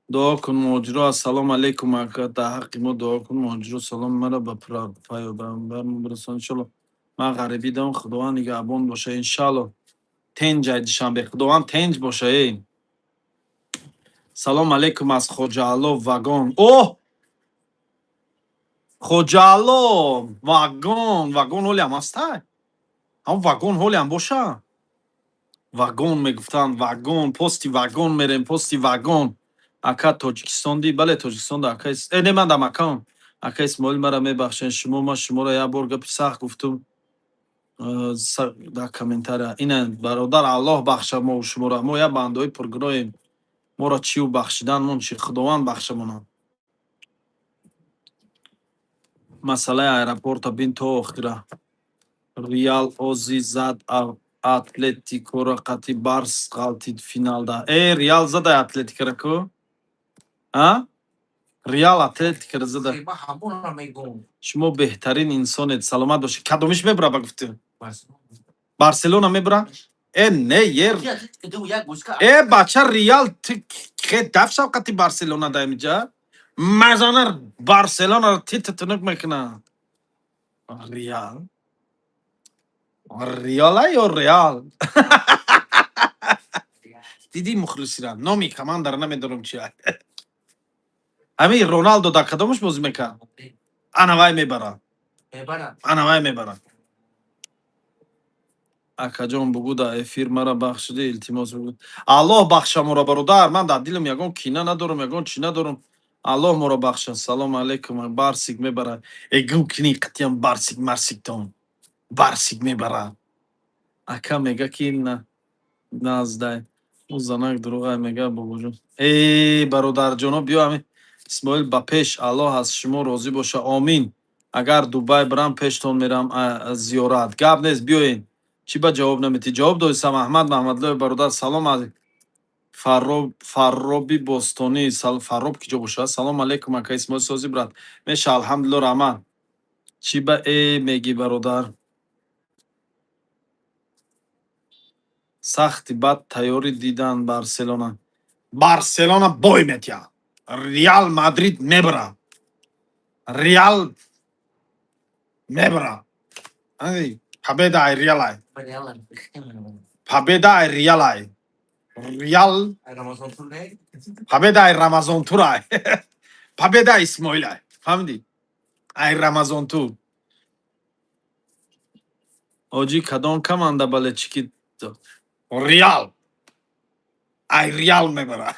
Speaker 1: Дуо кун, муҳоҷиро. Ассалому алайкум, ака, дар ҳаққи мо дуо кун, муҳоҷиро. Салом мара ба паёмбар бирасон, иншалло. Ман ғарибӣ дорам, Худованд нигаҳбон боша, иншалло. Тинҷ ай Душанбе, Худованд тинҷ боша, эй. Салом алейкум аз Хоҷаалло вагон. Оҳ! Хоҷаалло вагон, вагон ҳолиам ҳастай? Ҳамон вагон ҳолиам боша? Вагон мегуфтанд, вагон, пости вагон мерем, пости вагон. Ака, Тоҷикистон ди? Бале, Тоҷикистон да, ака. Э, не, ман дар Маккаам. Ака Исмоил, мара мебахшед, шумо ман шуморо як бор гапи сахт гуфтум дар комментария. Ина, бародар, Аллоҳ бахша мо шуморо. Мо як бандаҳои пургуноҳем. Моро чию бахшидан мон чи, Худованд бахшамонад. Масъалаи аэропорта бин то охира. Реал ози зад Атлетикоро, қати Барс ғалтид финалда. Э, Реал задай Атлетикара ку? А? Реал Атлетикара зада. Шумо беҳтарин инсонед, саломат бошед. Кадомиш мебура, ба гуфти? Барселона мебура? Э, не, ер. Э, бача, Реал хе даф шав қати Барселона да имиҷа. Мазана Барселона тита тунук мекуна. Реал. Реала ё Реал? Диди мухлисира. Номи командара намедонам чи. Ҳамин Роналдо дар кадомаш бозӣ мекард? Ана вай мебара. Ана вай мебара. Акаҷон, бугӯ дар эфир мара бахшиди, илтимос, бугӯ. Аллоҳ бахша моро, бародар. Ман дар дилам ягон кина надорам, ягон чӣ надорам. Аллоҳ моро бахша. Салому алейкум. Барсик мебара. Э, гум кини қатъиян барсик марсиктон. Барсик мебара. Ака мега ки на наздай. Ӯ занак дурӯғай мега, бобоҷон. Э, бародарҷоно, биё ҳамин Исмоил ба пеш, Аллоҳ аз шумо розӣ боша. Омин. Агар Дубай бирам, пештон мерам зиёрат. Гап нест, биёед. Чӣ ба ҷавоб наметӣ? Ҷавоб додисам, Аҳмад Маҳмадлоев, бародар, салом аз Фарроб, Фарроби Бостонӣ. Фарроб ки ҷо бошад? Салом алейкум, ака Исмоил, сози, брат? Меша, алҳамдулилло, раҳмат. Чӣ ба э мегӣ, бародар? Сахти бад тайёрӣ дидан Барселона. Барселона бой метиҳад. Реал Мадрид мебара. Реал мебара. Победа ай Реал ай. Победа ай Реал ай. Реал победа ай Рамазон тур ай. Победа Исмоил ай. Фаҳмидӣ? Ай Рамазон тур. Оҷи, кадом команда бале чики? Реал. Ай Реал мебара.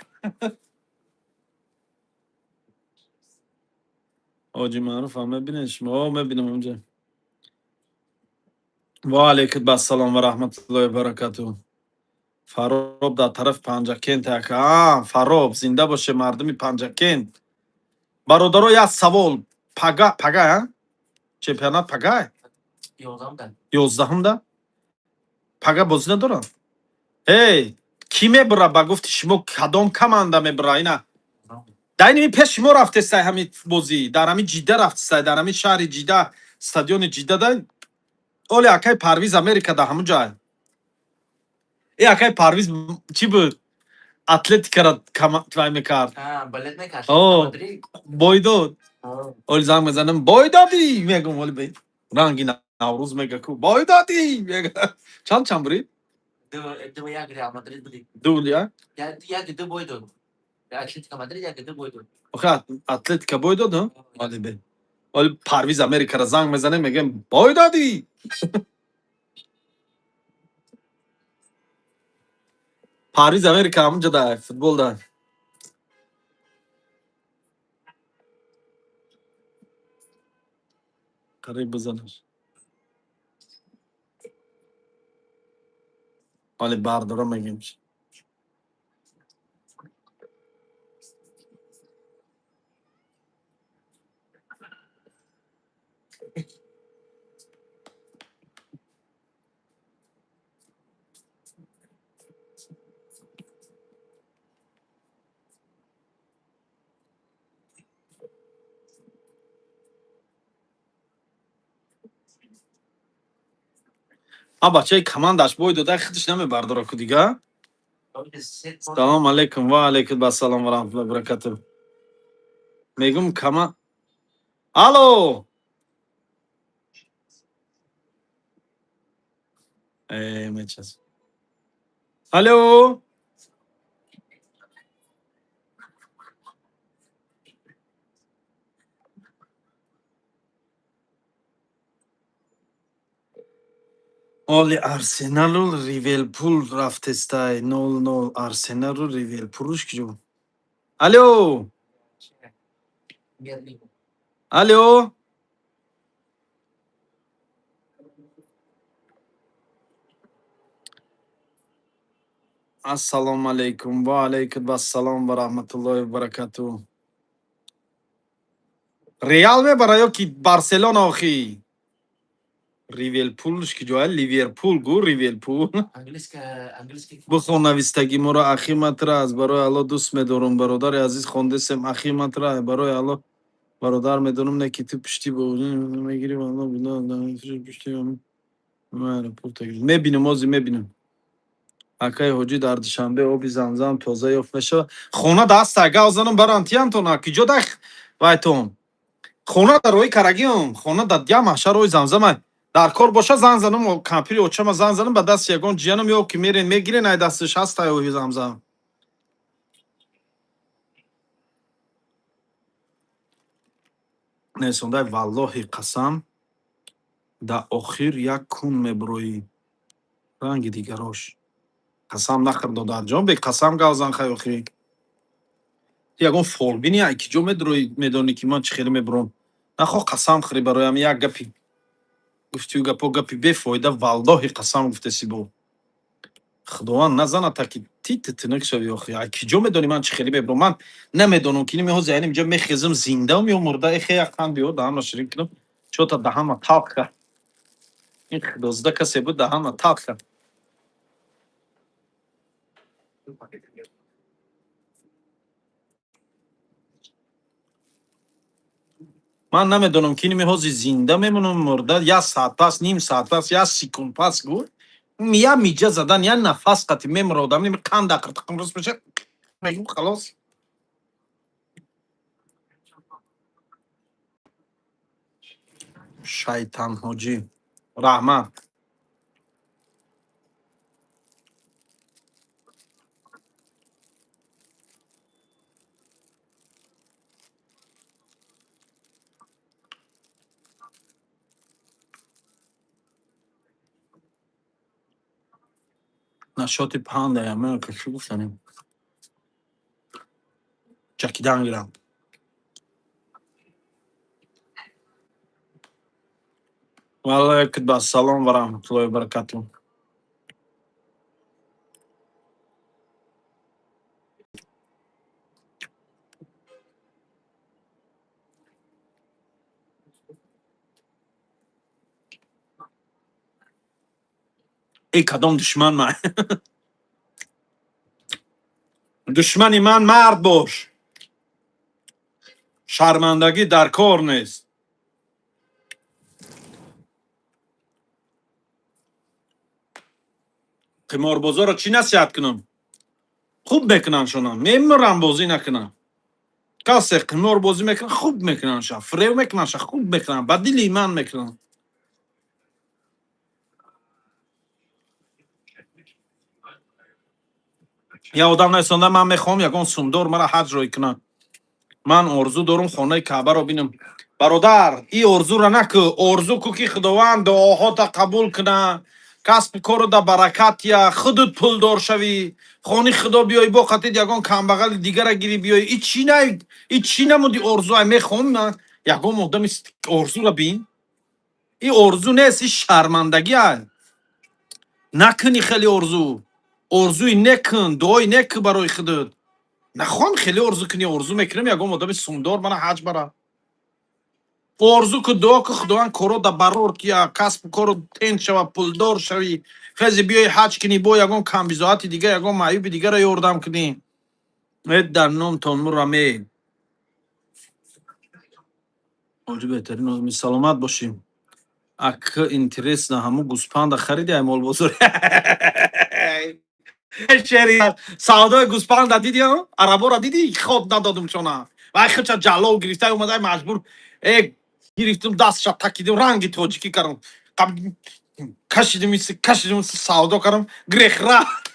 Speaker 1: Оҷи Маъруфам мебинед шумо? О, мебинам онҷа. Ва алейкум ассалом ва раҳматуллоҳи ва баракатуҳ. Фароб дар тарафи Панҷакент, ака. А, Фароб, зинда боше мардуми Панҷакент. Бародаро, як савол. Пага, пага, а? Чемпионат пагай? 11-да? Пага бозӣ надоранд? Эй, кӣ мебура, ба гуфти шумо, кадом команда мебура ина? Дар ин пеш шумо рафтестай ҳамин бозӣ, дар ҳамин Ҷидда рафтестай, дар ҳамин шаҳри Ҷидда, стадиони Ҷидда да. Оли акай Парвиз Америка да ҳамун ҷай. Э, акай Парвиз чӣ буд? Атлетикара вай мекард. О, бой дод. Оли занг мезанам, бой додӣ мегум, оли ранги Наврӯз мега ку, бой додӣ мега. Чанд чанд бурид?
Speaker 2: 2-1 Реал Мадрид буди.
Speaker 1: 2-1?
Speaker 2: 1-2 бой дод. Атлетика Мадрид 1-2 бой дод.
Speaker 1: Охе, Атлетика бой дод, оли бе. Оли Парвиз Америкара занг мезанем, мегем, бой додӣ. Парвиз Америка ҳамунҷа да футбол да. Қариб бизанаш. Оли бардора мегем. Ма бачаи командаш бой дода, худаш намебардора ку дига. Салом алейкум, ва алейкум ассалом ва раҳматуллоҳи ва баракатуҳ. Мегум кама. Алло. Мечас. Алло. Оли Арсеналу Ливерпул рафтестай 0-0 Арсеналу Ливерпулуш киҷо? Алло. Алло. Ассалому алейкум ва алейкум ассалом ва раҳматуллоҳи ва баракатуҳ. Реал мебара ё ки Барселона охи? Ливерпулш киҷо? Ливерпул гу Ливерпул. Бихон навистагӣ моро ахи матра аз барои Аллоҳ дӯст медорум бародари азиз хондесем ахи матра барои Аллоҳ бародар медонам не ки ту пишти мегирӣ пишти мебинам ози мебинам. Акаи ҳоҷӣ дар Душанбе оби замзам тоза ёфт мешавад. Хона даста гав занам барам тиямтона киҷо дах вайтон. Хона дар роҳи карагиам, хона дар я маҳшар роҳи замзама. Дар кор боша зан занам, кампири очама зан занам ба дасти ягон ҷиянам ё ки мерен мегирен ай дасташ ҳаста оби замзам. Несондай валлоҳи қасам дар охир як кун мебуроӣ. Ранги дигарош. Қасам нахӯр додарҷон, бе қасам гав зан хай охи. Ту ягон фолбини ай киҷо медроӣ медонӣ ки ман чӣ хеле мебуром. Нахоҳ қасам хӯрӣ бароям як гапи гуфтию гапо гапи бефоида валлоҳи қасам гуфтеси бо. Худованд назаната ки ти тинак шавӣ охи. Ай киҷо медонӣ ман чӣ хеле мебуром? Ман намедонам ки ними ҳозир айним ҷо мехезам зиндаам ё мурда. Эхе як қанд биё даҳанро ширин кунам. Чота даҳанма талх кард. Ин худозда касе буд даҳанма талх кард. Ман намедонам ки ними ҳозир зинда мемонам мурда, як саат пас, ним саат пас, як секунд пас гу. Я миҷа задан, я нафас қати мемура одам, ними қанд ақиртақим рост меша. Мегум халос. Шайтан ҳоҷӣ. Раҳмат. Нашоти панда ман чӣ гуфтанем? Чакидан гирам. Ва алайкум ассалом ва раҳматуллоҳи ва баракатуҳ. Эй кадом душман ман? Душмани ман мард бош. Шармандагӣ дар кор нест. Қиморбозоро чӣ насиҳат кунам? Хуб мекунанд шонам. Мемурам бозӣ накунам. Касе қимор бозӣ мекунад, хуб мекунанд ша, фиреб мекунанд ша, хуб мекунанд, ба дили ман мекунанд. Я одам нарасонда ман мехоҳам ягон сумдор мара ҳаҷ рой кунад. Ман орзу дорум хонаи Каъбаро бинам. Бародар, и орзуро накӯ, орзу ку ки Худованд дуоҳота қабул кунад, касбу кору да баракат я, худут пулдор шавӣ, хони Худо биёй бо қатид ягон камбағали дигара гирӣ биёй. И чӣ на, и чӣ намуди орзу ай мехоҳам ман ягон одами орзуро бин. И орзу нест, и шармандагӣ ай. Накунӣ хеле орзу. Орзуи некун, дуои нек барои худут. Нахоҳам хеле орзу кунӣ, орзу мекунам ягон одами сумдор мана ҳаҷ бара. Орзу ку, дуо ку, Худованд коро да барор кия, касбу кору тен шава, пулдор шавӣ. Хези биёй ҳаҷ кунӣ, бо ягон камбизоати дига, ягон маъюби дигара ёрдам кунӣ. Э дар номтон мураме. Ҳоҷи беҳтарин одами саломат бошӣ. Ак, интересно, ҳамун гӯспанда хариди ай молбозор? Шери савдои гӯспанда диди, арабора диди, хоб надодум чона. Вай хича ҷаллов гирифта омадай, маҷбур э гирифтум, дастша такидим, ранги тоҷикӣ кардам, кашидим, кашидим, савдо кардам, грех рафт.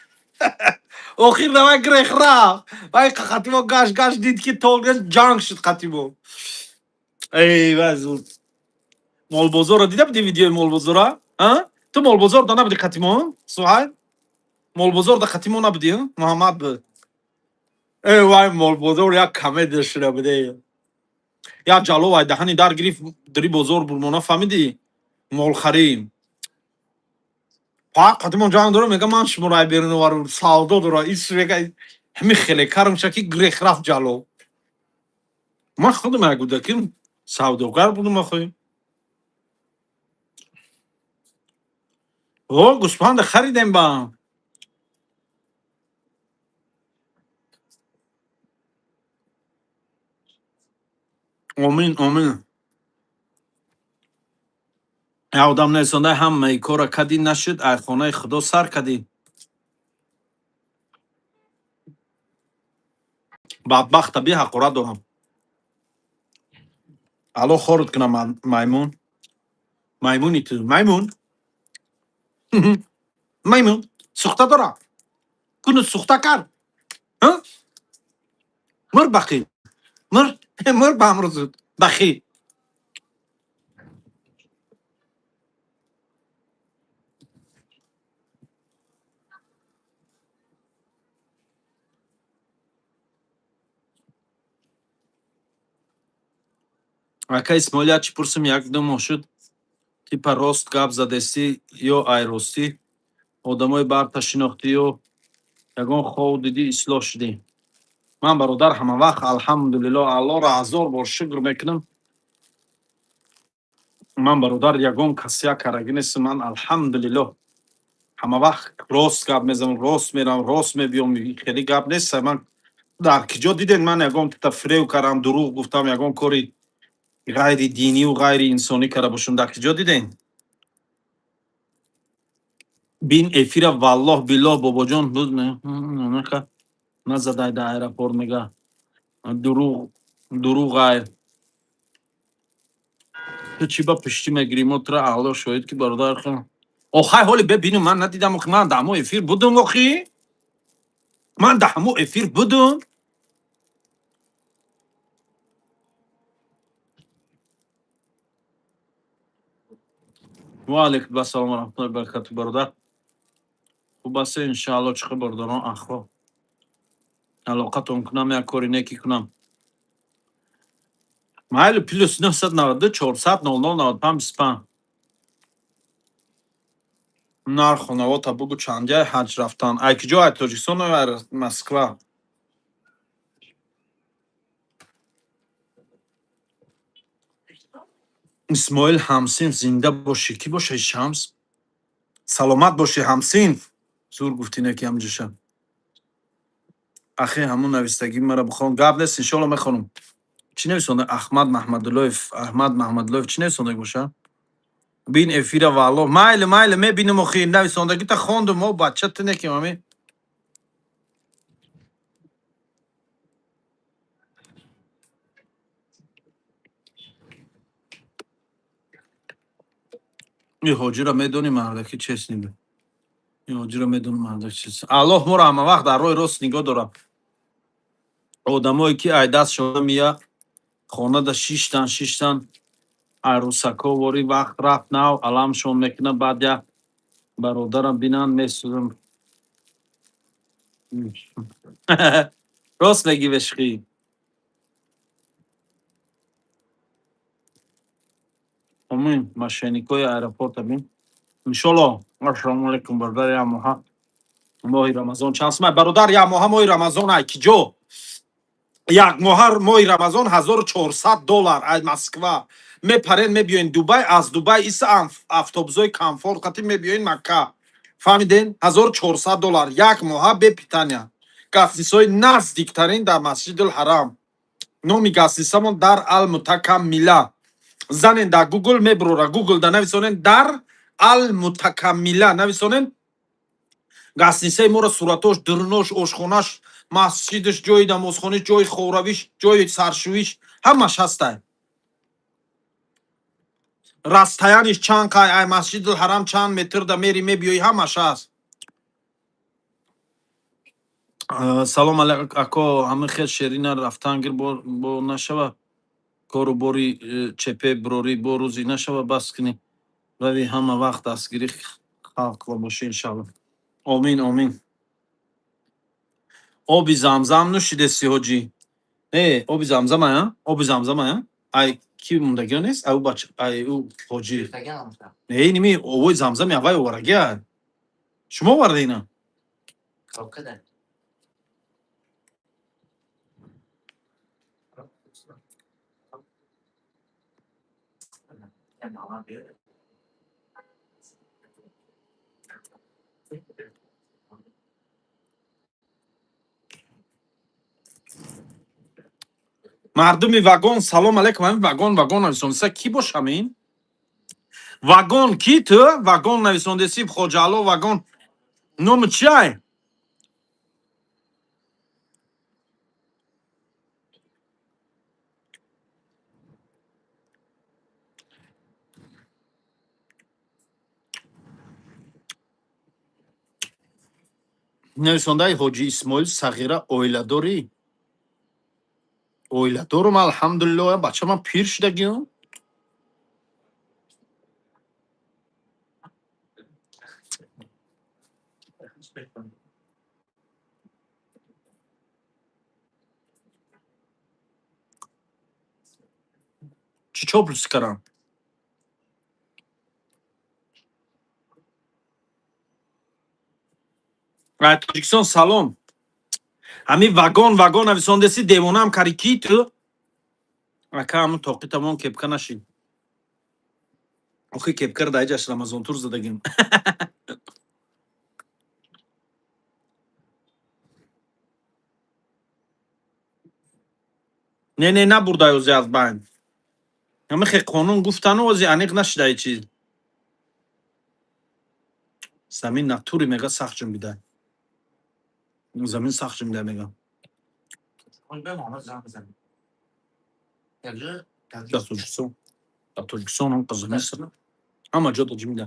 Speaker 1: Охир давай грех рафт. Вай қатимо гаш гаш дид, ки толгаш ҷанг шуд қатимо. Эй, вай зуд молбозорро дида будӣ, видеои молбозора? Ту молбозор да набудӣ қатимо, Суҳайл? Молбозор да қатимо набудӣ, Муҳаммад буд. Эй вай, молбозор як комедия шуда буде. Як ҷаллов ай даҳани дар гирифт, дари бозор бурмона, фаҳмидӣ, молхарӣ қатимон ҷанг дора, мега, ман шуморо ай берун оварам, савдо дора ис, мега, ҳами хеле кармша, ки грех рафт ҷаллов. Ман худам як буда, ки савдогар будум охи. О, гӯспанда харидем ба. Омин, омин. Я одам несонда, ҳамаи кора кадӣ, нашуд, ай хонаи худо сар кадӣ. Бадбахта би ҳақорат дорам. Алло хорут кунам, маймун. Маймуни ту, маймун. Маймун, сухта дора. Куну сухта кард. Мур бақӣ. Мур, мур ба амру зуд. Бақӣ. Ака Исмоил, як чӣ пурсим, як ду моҳ шуд, типа рост гап задестӣ ё айростӣ, одамои барта шинохтӣ ё ягон хов дидӣ, ислоҳ шудӣ? Ман, бародар, ҳама вақт, алҳамдулилло, Аллоҳро ҳазор бор шукр мекунам, ман, бародар, ягон касия карагӣ нестам. Ман, алҳамдулилло, ҳама вақт рост гап мезанам, рост мерам, рост мебиём. Хеле гап нест. Ман дар ки ҷо дидем, ман ягон та фирев кардам, дурӯғ гуфтам, ягон кори ғайри диниву ғайри инсонӣ карда бошам? Дар ки ҷо дидем? Бин эфира, валлоҳ биллоҳ, бобоҷон буд, назадай дар аэропорт, мега, дурӯғ, дурӯғ. Ай ту чӣ ба пуштӣ мегирӣ? Мо тура, Аллоҳ шоҳид, ки бародар, охай, ҳоли бебинум, ман надидам. Охи, ман дар ҳамо эфир будум, охи, ман дар ҳамо эфир будум. Ва алайкум ассалом ва раҳматуллоҳи ва баракатуҳ, бародар, хуб аст, иншаалло. Чӣ хел, бародарон, ахво? Алоқатон кунам, як кори некӣ кунам, майли. +992 400 00 95 25. Нарху навота бугу, чандяй ҳаҷ рафтан? Ай ки ҷо, ай Тоҷикистон ё ай Москва? Исмоил ҳамсинф, зинда бошӣ. Кӣ бошаи Шамс? Саломат бошӣ, ҳамсинф, зур гуфтӣ, неки ҳамҷоша. Ахи, ҳамун навистагӣ мара бихон. Гап нест, иншоалло, мехонам. Чӣ нависонда? Аҳмад Маҳмадуллоев, Аҳмад Маҳмадуллоев чӣ нависондаги боша? Бин эфира, валло, майли, майли, мебинам. Охи, нависондагита хондум. О, бача, ту неким ами. И ҳоҷиро медонӣ, мардаки честный буд. Ин ҳоҷиро медонам, мардаки честный. Аллоҳ моро ҳама вақт дар роҳи рост нигоҳ дорад. Одамое ки ай дастшон мия, хонада шиштан, шиштан, арӯсако вори вақт рафт, нав аламшон мекунад, баъд як бародарам бинанд, месӯзам. Рост мегӣ, вешхӣ. Омин. Мошенникои аэропорта бин. Иншолло. Ассалому алайкум, бародар, як моҳа моҳи Рамазон чанд сумай? Бародар, як моҳа моҳи Рамазон ай ки ҷо? Як моҳа моҳи Рамазон 1400 доллар. Ай Москва мепарен, мебиёен Дубай, аз Дубай иса автобусҳои комфорт қатӣ мебиёен Макка, фаҳмиден? 1400 доллар як моҳа, бе питания, гостиницаҳои наздиктарин дар Масҷидул Ҳарам. Номи гостиницамон дар Ал Мутакаммила. Занен дар Гугл, мебурора. Гугл да нависонен, дар ал мутакаммила нависонен, гостиницаи моро, суратош, дурунош, ошхонаш, масҷидаш, ҷои намозхониш, ҷои хоравиш, ҷои саршӯиш, ҳамаш ҳастай. Расстояниш чанд қай, ай Масҷидул Ҳарам чанд метр да мери, мебиёӣ, ҳамаш ҳаст. Салом алейк, ако. Ҳамин хел шерина рафтан гир, бо нашава кору бори чепе бирорӣ, бо рӯзи нашава, бас кунӣ рави, ҳама вақт дастгирӣ халқла бошӣ, иншалло. Омин, омин. Оби Замзам нӯшидеси, ҳоҷӣ? Э, оби Замзам ая, оби Замзам ая. Ай ки мондагиё нест, ай ӯ бач, ай ӯ ҳоҷӣ. Не, ними овои Замзами аввай оварагия. Шумо оварда ина?
Speaker 2: Коробка.
Speaker 1: Мардуми вагон, салом алейкум. Ҳамин вагон, вагон нависондеса, кӣ бошам ин вагон? Ки ту вагон нависондеси? Хоҷаало, вагон номи чиай? Нависондаи ҳоҷи Исмоил Сағира, оиладорӣ? Оиладорум, алҳамдулилло. Бачаман пир шудагиам. Чӣ чоплюс кардам? Ай Тоҷикистон салом. Ҳамин вагон, вагон нависондеси, девонаам кари. Ки ту, ака? Ҳамун тоқи тамон кепка нашид. Охи, кепкара дар ҷаш Рамазонтур задагим. Не, не, набурдай ози аз байн. Ҳамин хе қонун гуфтану ози аниқ нашидаи чиз. Замин натури мега сахт ҷунбидай, замин сахт ҷунбидай мега. Дар Тоҷикистон, дар Тоҷикистон ҳам замин ҳама ҷо ҷунбида,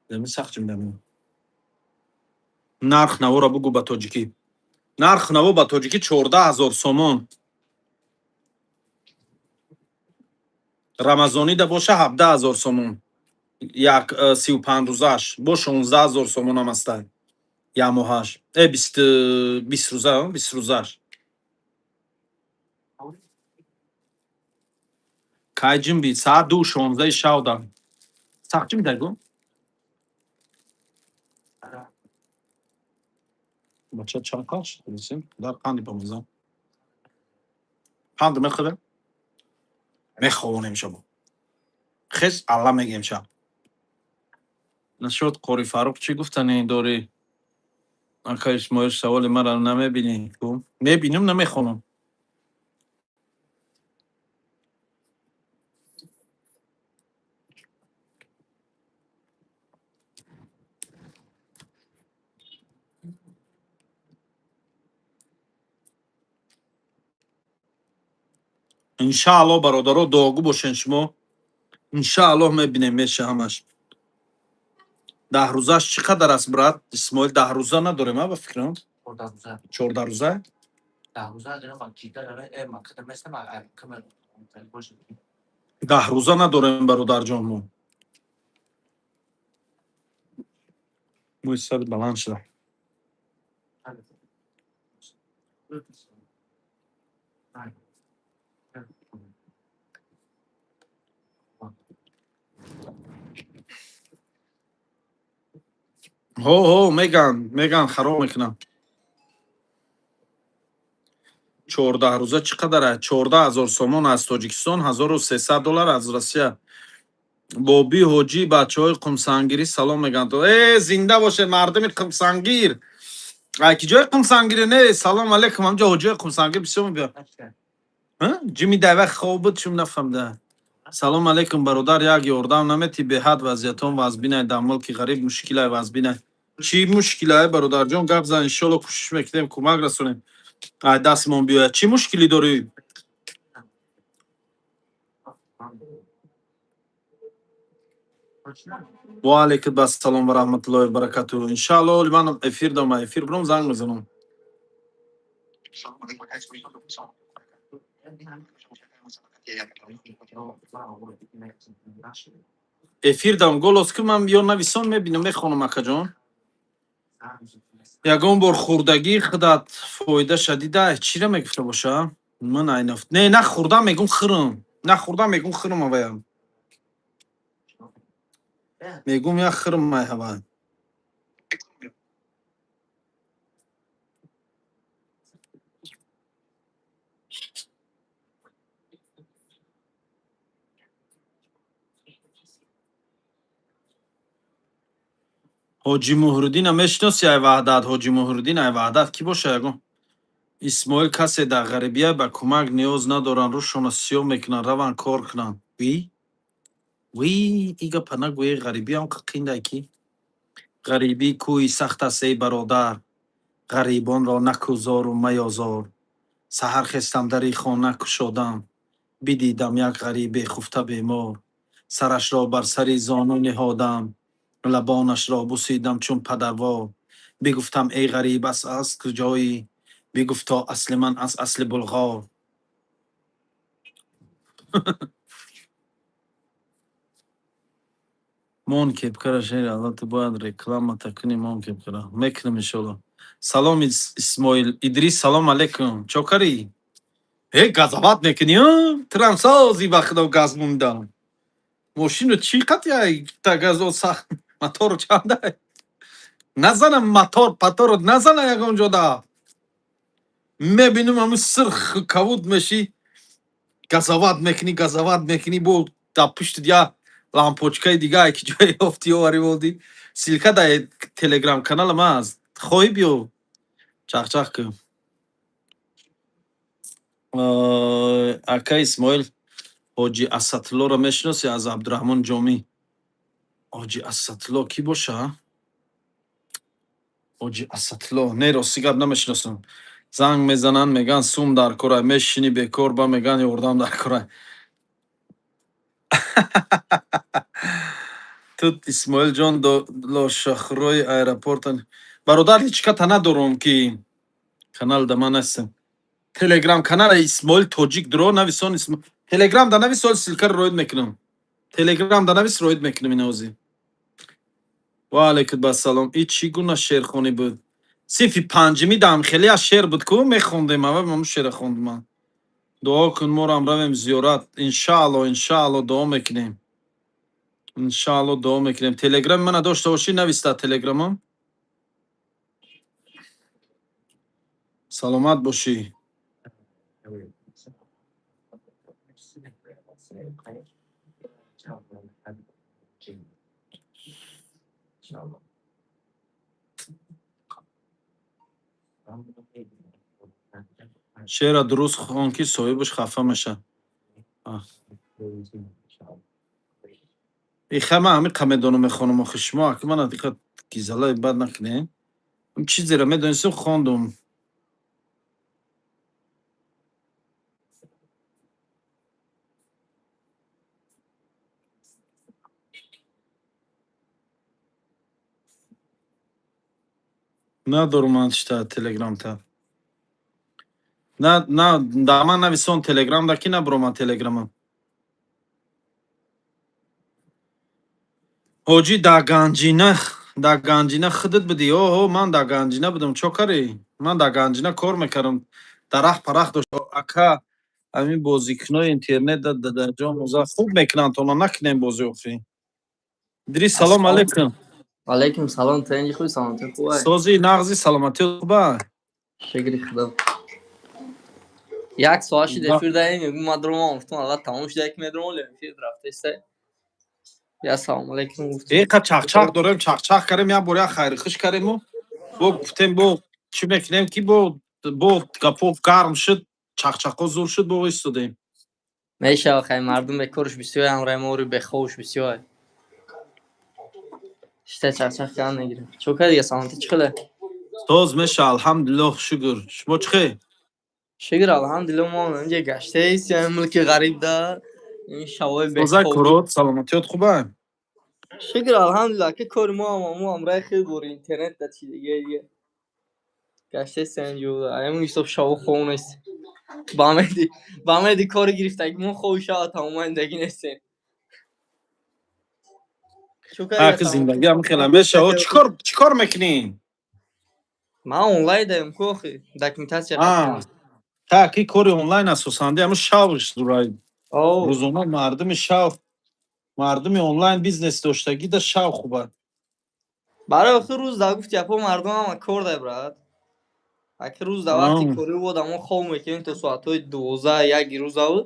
Speaker 1: замин сахт ҷунбида мега. Нарх навора бугӯ ба тоҷикӣ. Нарх наво ба тоҷикӣ 14 000 сомон. Рамазонида боша, 17 000 сомон. Як 35 рӯзаш бо 16 000 сомонам ҳастай. Як моҳаш, 20 рӯза, 20 рӯзаш. Кай ҷимби? Саат 2:16 шавда сахт ҷимидай гу. Бача чанд қал шуд? Дар қанди бамаза қанд мехӯре, меховонем шабо, хез алла мегем шаб. Нашуд. Қори Фаруқ, чӣ гуфтанӣ дорӣ, ака Исмоил? Саволи маро намебинӣ? Мебинам, намехонам. Иншааллоҳ, бародаро, дуогӯ бошен шумо. Иншааллоҳ, мебинем, меша ҳамаш. 10 рӯзаш чӣ қадар аст, брат Исмоил? 10 рӯза надорем, а, ба фикрам? 14 рӯза. 10 рӯза надорем, бародарҷон. Мо мӯи сари баланд шуда. Ҳо, ҳо, меган, меган, хароб мекунам. 14 рӯза чӣ қадар аст? 14 000 сомон аз Тоҷикистон, 1300 доллар аз Россия. Боби ҳоҷӣ, бачаҳои Қумсангирӣ салом мегӯянд. Э, зинда бошед, мардуми Қумсангир! Ай ки ҷои Қумсангире? Не, салом алейкум. Ҳамҷо ҳоҷиҳои Қумсангир бисёр мебиёд. Ҷими дайва хоб буд, чум нафаҳмида. Салом алейкум, бародар, як ёрдам наметӣ? Беҳад вазъиятон вазбинай, дар мулки ғариб мушкилай, вазбинай. Чӣ мушкилай, бародарҷон? Гап зан, иншолло, кӯшиш мекунем, кӯмак расонем, ай дастмон биёяд. Чӣ мушкилӣ дорӣ? Ва алейкум ассалом ва раҳматуллоҳи ва баракатуҳ. Иншаалло, оли ман эфир дорам, эфир бурам, занг мезанам. Эфир дам, голос ки ман ё нависон, мебинам, мехонам, акаҷон. Ягон бор хӯрдагӣ худат фоидаша дида? Чира мегуфта боша? Ман айнафт не, нахӯрдам, мегум хӯрам, нахӯрдам, мегум хӯрам, аваям мегум, як хӯрам ай ҳава. Ҳоҷи Муҳриддина мешиноси? Ай Ваҳдат, Ҳоҷи Муҳриддин ай Ваҳдат кӣ боша ягон? Исмоил, касе дар ғарибия ба кӯмак ниёз надоранд, рӯшона сиёҳ мекунанд, раванд, кор кунанд. Ви ви, и гапа нагӯе, ғарибиам қиндай ки. Ғарибӣ кӯҳи сахт аст, эй бародар, ғарибонро накӯзору маёзор. Саҳар хестам, дари хона кушодам, бидидам як ғарибе хуфта бемор. Сарашро бар сари зону ниҳодам, лабонашро бусидам чун падарвор. Бигуфтам: «Эй ғариб, аз куҷоӣ?» Бигуфто: «Асли ман аз асли булғор». Мон кепкара, шери Алло, ту бояд рекламата кунӣ. Мон кепкара мекунам, иншолло. Салом, Исмоил Идрис, салом алейкум. Чо карӣ? Э, газават мекунӣ, турам сози, ба худо, газ мондам. Мошину чӣ қатъяй та газо сахт, мотору чандай назанам, мотор патору назана, ягон ҷода мебинам, ҳамн сирх кавуд мешӣ, газават мекунӣ, газават мекунӣ, бо дар пушти я лампочкаи дига ки ҷое ёфти, оварӣ волдӣ. Ссылка дар Телеграм каналам аст, хоҳӣ, биё, чахчах кун. Ака Исмоил, Ҳоҷи Асадуллоро мешиносӣ аз Абдураҳмон Ҷомӣ? Ҳоҷи Асадулло кӣ боша? Ҳоҷи Асадулло не, рости гап, намешиносам. Занг мезананд, мегӯянд, сум дар корай, мешинӣ бекор, ба мегӯянд, ёрдам дар корай. Ту, Исмоилҷон, лошахӯрои аэропорта, бародар, личката надорум ки канал да ман нестам. Телеграм канала Исмоил Тоҷик дуро нависон. Телеграм да навис, ол ссылкаро роид мекунам. Телеграм да навис, роид мекунам инози. Ва алайкум ассалом. И чӣ гуна шеърхонӣ буд? Синфи панҷумӣ дам хеле аз шеър буд ку, мехондем, ава маму шеъра хондум. Дуо кун, морам равем зиёрат. Иншаалло, иншаалло, дуо мекунем, иншаалло, дуо мекунем. Телеграми мана дошта бошӣ, навис дар телеграмам. Саломат бошӣ. Шеъра дуруст хон, ки соҳибаш хафа мешавад. Иха, ман ҳамин қа медонам, мехонам. Охи, шумо аки мана диқа гизалаи бад накунед. Чизеро медонистем, хондум. Надорум ман чита телеграмта. На, на, да ман нависон телеграм да, ки набуромад телеграмам. Ҳоҷӣ, дар Ганҷина, дар Ганҷина худат будӣ? Оҳо, ман дар Ганҷина будам, чо карӣ? Ман дар Ганҷина кор мекардам, дарахт парахт дошт. Ака, ҳамин бозикунои интернет дадаҷон моза хуб мекунанд, тона накунем бозӣ охӣ. Идрис, салом алейкум.
Speaker 6: Алейкум салом, тенҷи хуби, саломатӣ хубай?
Speaker 1: Сози, нағзи, саломатӣ хуба?
Speaker 6: Шукри Худо. Як соат шид эфир даем, мегӯм, ман дурмам, гуфтам, алла тамом шуда, як медурмам, эфир рафтаиста. Я салом алейкум гуфтам.
Speaker 1: Эқа чахчах дорем, чахчах кардем, як бор як хайрихуш кардему бо гуфтем, бо чӣ мекунем, ки бо гапо гарм шуд. Чақчақо зур шуд, бо истодем.
Speaker 6: Мешава, хай, мардум бекорш бисёр, ҳамраи мори бехобш бисёр. Шита чақчақ кардан мегирем. Чо кар дига, саломатӣ чӣ хеле?
Speaker 1: Соз меша, алҳамдулиллоҳ, шукр. Шумо чӣ хел?
Speaker 6: Шукр, алҳамдулиллоҳ, мо инҷа гаштаистем, мулки ғариб да ин шавои
Speaker 1: Тоза.
Speaker 6: бехобӣ.
Speaker 1: Курот, саломатиёт хуба?
Speaker 6: Шукр, алҳамдулиллоҳ, ки кори мо ҳам мо ҳамраи хел бори интернет да чи дига гаштаистем инҷо. Ҳамин ҳисоб шаво хоб нест. Ба умеди кори гирифтагӣ мо хоби шава тамоман зиндагӣ нестем. Чо кар дига,
Speaker 1: Ҳақи
Speaker 6: саломатӣ?
Speaker 1: Зиндагӣ ҳам хела меша. О, чикор, чикор мекунӣ?
Speaker 6: Ман онлайн даем ку охи, документация.
Speaker 1: А, та ки кори онлайн асосанди ҳамн шавш дурай.
Speaker 6: О.
Speaker 1: Рӯзона мардуми шав, мардуми онлайн бизнес доштагӣ да шав хуба.
Speaker 6: Барои охир рӯз да гуфти апо, мардум ҳама кор дай, брат. Аки рӯз да вақти кори одамо хоб мекунем то соатҳои 12, 1 рӯзаву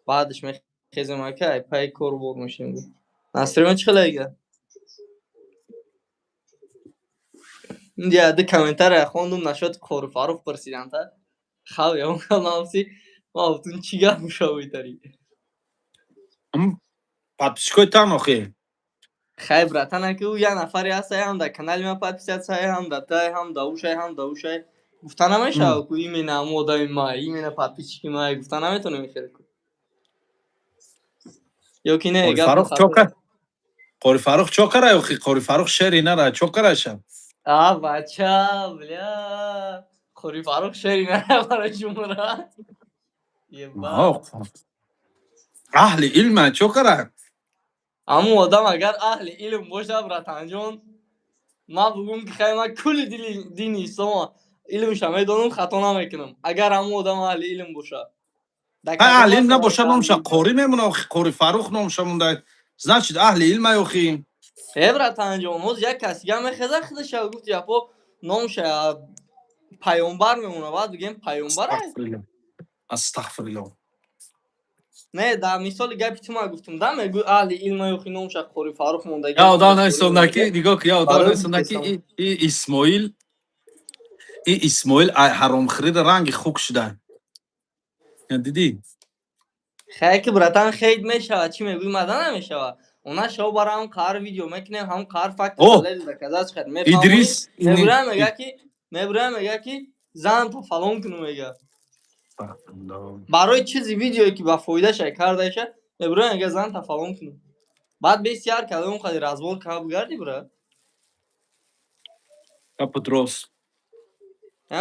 Speaker 6: баъдаш мехезем, ака, ай пайи кор бор мешем. Насрима чӣ хеле дига? Инҷа ду комментария хондум нашоти Қори Фаррух пурсиданд та. Хав ягон навси ма гуфтум, чӣ гап мушавитари?
Speaker 1: Подписчикои тан охи.
Speaker 6: Хай, братан, аки ӯ як нафаре ҳаст, ҳам дар канали ман подписаться, ҳам дар тай, ҳам да ушай, ҳам да ушай. Гуфта намешавад ку именно ҳамон одами ма, именно подписчики ма гуфта наметонем хеле ку. Ё ки не,
Speaker 1: Қори
Speaker 6: гап
Speaker 1: Фаррух чо кар? Қори Фаррух чо карай охи? Қори Фаррух шери нара, чо карайша?
Speaker 6: А, бача, бля. Қори Фаррух шери нара барои шумора. Еба.
Speaker 1: Аҳли илма, чо карай?
Speaker 6: Ҳамон одам агар аҳли илм бошад, братанҷон, ман бугум ки хай, ман кулли дини ислома илмша медонам, хато намекунам. Агар ҳамон одам аҳли илм бошад.
Speaker 1: Аҳли илм набошад, номша қорӣ мемона охи, Қори Фаррух номша монда. Значит, аҳли илмай охи.
Speaker 6: Э, братанҷон, ҳоз як кас дига мехеза, худша гуфти япо номша пайғомбар мемона, баъд бигем пайғомбар.
Speaker 1: Астағфируллоҳ.
Speaker 6: Не, дар мисоли гапи ту ман гуфтум да, мегӯ аҳли илма ёхи номша Қори Фаррух мондаги.
Speaker 1: Я одам наисонда ки, нигоҳ ки, я одам наисонда ки и Исмоил, и Исмоил ҳаромхӯрида ранги хук шуда. Дидӣ?
Speaker 6: Хай ки, братан, хейт мешавад, чӣ мегӯӣ, мада намешавад. Она шав бара ҳам қаҳр видео мекунем, ҳам қаҳр факт доказать хед.
Speaker 1: Идрис.
Speaker 6: Мебурам, мега ки, мебурам, мега ки зан та фалон куну, мега. Барои чизи видеое ки ба фоидаша кардаша, мебурам, мега зан та фалон куну. Баъд бесиар кардам, қади разбор кара бугарди, брат.
Speaker 1: Гапи дуруст.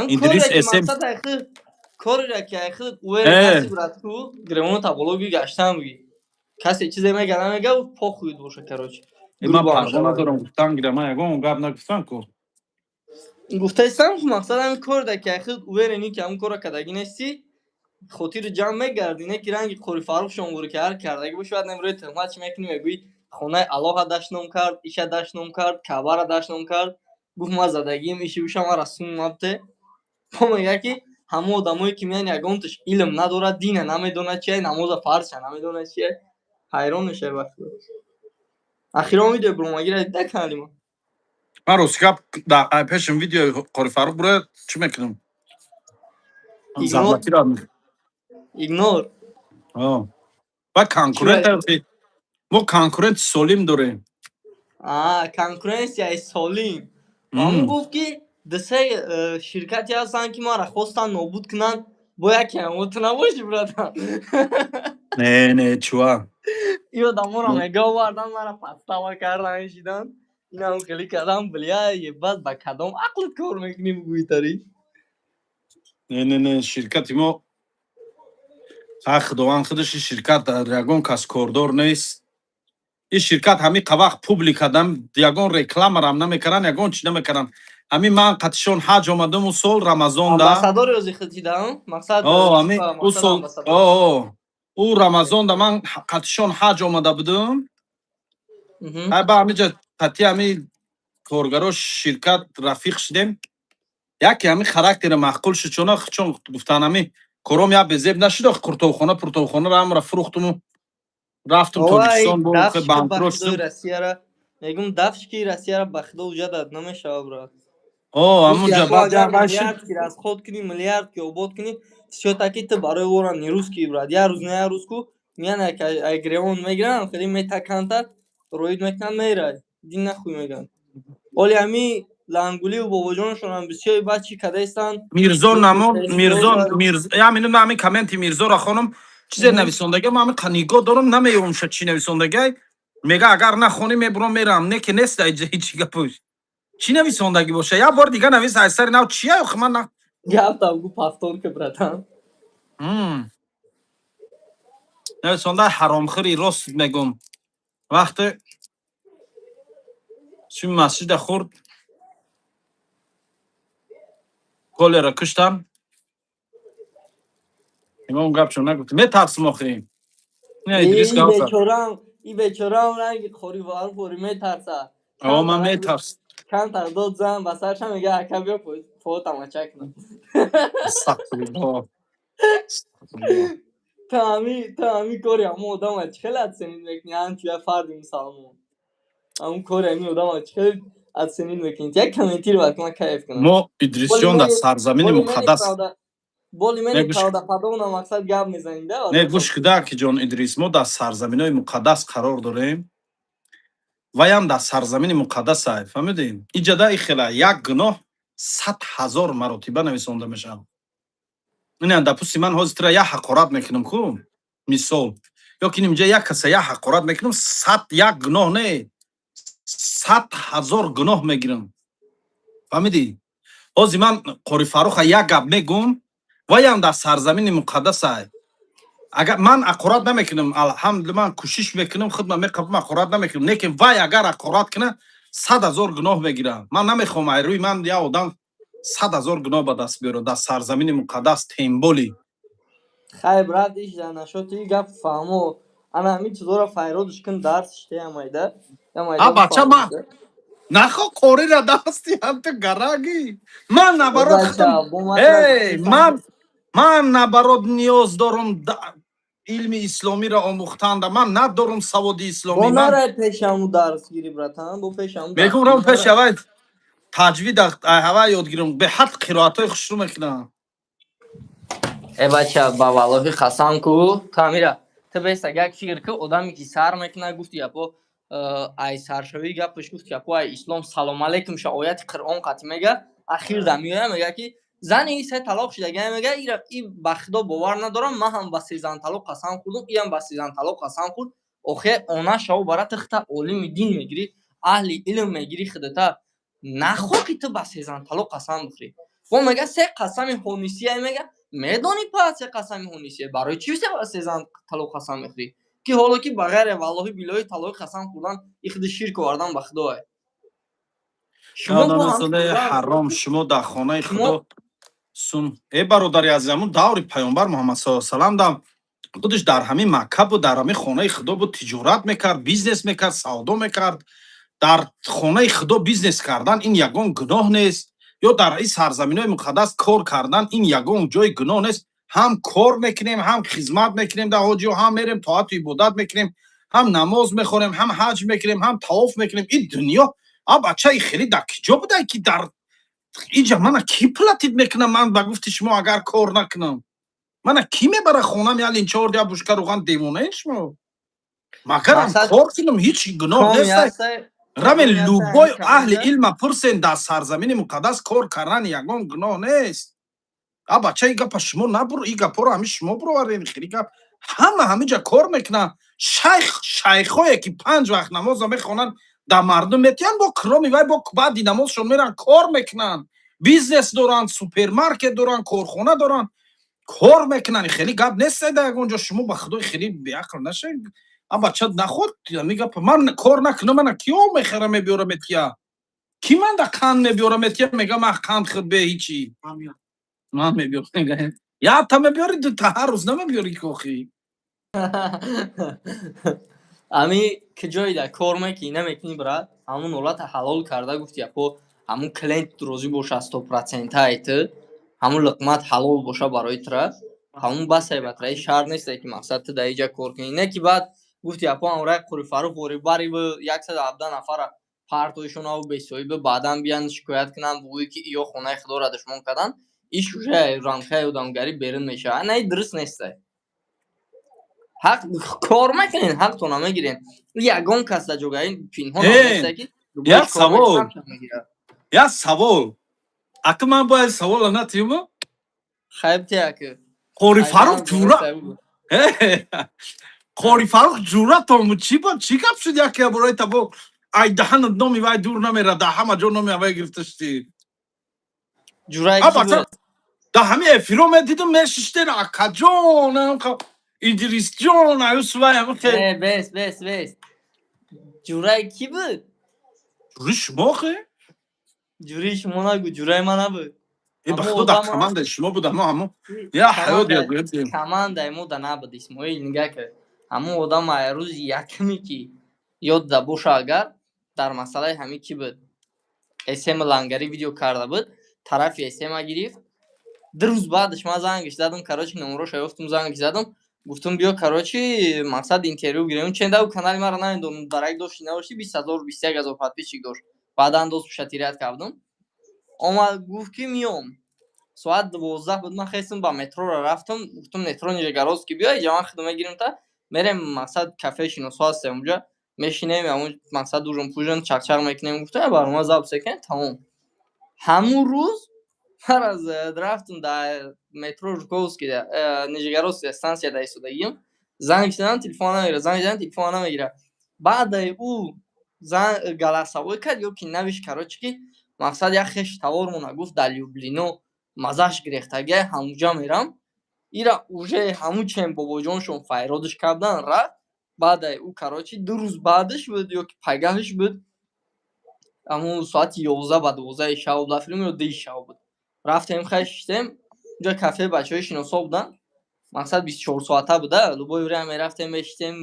Speaker 1: Идрис СМ.
Speaker 6: Корера ки ай худ уверен, брат, ку гремоно табологи гаштан буги. Касе чизе мега, намега, похуй боша, короче.
Speaker 1: Ман парво надорам, гуфтан гира, ман ягон гап нагуфтам ку.
Speaker 6: Гуфтаистам, мақсад ҳамин кор да ки ай худ уверен ӣ ки ҳамин корро кардагӣ нестӣ, хотири ҷамъ мегардӣ, не ки ранги Қори Фаррух шонғури ки ҳар кардагӣ боши, баъд намрӯи туҳмат чӣ мекунӣ, мегӯӣ хонаи Аллоҳа дашном кард, иша дашном кард, Каъбара дашном кард, гуфт ман задагиам иши уша мара сум мабте. По мега ки ҳамон одамое ки меян, ягонташ илм надорад, дина намедонад чия, намоза фарзша намедонад чия. Ҳайрон мешавӣ вақт. Ахирон видео буромагира дида канали ма?
Speaker 1: Ман рости гап, дар пешим видеои Қори Фаррух бура, чӣ мекунам? Заблокировать.
Speaker 6: Игнор.
Speaker 1: Ва конкурент, мо конкурент солим дорем.
Speaker 6: А, конкуренсияи солим. Ҳамон гуфт ки дусе ширкате ҳастанд ки маро хостанд нобуд кунанд, бо яке ҳамо ту набошӣ, братан?
Speaker 1: Не, не, чуа.
Speaker 6: И одаморо мега овардан, мара подстава кардан шидан, инам хеле кардам, бля, ебать, ба кадом ақлат кор мекунӣ, бугӯитари?
Speaker 1: Не, не, не, ширкати мо, ха, худованд худаш, ширкат дар ягон кас кордор нест. Ин ширкат ҳамин вақт публикадам ягон рекламарам намекаранд, ягон чи намекаранд. Ҳамин ман қатишон ҳаҷ омадам у сол рамазонда.
Speaker 6: Амбассадори ози худида мақсад.
Speaker 1: Ҳамин ӯ сол, ӯ рамазонда ман қатишон ҳаҷ омада будум. Ай, ба ҳамиҷа қатъи ҳамин коргаро ширкат рафиқ шудем. Яке ҳамин характери маъқул шуд, чуна чун гуфтан ҳамин кором як безеб нашуд. Қуртобхона, пуртобхонаро ҳамра фурӯхтуму рафтум Тоҷикистон,
Speaker 6: банкрот шудум. Россияра мегум, дафшки Россияра ба худо уҷадат намешава, брат.
Speaker 1: О,
Speaker 6: Гуфти
Speaker 1: ҳамунҷа
Speaker 6: яко
Speaker 1: баъд
Speaker 6: агар
Speaker 1: як вай шуд.
Speaker 6: миллиард ки расход кунӣ, миллиард ки обод кунӣ, всё-таки ту барои ора не русский, брат. Як рӯз на як рӯз ку меян як ай гревон мегиранд, хеле метаканта, роид мекунанд, мерай. Дин нахуй мегӯянд. Оли ҳами лангуливу бобоҷоншонам бисёри баъд чӣ кадаистанд?
Speaker 1: Мирзо намо Мирзо Мирзо, як минут, ман ҳамин комменти Мирзоро хонам. Чизе нависондага, ман ҳамин нигоҳ дорам, намеёмша чӣ нависондагай. Мега, агар нахонӣ, мебурам, мерам. Не ки нест айҷа ҳичи гапош. Чӣ нависондагӣ боша? Як бор дига навис, аз сари нав чия охи ман на
Speaker 6: Гаптам гу, повтор ка, братан.
Speaker 1: Нависонда ҳаромхӯри, рост мегум. Вақте чун масҷида хурд Колера куштан. Имом гапшо нагуфт. Метарсим охи. Не, Идрис
Speaker 6: И
Speaker 1: гап зад.
Speaker 6: бечорам, и бечорам ранги қори варф қори метарса.
Speaker 1: О, ман метарсам.
Speaker 6: Камтар дод зан ба сарша, мега, ака, биё по тамача кунам.
Speaker 1: Астағфируллоҳ. Астағфируллоҳ.
Speaker 6: Та ҳами кори ҳамон одама чӣ хеле оценить мекунӣ, ҳамчун як фарди мусалмон? Ҳамон кори ҳамин одама чӣ хеле оценить мекунӣ? Як комментировать кун, ман кайф кунам.
Speaker 1: Мо Идрисҷон дар сарзамини муқаддас
Speaker 6: Боли
Speaker 1: Не,
Speaker 6: мени
Speaker 1: гӯш
Speaker 6: правдоподобно мақсад гап мезанӣ да.
Speaker 1: Не, гӯш куда, ки ҷон Идрис, мо дар сарзаминои муқаддас қарор дорем. Ваям дар сарзамини муқаддас ай, фаҳмидӣ? Иҷада ихела як гуноҳ 100 000 маротиба нависонда мешавад. Ина, допустим, ман ҳозир тура як ҳақорат мекунам ку, мисол. Ё ки инҷа як каса як ҳақорат мекунам, сад як гуноҳ не, 100 000 гуноҳ мегирам. Фаҳмидӣ? Ҳозир ман Қори Фарруха як гап мегум, ваям дар сарзамини муқаддас ай. Агар ман ҳақорат намекунам, алҳамдулилла, ман кӯшиш мекунам, худман меқабам, ҳақорат намекунам. Лекин вай агар ҳақорат куна, 100 000 гуноҳ мегирам. Ман намехоҳам ай рӯи ман як одам 100 000 гуноҳ ба даст биёрад дар сарзамини муқаддас, тем более.
Speaker 6: Хай, брат, иш дар нашоти гап фаҳмо. Ана ҳамин чизоро файродш кун, дарсш теямайда.
Speaker 1: А бача, ман нахо қорира дасти ҳам ту гарагӣ. Ман наоборот худам, эй, ман наоборот ниёз дорам илми исломиро омӯхтанда. Ман надорам саводи
Speaker 6: Бо
Speaker 1: исломӣ. Ман
Speaker 6: нарай пешаму дарс гири, братан, бо пешаму дарс
Speaker 1: мегум, рам
Speaker 6: гири,
Speaker 1: пеш
Speaker 6: нарай.
Speaker 1: ҳавай таҷвида, ҳавай ёд гирам. Беҳад қироатҳои хушрӯ мекунам.
Speaker 6: Э бача, ба валлоҳи қасам ку, тамира ту беста як фикр ку, одаме ки сар мекуна, гуфти япо, ай саршавии гапаш гуфти япо, ай ислом салом алейкум ша ояти Қуръон қатӣ мега, ахир да меоя, мега ки зани и се талоқ шидага, мега, ира и ба худо бовар надорам, ман ҳам ба се зан талоқ қасам хӯрдум, иам ба се зан талоқ қасам хӯрд. Охе, она шав бара тихта олими дин мегирӣ, аҳли илм мегирӣ, худата нахо ки ту ба се зан талоқ қасам бихӯрӣ. Бо мега, се қасами ҳонисия, мега, медонӣ па се қасами ҳонисия барои чӣ се зан талоқ қасам мехӯрӣ, ки ҳоло ки ба ғайри валлоҳи билоҳи талоқи қасам хӯрдан ихди ширк овардан ба худое. Шумо бо ҳам
Speaker 1: Ҳаром, шумо дар хонаи худо сум. Э бародари азиз, ҳамун даври паёмбар Муҳаммад саллаллоҳу салам дам худаш дар ҳамин Макка буд, дар ҳамин хонаи худо буд, тиҷорат мекард, бизнес мекард, савдо мекард. Дар хонаи худо бизнес кардан ин ягон гуноҳ нест, ё дар ин сарзаминҳои муқаддас кор кардан ин ягон ҷои гуноҳ нест. Ҳам кор мекунем, ҳам хизмат мекунем дар ҳоҷиҳо, ҳам мерем тоату ибодат мекунем, ҳам намоз мехонем, ҳам ҳаҷ мекунем, ҳам тавоф мекунем. Ин дунё, а бачаи, хеле дар киҷо будай, ки дар иҷа мана ки платить мекунам? Ман ба гуфти шумо агар кор накунам, мана ки мебара хонам я линчаорд, я бушка руған? Девонаен шумо? Магарам кор кунам, ҳеҷ гуноҳ нест. Рамен любой аҳли илма пурсен, дар сарзамини муқаддас кор кардан ягон гуноҳ нест. А бача, и гапа шумо набур, и гапҳоро ҳамин шумо бироварен. Хеле гап, ҳама ҳаминҷа кор мекунанд. Шайх, шайхое ки панҷ вақт намоза мехонанд, дар мардум метиҳанд, бо кроми вай бо баъди намозшон меранд, кор мекунанд, бизнес доранд, супермаркет доранд, корхона доранд, кор мекунанд. Хеле гап нест дар ягон ҷо. Шумо ба худои хеле беақл нашед. А бача, наход ами гап. Ман кор накунам, мана ки об мехара, мебиёра, метия? Ки ман да қанд мебиёра, метия? Мега, ман қанд худ бе ҳичи ман мебиёрам. Якта мебиёри, дута, ҳар рӯз намебиёри кохи.
Speaker 6: Ами ки ҷоида кор мекунӣ, намекунӣ, брат, ҳамун ҳолата ҳалол карда, гуфти япо, ҳамун клиент розӣ боша, 100% ту ҳамун луқмат ҳалол боша барои тура, ҳамун басай батра. И шарт несте ки мақсад ту дар иҷа кор кунӣ, не ки баъд гуфти япо, амраи Қури Фарух ғори бари 117 нафара. Партоишонаву бесоҳиба баъдан биян шикоят кунанд, бугӯӣ, ки ё хонаи худоро душмон карданд. Иш уже рамкаи одамгарӣ берун мешавад. На, дуруст нестай. Ҳақ кор мекунен, ҳақтона мегирен. Ягон кас дар ҷогаи пинҳон нестай, ки
Speaker 1: як савол, як савол. Ака, ман бояд савола натиюма?
Speaker 6: Хайб те, ака.
Speaker 1: Қори Фарух ҷура, Қори Фарух ҷуръатон чӣ ба чӣ гап шуд? Яке бораи табо ай даҳанат номи вай дур намера, дар ҳама ҷо номи вай гирифта шудӣ.
Speaker 6: Ҷурай?
Speaker 1: Да ҳами эфиро медидим, мешиштен, акаҷон, Идрисҷон, аюсвай.
Speaker 6: Бес, бес, бес, ҷурай кӣ буд?
Speaker 1: Ҷури шумо хе.
Speaker 6: Ҷури шумо нагу, ҷурай ма набуд.
Speaker 1: Ба худо, дар командаи шумо буд. Ҳамо ҳамо я ҳаёт.
Speaker 6: Командаи мо да набуд, Исмоил. Нигаҳ кар, ҳамон одам рӯзи якуме, ки ёд да боша, агар дар масъалаи ҳамин кӣ буд, СМ лангари видео карда буд, тарафи СМа гирифт. 2 рӯз баъдаш ман зангиш задам. Короче, номероша ёфтум, зангиш задам, гуфтум: «Биё, короче, мақсад интервю гирем». Ченда канали маро намедонам, дарак дошти, надошти, 20 000, 21 000 подписчик дошт. Баъдан доступша терять кардум. Омад, гуфт, ки миём. Соат 12 буд, ман хестам, ба метрора рафтам. Гуфтум: «Метро Нижегородский биё, иҷа ман хидма мегирем, та мерем, мақсад, кафе шиносо ҳастем, унҷа мешинем, ҳамун мақсад ужин пужин чақчақ мекунем». Гуфтам: «Барнома запись кунем, тамом». Ҳамун рӯз ман аз рафтам, дар метро Жуковский, Нижегородская станция да истодагим, занг задам, телефон намегира, занг задам, телефон намегира. Баъдаи ӯ голосовой кард ё ки навишт, короче, ки мақсад як хеш тавормона, гуфт, дар Люблино мазаш гирехтагия, ҳамуҷа мерам. Ира уже ҳамун чен бобоҷоншон файродиш кардан, рафт. Баъдаи ӯ, короче, 2 рӯз баъдаш буд ё ки пагаҳаш буд, ҳамун соати 11 ба 12 шаб буд филм ё 2 шаб буд, рафтем, хай, шиштем унҷа, кафе, бачаҳои шиносо буданд, мақсад 24 соата буда, любое время мерафтем, мешиштем,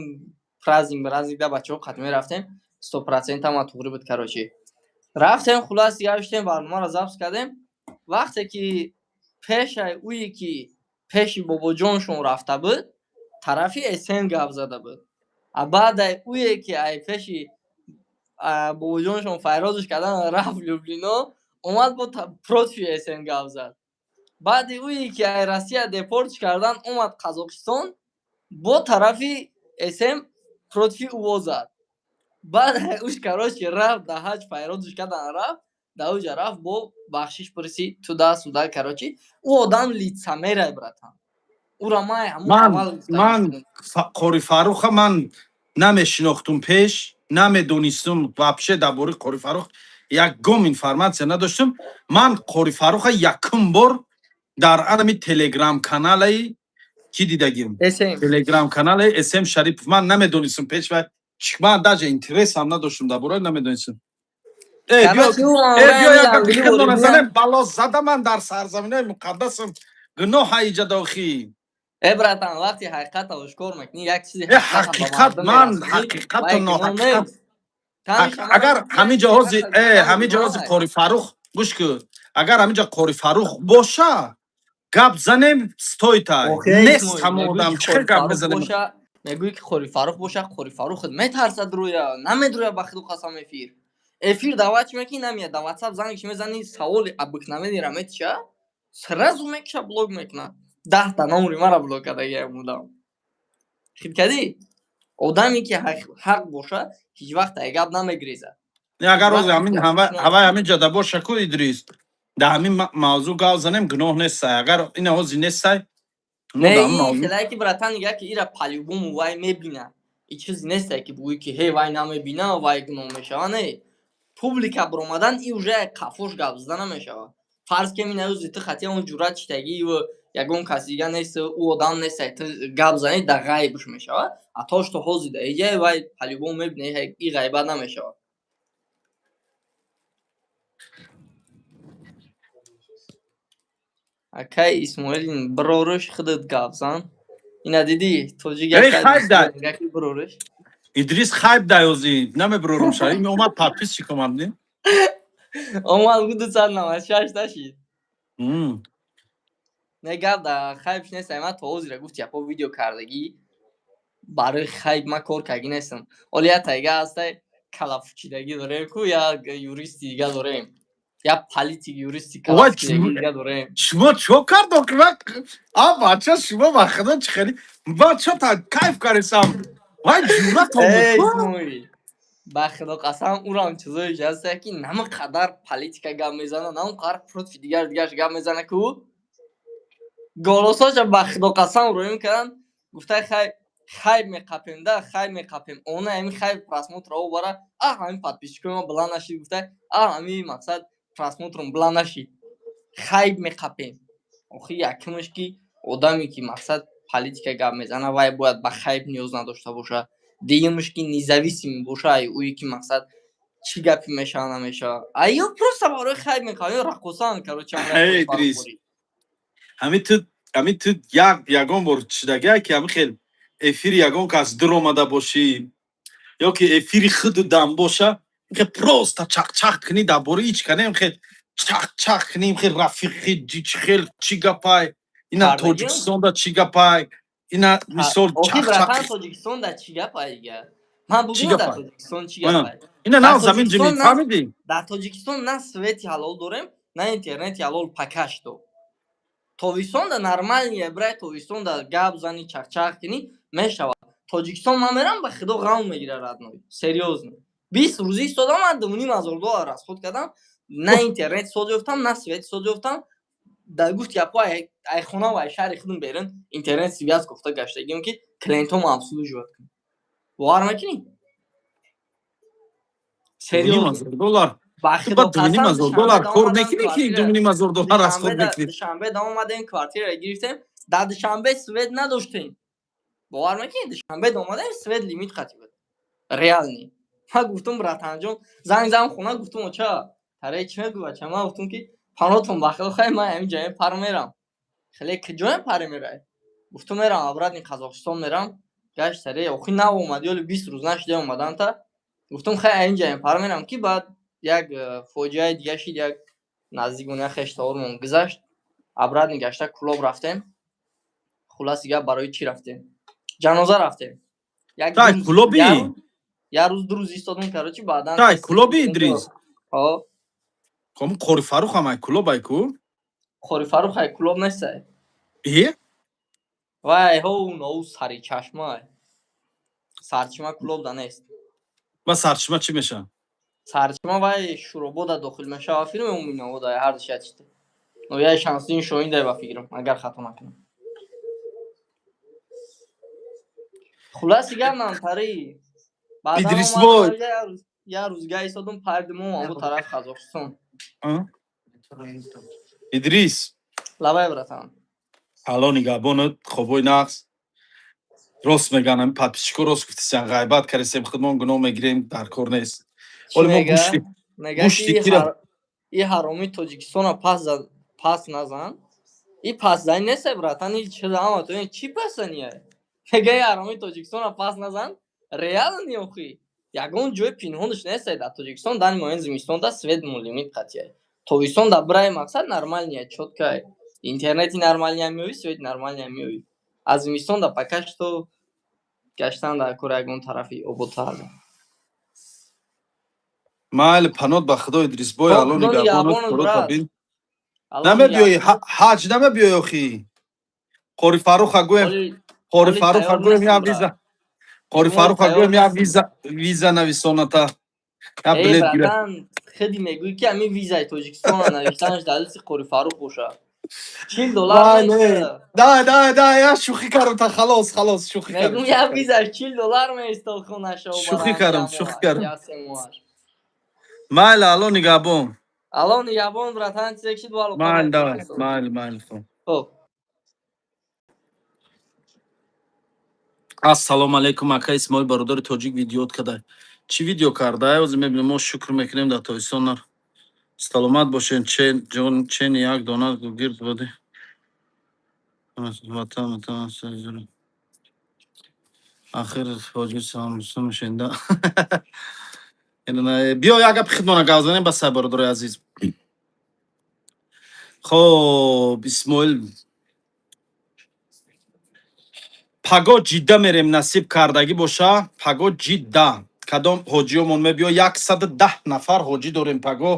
Speaker 6: праздник праздник да бачаҳо қат мерафтем, 100% ҳама туғри буд. Короче, рафтем, хулас, гаштем, барномаро запись кардем. Вақте ки пешаи ӯе ки пеши бобоҷоншон рафта буд, тарафи СМ гап зада буд, а баъдаи ӯе ки ай пеши бобоҷоншон файрозш кардан рафт Люблино, омад, бо против СМ гап зад. Баъди ӯе ки ай Россия депортш кардан омад Қазоқистон, бо тарафи СМ против ӯ зад. Баъд уш, короче, рафт да ҳаҷ, файрозш кардан рафт, да уҷа рафт, бо бахшиш пурсид, туда сюда. Короче, ӯ одам лицемерай, братан, ӯра ман
Speaker 1: Ман Қори Фарруха ман намешинохтум пеш, намедонистум вообще. Дар бораи Қори Фаррух ягон информация надоштам. Ман Қори Фарруха якум бор дар анами телеграм каналаи кӣ дидагим, телеграм каналаи СМ Шарипов. Ман намедонистам пеш ва ман даже интересам надоштам дар бораи, намедонистам. Биё, як гапи худро занем. Бало зада ман дар сарзаминаи муқаддасам, гуноҳ иҷа дохӣ.
Speaker 6: Э, братан, вақти ҳақиқата ошкор мекунӣ, як чизи
Speaker 1: Ҳақиқат, ман ҳақиқату ноҳақиқат, агар ҳамин ҷо ҳози, ҳамин ҷо ҳози Қори Фаррух, гӯш кун, агар ҳамин ҷо Қори Фаррух боша, гап занем, стойта нест. Ҳамон одам чӣ хел гап мезанем?
Speaker 6: Мегӯӣ, ки Қори Фаррух боша, Қори Фаррух метарсад, рӯя намедуря. Ба хиду қасам, эфир даъват чи мекунӣ, намеяд. Да ватсап зангиш мезанӣ, саволи обыкновенныйра метиша, сразу мекиша, блок мекунад. 10та номери мара блок кардагиам будам. Хит кардӣ? Одаме ки ҳақ боша, ҳеҷ вақт ай гап намегирезад.
Speaker 1: Агар рози ҳамин ҳавай ҳамин ҷода боша ку, Идрис, дар ҳамин мавзӯъ гап занем, гуноҳ нестай. Агар ина ҳози нестай.
Speaker 6: Не, хелае ки, братан, нига, ки ира по-любому вай мебина. И чизе нестай, ки бугӯӣ, ки ҳе, вай намебина, вай гуноҳ мешава. Не, публика биромадан, и уже қафош гап зада намешавад. Фарз ки ин ӯзи ту хати он ҷуръат читагӣ, ягон кас дига нест, ӯ одам нестай, ту гап занӣ, да ғайбш мешавад. А то что ҳози да иҷа вай по-любому мебина, и ғайбат намешавад. Акай Исмоил, бирориш, худат гап зан. Ина дидӣ, тоҷик бирориш.
Speaker 1: Идрис, хайб даёзи намебирорум, ша омад, подписчик омад, не?
Speaker 6: Омад, гу 296 нашид. Не, гап да хайбш нест. Ман то ҳозира гуфти япо видео кардагӣ, барои хайб ман кор кардагӣ нестам. Оли як тайга ҳастай. Калафучидагӣ дорем ку, як юристи дига дорем, як политик, юристи калафучидагӣ дига дорем.
Speaker 1: Шумо чо кардо? А бача, шумо ба худо чӣ хели бача та кайф карисам, вай ҷуратон.
Speaker 6: Исмоил, ба худо қасам, урам чизое ҳаста, ки нама қадар политика гап мезана, на он қадар против дигар дигарш гап мезана ку, голосоша, ба худо қасам, рӯем кардам, гуфтай: «Хай, хайп меқапем да, хайп меқапем». Она ҳами хайп, просмотр о бара, а ҳами подписчикои ма баланд нашид. Гуфтай: «А ҳами мақсад просмотром баланд нашид, хайп меқапем». Охи, якумаш, ки одаме ки мақсад политика гап мезана, вай бояд ба хайп ниёз надошта боша. Дуюмаш, ки независимый боша, ай ӯе ки мақсад чӣ гапе мешава, намешава. А ё просто барои хайп меқапем, раққосан, короче.
Speaker 1: Идрис, ҳами ту як ягон бор чидагия, ки ҳами хел эфири ягон кас дуромада бошӣ ё ки эфири худу дам боша, хе просто чақчақ кунӣ дар бораи ҳеч канем, хел чақчақ кунӣ, хел рафиқи хел, чӣ гапай ина, Тоҷикистонда чӣ гапай ина, мисол?
Speaker 6: Чақчақ Тоҷикистонда чӣ гапай дига? Ман бугӯям, дар Тоҷикистон чӣ гапай?
Speaker 1: Ина нав замин ҷими фаҳмидӣ.
Speaker 6: Дар Тоҷикистон на свети ҳалол дорем, на интернети ҳалол. Пока что тобистонда нормальный, брай, тобистонда гап зани, чақчақ кунӣ, мешавад. Тоҷикистон ман мерам, ба худо, ғам мегира, родной, серьёзно. 20 рӯзӣ истодам, ман 2,5 ҳазор доллар расход кардам, на интернет соз ёфтам, на свет соз ёфтам. Да гуфт япо, ай хона ва ай шаҳри худам берун интернет связь гуфта гаштагим, ки клиентҳомо обслуживать кунам. Бовар мекунӣ?
Speaker 1: Серьёзно, доллар 2,5 ҳазор доллар кор мекунӣ, ки 2,5 ҳазор доллар расход мекунӣ?
Speaker 6: Душанбе омадем, квартира гирифтем, дар Душанбе свет надоштем. Бовар мекунӣ, Душанбе омадем, свет лимит қатӣ буд, реальный. Ман гуфтум: «Братанҷон», занг задам хона, гуфтум: «Оча, таре чӣ мегӯ, бача?» Ман гуфтум, ки панотон бахел, хай, ман ҳамин ҷоя пар мерам. Хеле куҷоям паре мерай? Гуфтум: «Мерам обратно Қазоқистон мерам». Гашт таре, охи, нав омад, ёли 20 рӯз нашуда омаданта. Гуфтум: «Хай, ин ҷоям пар мерам», ки баъд як фоҷиаи дига шид, як наздикони хештаормон гузашт. Обратно гашта Кулоб рафтем. Хулоси гап, барои чӣ рафтем? Ҷаноза рафтем.
Speaker 1: Кулоби?
Speaker 6: Як рӯз, 2 рӯз истодум, короче, баъдан.
Speaker 1: Кулоби, Идрис? Кому Қори Фарух ҳам ай Кулоб ай ку?
Speaker 6: Қори Фарух ай Кулоб нестай.
Speaker 1: Э?
Speaker 6: Вай ҳо, ноу сари чашма, Сарчашма Кулоб да нест.
Speaker 1: Ва Сарчашма чӣ мешавад?
Speaker 6: Сарчашма вай Шуробода дохил мешава, филми Уминовода, ҳар душя чита. Нояи Шамсиддин Шоҳин ба фикрам, агар хато накунам. Хулоси гап, намтари.
Speaker 1: Идрисбой.
Speaker 6: Як рӯз га истодум, пардимо амбу тараф Қазоқистон.
Speaker 1: Идрис.
Speaker 6: Лабай, братан.
Speaker 1: Ало, нигаҳбонат, хобои нақс. Рост меган, ами подписчико рост гуфтисян, ғайбат кардесем, худмон гуноҳ мегирем, дар кор нест. Оли мо гӯшти кира
Speaker 6: И ҳароми Тоҷикистона пас назан. И пасзанӣ нест, братан, и чизама то чӣ пасзания? Мега, и ҳароми Тоҷикистона пас назан, реально, охи. Ягон ҷои пинҳонаш нест дар Тоҷикистон. Дани моин зимистон да свет лимит қатия. Тобистон да брай, мақсад нормальный, чёткай. Интернети нормальный меои, свет нормальный меои. Аз зимистон да пока что гаштан дар кор ягон тарафи ободтар.
Speaker 1: Майли, панот ба худо, Идрисбой, алло нигаҳбонат. Намебиёи ҳаҷ, намебиёи, охи? Қори Фаруха гӯем, Қори Фаруха гӯем, як виза, Қори Фаруха гӯем, як виза нависоната, як билет гира.
Speaker 6: Хеди мегӯӣ, ки ҳамин визаи Тоҷикистона навиштанаш дар дасти Қори Фарух бошад. 40 доллар.
Speaker 1: Да, да, да, я шӯхӣ кардам, та халос, халос, шӯхӣ
Speaker 6: кардам. Мегӯм, як визаш 40 доллар меистод, хонаша.
Speaker 1: Шӯхӣ кардам, шӯхӣ кардам. Майли, алло нигаҳбон.
Speaker 6: Алло нигаҳбон, братан, чизе шид.
Speaker 1: Майли, давай, майли, майли.
Speaker 6: Хоб.
Speaker 1: Ассалому алайкум, ака Исмоил, бародари тоҷик видеот карда. Чӣ видео карда? Ҳозир мебинем. Мо шукр мекунем, дар Тоҷикистон саломат бошен. Чен ҷон, чени як дона гирд боди. Ватан, ватан. Ахир ҳоҷи самсум шенда. Биё, як гапи хидмона гап занем, ба сай, бародарои азиз. Хоб, Исмоил, паго Ҷидда мерем, насиб кардагӣ боша, паго Ҷидда. Кадом ҳоҷиёмон мебиё, 110 нафар ҳоҷӣ дорем. Пагоҳ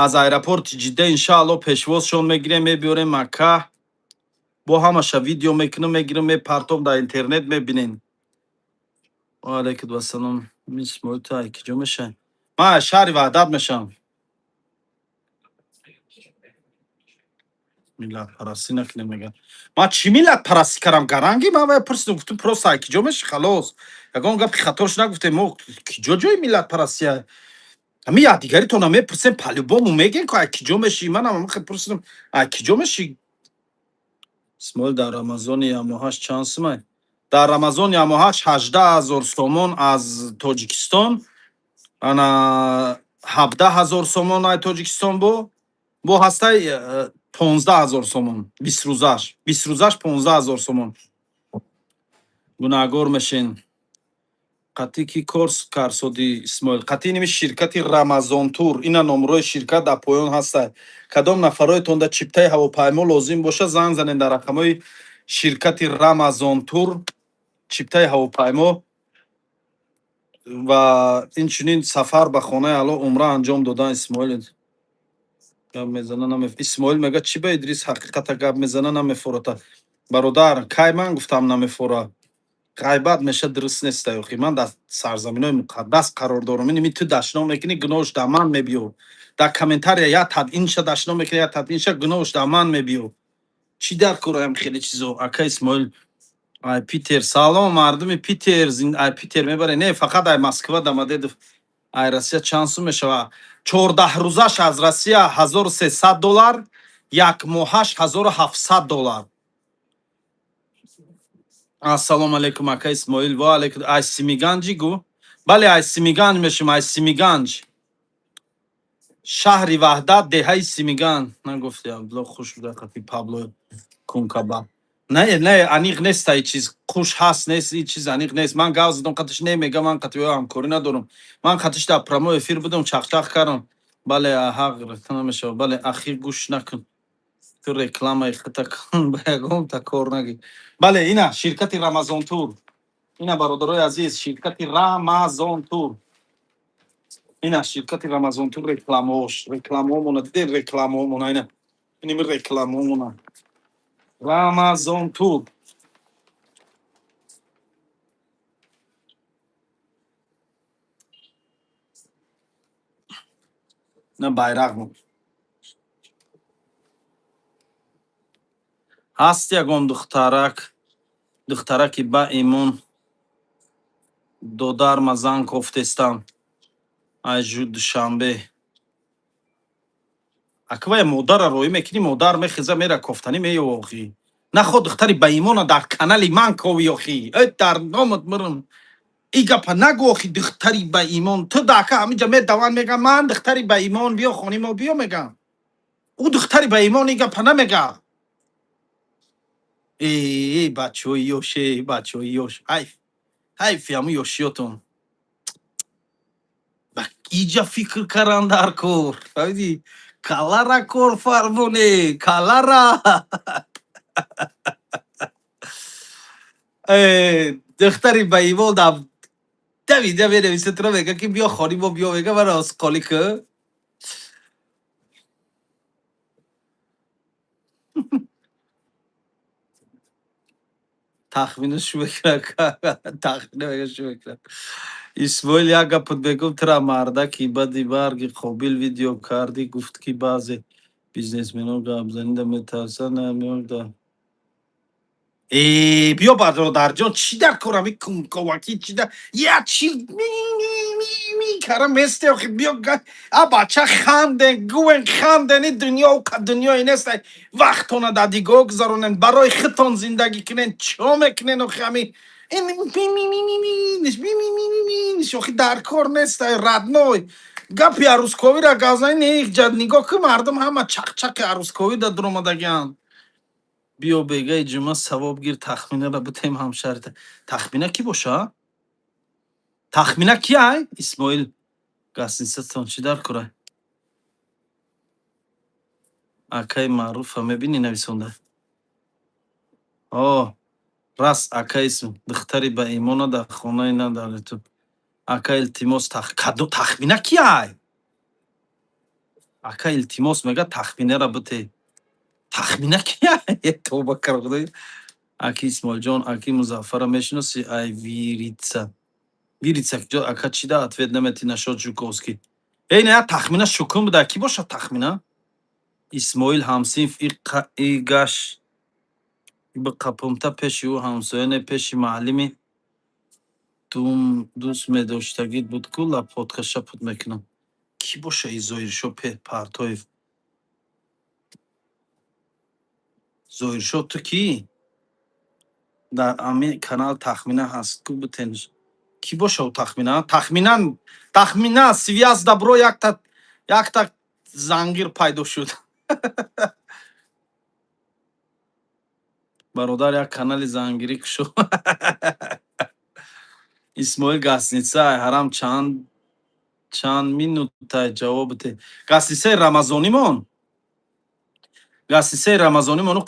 Speaker 1: аз аэропорти Ҷидда, иншаалло, пешвозшон мегирем, мебиёрем Макка. Бо ҳамаша видео мекунам, мегирам, мепартом, дар интернет мебинем. Ваалайкум вассалом. Исмоил, ту ай киҷо мешавӣ? Ман аз шаҳри Ваҳдат мешавам. Миллатпарастӣ накунем, мегӯяд. Ман чӣ миллатпарастӣ кардам, гаранги? Ман вай пурсидам, гуфтам, просто ай киҷо меши, халос. Ягон гапи хатош нагуфтем. Мо киҷо ҷои миллатпарастия? Ҳами якдигаритона мепурсем, по-любому мегӯем, ку ай киҷо мешӣ. Манам ҳамахел пурсидам, ай киҷо мешӣ. Исмоил, дар Рамазони ямоҳаш чанд сумай? Дар Рамазон ямоҳаш 18 000 сомон аз Тоҷикистон, ана 17 000 сомон ай Тоҷикистон, бо ҳастай 15 000 сомон 20 рӯзаш, 20 рӯзаш 15 000 сомон. Гунаҳгор мешен. Қатъи ки кор карсоди, Исмоил? Қатъи ними ширкати Рамазонтур. Ина номрои ширкат дар поён ҳастай. Кадом нафароетон дар чиптаи ҳавопаймо лозим боша, занг занед дар рақамҳои ширкати Рамазонтур. Чиптаи ҳавопаймо ва инчунин сафар ба хонаи Алло, умра анҷом додан. Исмоил гап мезана, намеф Исмоил мега, чӣ ба Идрис ҳақиқата гап мезана, намефората? Бародар, кай ман гуфтам намефора? Ғайбат меша, дуруст неста. Охи, ман дар сарзаминои муқаддас қарор дорам. Иними ту дашном мекунӣ, гуноҳш дар ман мебиё. Дар комментария я тад инша дашном мекунӣ, я тад инша, гуноҳш дар ман мебиё. Чӣ дар кораям хеле чизо? Ака Исмоил, ай Питер салом, мардуми Питер. Ай Питер мебаре? Не, фақат ай Москва, Домодедово. Ай Россия чанд сум мешава? 14 рӯзаш аз Россия 1300 доллар, як моҳаш 1700 доллар. Ассалому алайкум, ака Исмоил. Ва алайкум. Ай Симиганҷи гу? Бале, ай Симиганҷ мешим, ай Симиганҷ, шаҳри Ваҳдат, деҳаи Симиган. Нагуфти, Абдулло хуш буда қафи Пабло Кункаба. Не, не, аниқ нест ай чиз, хуш ҳаст, нест, и чиз аниқ нест. Ман гав задам қатиш, не, мега, ман қатиё ҳамкорӣ надорам. Ман қатиш дар прямой эфир будам, чақчақ кардам. Бале, ҳақ гирифта намешавад. Бале, ахир гӯш накун, ту рекламаи хита кун, ба ягонта кор нагир. Бале, ина ширкати Рамазонтур, ина, бародарои азиз, ширкати Рамазонтур, ина ширкати Рамазонтур, рекламаош, рекламаомона дидем, рекламаомона, ина иними рекламаомона, Рамазонтур. На байрақмон ҳаст. Ягон духтарак, духтараки ба имон додарма зан кофтестам, айжу Душанбе. Аквая модарра роӣ мекунӣ, модар мехеза, мера кофтанӣ меёхӣ. Нахо духтари баимона дар канали ман кови, охӣ, э дар номат мирам, и гапа нагӯ, охи. Духтари баимон ту дака ҳаминҷа медаванд, мегам, ман духтари баимон, биё хони мо, биё, мегам. Ӯ духтари баимон и гапа намега. Э, бачаҳои ёш, э бачаҳои ёш, ҳайф, ҳайфи ҳамун ёшиётон. Ба иҷа фикр кардан дар кор, фаҳмидӣ? Калара кор фармоне, калара. Э, духтари баимон давида менависа, туро мега, ки биё хони мо, биё, мега, мара осқолӣ кӯ. Тахмина шу мекунад, тахмина мега, шу мекунад. Исмоил, як гапат бегум тура. Мардаки баъди марги Қобил видео кардӣ, гуфт, ки баъзе бизнесмено гапзанида метарсанд. Намеода. Э, биё, бародарҷон, чӣ дар кор ами кунковакӣ, чӣ дар я чи ми кара месте, охи? Биё, а бача, ханден, гӯен, ханден. И дунё ка дунёе нест, вақтона дар дигоҳ гузаронен, барои худтон зиндагӣ кунен. Чо мекунен, охи? Ами ин ми ми ми ми ми, охи, дар кор нест, родной. Гапи арӯзковиро гап зани не, нигоҳ кун, мардум ҳама чақчақи арӯзковӣ дар дуромадагианд. Биё, бегаи ҷума савоб гир, тахминара бутем ҳамшарита. Тахмина кӣ боша? Тахмина ки ай? Исмоил, гостиницатон чӣ дар кора? Акаи маъруфа мебинӣ, нависонда. О, раст, ака Исм, духтари ба имона дар хонаи на дар ютуб. Ака, илтимос, кадо тахмина кияй? Ака, илтимос, мега, тахминара бите. Тахмина кияй? Тоба кар, худои. Аки Исмоилҷон, аки Музаффара мешиноси? Ай Вирица. Вирица ҷо, ака, чӣ да ответ намети нашод Жуковский? Эй, не, тахмина шукун буда. Кӣ бошад тахмина? Исмоил ҳамсинф и гаш биқапумта пеши ӯ ҳамсоя не, пеши маълими дӯст медоштагит буд ку, лопатка шапут мекунам. Кӣ боша и Зоҳиршо Партоев? Зоҳиршо, ту кӣ? Дар ами канал тахмина ҳаст ку, битенш. Кӣ боша ӯ тахмина? Тахмина, тахмина, связь добро, якта зангир пайдо шуд. Бародар, як канали зангирӣ кушо. Исмоил, гостиница ҳарам чанд минутай, ҷавоб бите. Гостиницаи рамазонимон? Гостиницаи рамазонимон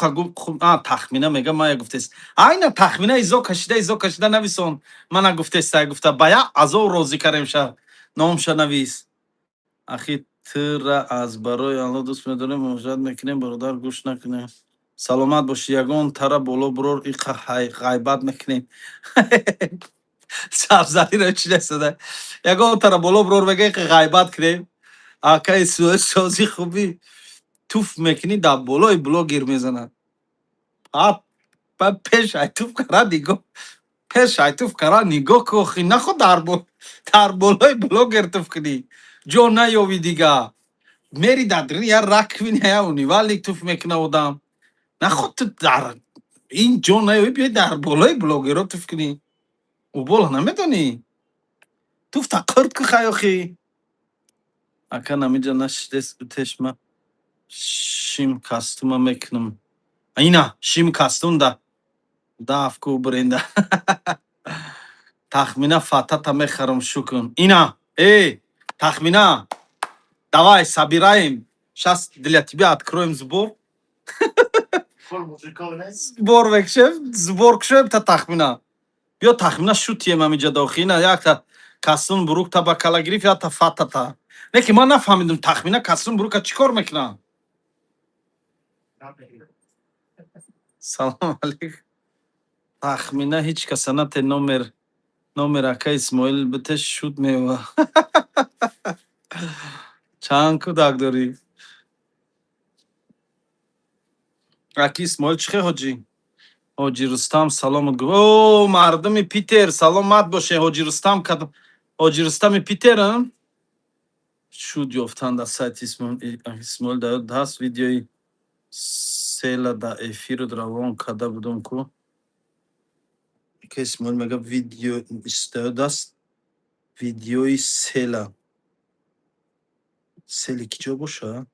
Speaker 1: а тахмина мега, мая гуфтест. Айна тахмина изо кашида нависон. Мана гуфтеста, гуфта ба як азов розӣ карем ша. Номша навис. Ахи, тра аз барои Алло дӯст медорем, муҳоҷират мекунем, бародар, гӯш накунем. Саломат бошӣ, ягон тара боло бурор, иқа ғайбат мекунем. Сабзаниро чӣ несада? Ягон тара боло бурор, мега, иқа ғайбат кунем. Акаи сози хуби туф мекунӣ, дар болои блогер мезанад. Па пеш ай туф кара нигоҳ, пеш ай туф кара нигоҳ ку, охи нахо дар болои блогер туф кунӣ. Ҷо наёвӣ дига. Мери дар даруни як раковина, як умывальник туф мекуна одам. Нахо ту дар ин ҷо наёвӣ, биёй дар болои блогерро туф кунӣ. Убол намедонӣ? Туфта қурт ку хай охи. Ака, намиҷа нашидест, битеш, ма шим костюма мекунам. Ина шим костюм да даф ку бренда. Тахмина, фатата мехарам, шукун. Ина, эй, тахмина, давай собираем. Сейчас для тебя откроем сбор. Сбор мекушем, сбор кушем та тахмина. Биё, тахмина, шутием ҳамиҷа дохи. Ина якта костюм бурук та ба кала гирифт, якта фатата. Не ки ман нафаҳмидам, тахмина костюм бурука чӣ кор мекунад? Салом алейкум. Тахмина, ҳеҷ каса нате, номер ака Исмоил бите, шуд мева. Чанд кӯдак дорӣ? Аки Исмоил, чӣ хел ҳоҷӣ? Ҳоҷи Рустам саломат гуфт. О, мардуми Питер, саломат боше. Ҳоҷи Рустам кад Ҳоҷи Рустами Питерам? Шуд ёфтан дар сайти Исмоил дар ҳаст видеои села, дар эфиру равон карда будум ку. Ака Исмоил мега, видео даст видеои села. Сели ки ҷо боша?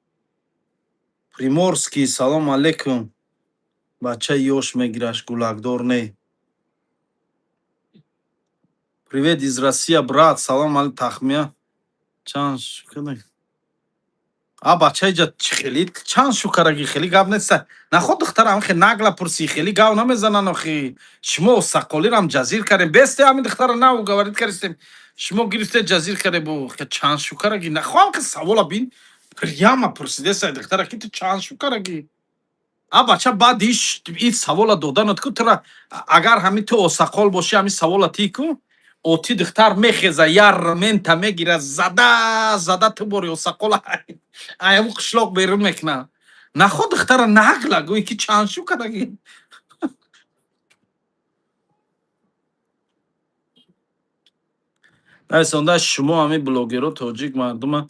Speaker 1: Приморский, салом алейкум. Бачаи ёш мегираш, гулакдор не. Привет из Россия, брат. Салом алейкум, тахмия. Чанд шукр. А бача, иҷа чӣ хели чанд шукараги, хели гап неста. Наход духтарам хе нагла пурсӣ, хели гав намезанан охи. Шумо сақолирам ҷазир кардем. Бесте ҳамин духтара нав говорит кардистем. Шумо гирифте ҷазир карде бу чанд шукараги. Нахоҳам ки савола бин. Прямо пурсидеса духтара ки ту чанд шукараги. А бача, баъд иш ин савола доданат ку, тура агар ҳамин ту осақол бошӣ, ҳамин савола тӣ ку, оти духтар мехеза, яр мента мегира, зада зада ту бори осақола аяму қишлоқ берун мекуна. Нахо духтара нагла гӯй ки чанд шукараги. Нависонда, шумо ҳамин блогеро тоҷик мардума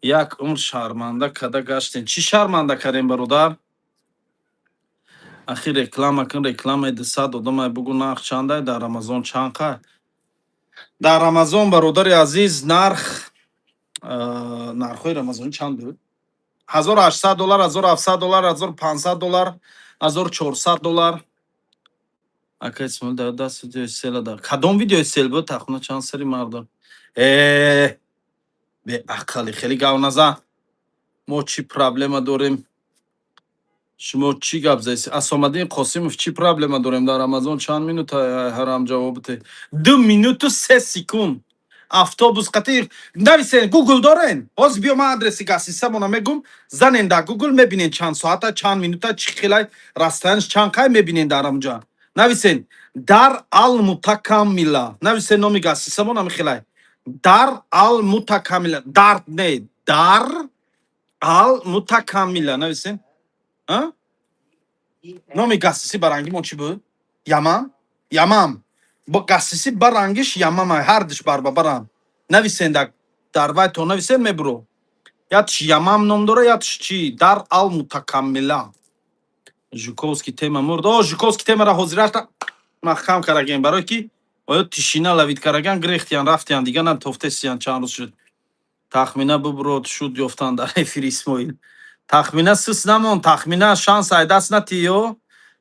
Speaker 1: як умр шарманда када гаштем. Чӣ шарманда кардем, бародар? Ахи, реклама кун, рекламаи 200 одамай бугу, нарх чандай дар Рамазон, чанд қай? Дар Рамазон, бародари азиз, нарх, нархҳои рамазонӣ чанд буд? 1800 доллар, 1700 доллар, 1500 доллар, 1400 доллар. Ака Исмоил, дар даст видеои села дар кадом видеои сел буд? Тахмина чанд сари мардон? Э, беақали, хеле гав назан. Мо чӣ проблема дорем? Шумо чӣ гап заеси? Асомаддин Қосимов, чӣ проблема дорем? Дар Рамазон чанд минута, ҳарам, ҷавоб бите? 2 минуту 3 секунд. Автобус қати нависен, Гугл дорен. Ҳозир биё, ман адреси гостиницамона мегум, занен дар Гугл, мебинен чанд соата, чанд минута, чӣ хелай расстояниш, чанд қай мебинен дар амҷа. Нависен Дар ал Мутакамила. Нависен номи гостиницамон ами хелай. Дар ал Мутакамила. Дар не, Дар ал Мутакамила нависен. А? Номи гостиници барангимон чӣ буд? Ямам? Ямам. Бо гостиници барангиш Ямама, ҳардиш барбабарам. Нависен дар вай то нависен мебуро. Ятш Ямам ном дора, ятш чӣ? Дар ал Мутакамила. Жуковский тема мурд. О, Жуковский темара ҳозирашта маҳкам карагем, барое ки оё тишина ловить караган, грехтиян, рафтиян, дига на тофтесиян, чанд рӯз шуд. Тахмина бубурод шуд ёфтан дар эфир Исмоил. Тахмина сус намон, тахмина шанс ай даст натӣ ё?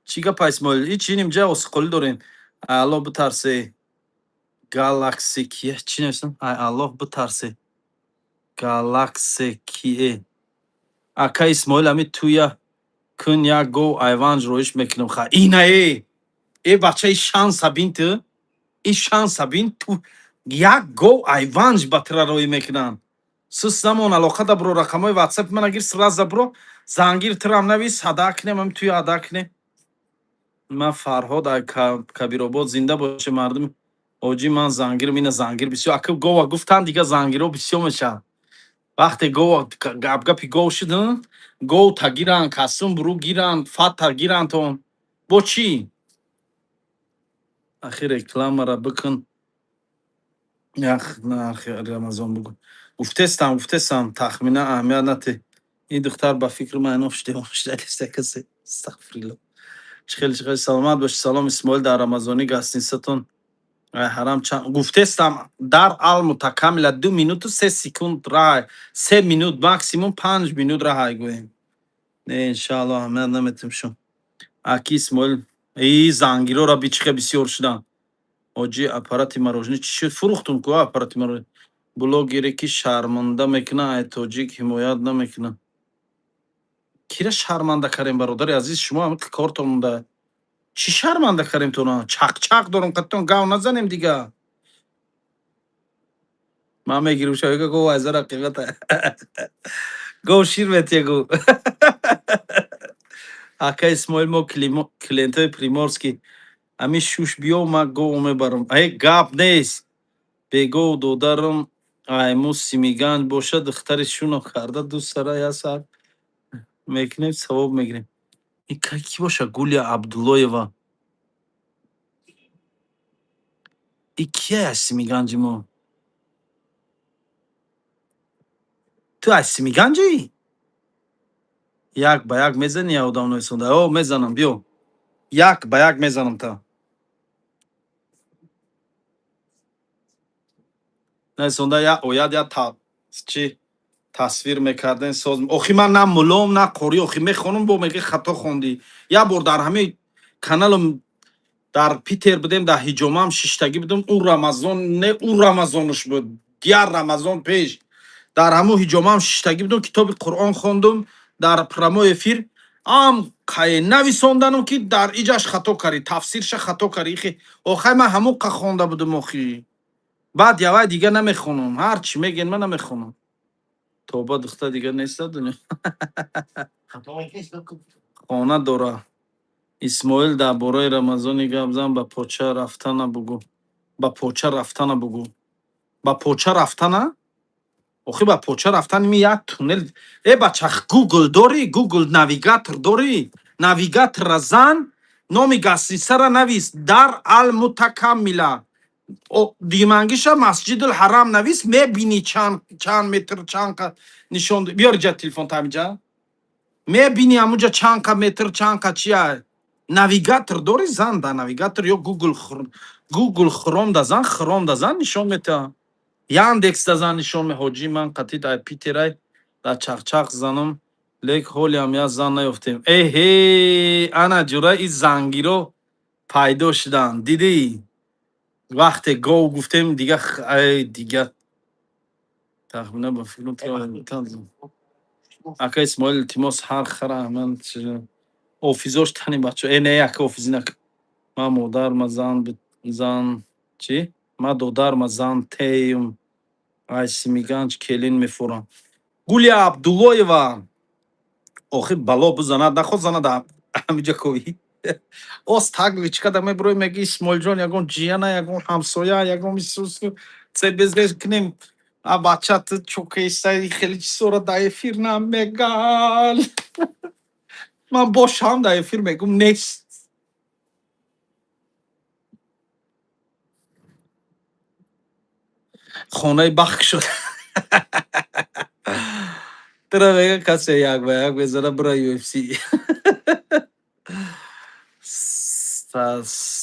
Speaker 1: Чӣ гапа, Исмоил? Ҳеч иним ҷа осиқолӣ дорем. Ай Аллоҳ битарсе. Галакси кие? Чӣ нависам? Ай Аллоҳ битарсе. Галакси кие? Ака Исмоил, ами туя кун як гов айванҷ роиш мекунам. Ха инае! Э бача, и шанса бин ту. И шанса бин ту. Як гов айванҷ ба тира роӣ мекунанд. Сус намон, алоқа да бро, рақамҳои WhatsApp мана гир, сразу бро. Зангир тирам навис, ҳада кунем, ами туя ҳада кунем. Ман Фарҳод ай Кабиробод, зинда боше мардуми ҳоҷӣ, ман зангирам, ина зангир бисёр. Ака гова гуфтан, дига зангиро бисёр мешаванд. Вақте гова гапгапи гов шуд, гов та гиранд, касум буру гиранд, фата гиранд тон. Бо чӣ? Ахи рекламара бикун. Ях нархи Рамазон бугӯ. Гуфтестам, гуфтестам, тахмина аҳамият натӣ. Ин духтар ба фикри ман ино шиданиста касе. Астағфируллоҳ. Чӣ хеле, чӣ хеле, саломат бошӣ. Салом, Исмоил, дар рамазонӣ гостиницатон ай ҳарам чанд? Гуфтестам, Дар ал Мутакамила 2 минуту 3 секунд раҳай, 3 минут, максимум 5 минут раҳай гӯем. Не, иншааллоҳ, аҳамият наметем шо. Аки Исмоил, и зангирора би чӣ хел бисёр шуданд. Ҳоҷӣ, аппарати мороженое чӣ шуд? Фурӯхтум ку аппарати мороженое. Блогере ки шарманда мекунад, ай тоҷик ҳимоят намекунад. Кира шарманда кардем, бародари азиз? Шумо ҳами кортон монда. Чӣ шарманда кардем тона? Чақчақ дорум, қаттон гав назанем дига. Ман мегирим шоига гов айзара қимата. Гов шир метия гов. Ака Исмоил, мо клиентои Приморский. Ами шуш биё, ма гов мебарам. Ай гап нест. Бегов додарам айму Симиганҷ бошад, духтари шуно карда ду сара я сар мекунем, савоб мегирем. Ин ки боша? Гулия Абдуллоева. И кия аз Симиганҷи мо? Ту аз Симиганҷӣ? Як ба як мезанӣ, я одам нависонда. О, мезанам, биё. Як ба як мезанам та. Нависонда як оят, як та чӣ тасвир мекарден соз. Охи ман на мулом, на қорӣ, охи мехонам, бо меги хато хондӣ. Як бор дар ҳамаи каналам дар Питер будем, дар ҳиҷомам шиштагӣ будам, ӯ Рамазон не, ӯ Рамазонаш буд, дияр Рамазон пеш. Дар ҳамун ҳиҷомам шиштагӣ будам, китоби Қуръон хондум дар прямой эфир. Ам қай нависонданум ки дар иҷаш хато карӣ, тафсирша хато карӣ. Ихи охай ман ҳамун қа хонда будум охи. Баъд явай дига намехонам. Ҳар чӣ мегӯен, ман намехонам. Тоба, духтар дига неста дунё. Хона дора. Исмоил, дар бораи Рамазони гап зан, ба поча рафтана бугӯ. Ба поча рафтана бугӯ. Ба поча рафтана? Охи ба поча рафтан ми як туннел. Э бача, Гугл дорӣ? Гугл навигатор дорӣ? Навигаторра зан, номи гостиницара навис Дар ал Мутакамила. Димангиша Масҷидул Ҳарам навис, мебинӣ чанд чанд метр, чанд қа нишон. Биёр ҷа телефон тамиҷа. Мебинӣ ҳамунҷа чанд қа метр, чанд қа чия. Навигатор дорӣ, зан да навигатор ё Гугл Хром да зан, Хром да зан, нишон метиҳад. Яндекс да зан, нишон ме. Ҳоҷӣ, ман қатъи дар Питерай дар чақчақ занам, лек ҳолиам як зан наёфтем. Эҳе, ана ҷура и зангиро пайдо шуданд. Дидӣ? Вақте гов гуфтем, дига ай дига тахмина ба фикрам ака Исмоил, илтимос, ҳар хара ман офизош тани бача. Э не, ака, офизӣ накун. Ман модар ма зан зан чӣ? Ма додарма зан теюм, ай Симиганҷ келин мефурам. Гулия Абдуллоева, охи бало бизанад, наход занад ҳамиҷа ковӣ. Оз тагличка да меброи, меги: «Исмоилҷон, ягон ҷияна, ягон ҳамсоя, ягон исусу цбз кунем». А бача, ту чокесаи, хеле чизора дар эфир намеган. Ман бошам, дар эфир мегум, нест. Хонаи бахк шуд. Тура мега, касе як ба як мезана, бура UFC.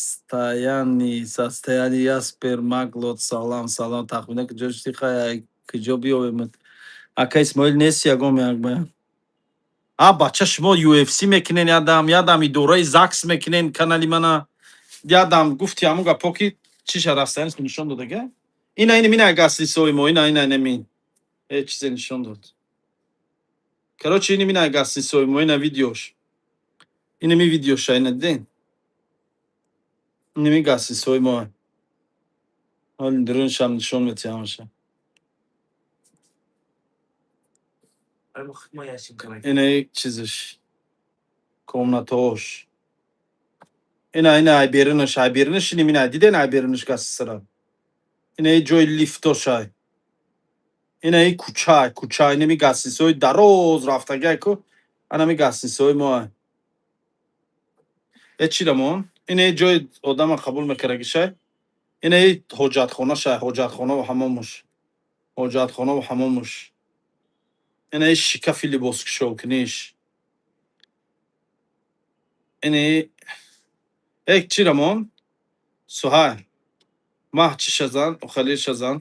Speaker 1: Состояние Яспер Маглот, салам, салам, тахмина куҷо шуди? Хай, куҷо биёвемад? Ака Исмоил, нест ягон як ба як? А бача, шумо UFC мекунен, ядам, ядам идораи ЗАГС мекунен, канали мана. Ядам гуфти ҳамун гапо ки чиша рафтанис нишон додага? Ина ини мина гастисои мо, ина ина инами. Э, чизе нишон дод. Короче, ини мина гастисои мо, ина видеош. Инами видеоша, ина диден? Инами гастисои мо. Ҳоли дуруншам нишон метиҳам ҳамаша. Ина чизаш. Комнатаош. Ина ина ай берунаш, ай берунаш ини мина диден, ай берунаш гастисара. Ина ҷои лифтошай. Ина и кӯча, кӯча, инами гастисои дароз рафтагай ку, анами гастисои мо. Э, чӣ рамон? Ина ҷои одама қабул мекардагишай. Ина и ҳоҷатхонашай, ҳоҷатхонаву ҳамомуш. Ҳоҷатхонаву ҳамомуш. Ина и шикафи либоскушокуниш. Ина э чӣ рамон? Суҳай. Маҳ чӣ шазан? Охалил шазан.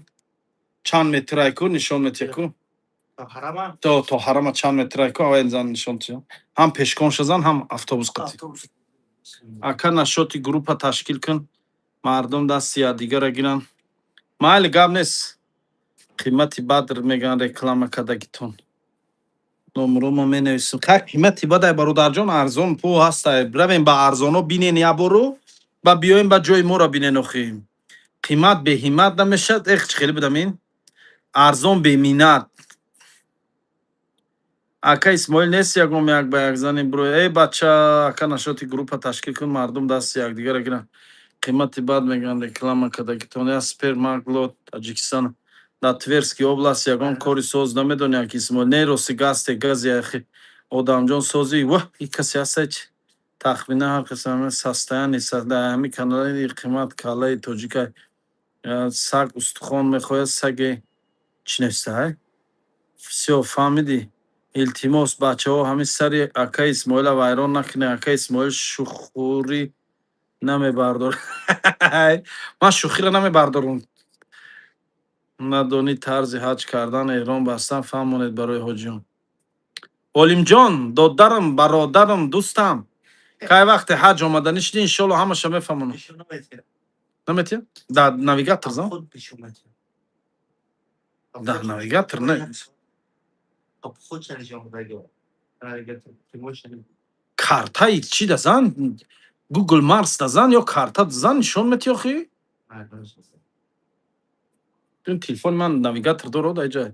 Speaker 1: Чанд метрай ку нишон метия ку? То ҳарама чанд метрай ку, аввал зан нишон тия. Ҳам пешкон шазан, ҳам автобус қатӣ. Ака, нашоти группа ташкил кун, мардум дасти якдигарро гиранд. Майли, гап нест. Қимати бадр мегӯянд реклама кардагитон. Номрома менависем. Хай, қимати бадай, бародарҷон, арзон пул ҳастай. Равем ба арзоно бинен якбору, ба биёем, ба ҷои моро бинен охи. Қимат беҳимат намешавад. Эх, чӣ хеле будам ин? Арзон беминат. Ака Исмоил, нест ягон як ба як зани бро? Эй бача, ака, нашоти группа ташкил кун, мардум дасти якдигарро гиранд. Қимати бад мегӯянд реклама кардагитон. Я Супермаркт Таҷикистон дар Тверский область ягон кори соз намедони, ака Исмоил? Не, рости гасте гази ахи одамҷон созӣ. Ваҳ, и касе ҳастай чи? Тахмина ҳар кас ҳама состояние дар ҳами канали қимат каллаи тоҷикай. Саг устухон мехоҳад, саге чӣ навистай? Всё, фаҳмидӣ? Илтимос, бачаҳо, ҳамин сари ака Исмоила вайрон накунед. Ака Исмоил шӯхурӣ намебардорад. Ман шӯхиро намебардорам. Надонӣ тарзи ҳаҷ кардан, эҳром бастан фаҳмонед барои ҳоҷиён. Олимҷон, додарам, бародарам, дӯстам. Кай вақте ҳаҷ омаданӣ шудӣ, иншоалло ҳамаша мефаҳмонам. Наметиҳам? Дар навигатор зан? Дар навигатор не.
Speaker 2: Худша нишон додагӣ.
Speaker 1: Картаи чӣ да зан? Google Mars да зан ё карта зан, нишон метиҳ охи? Телефони ман навигатор дорад айҷай.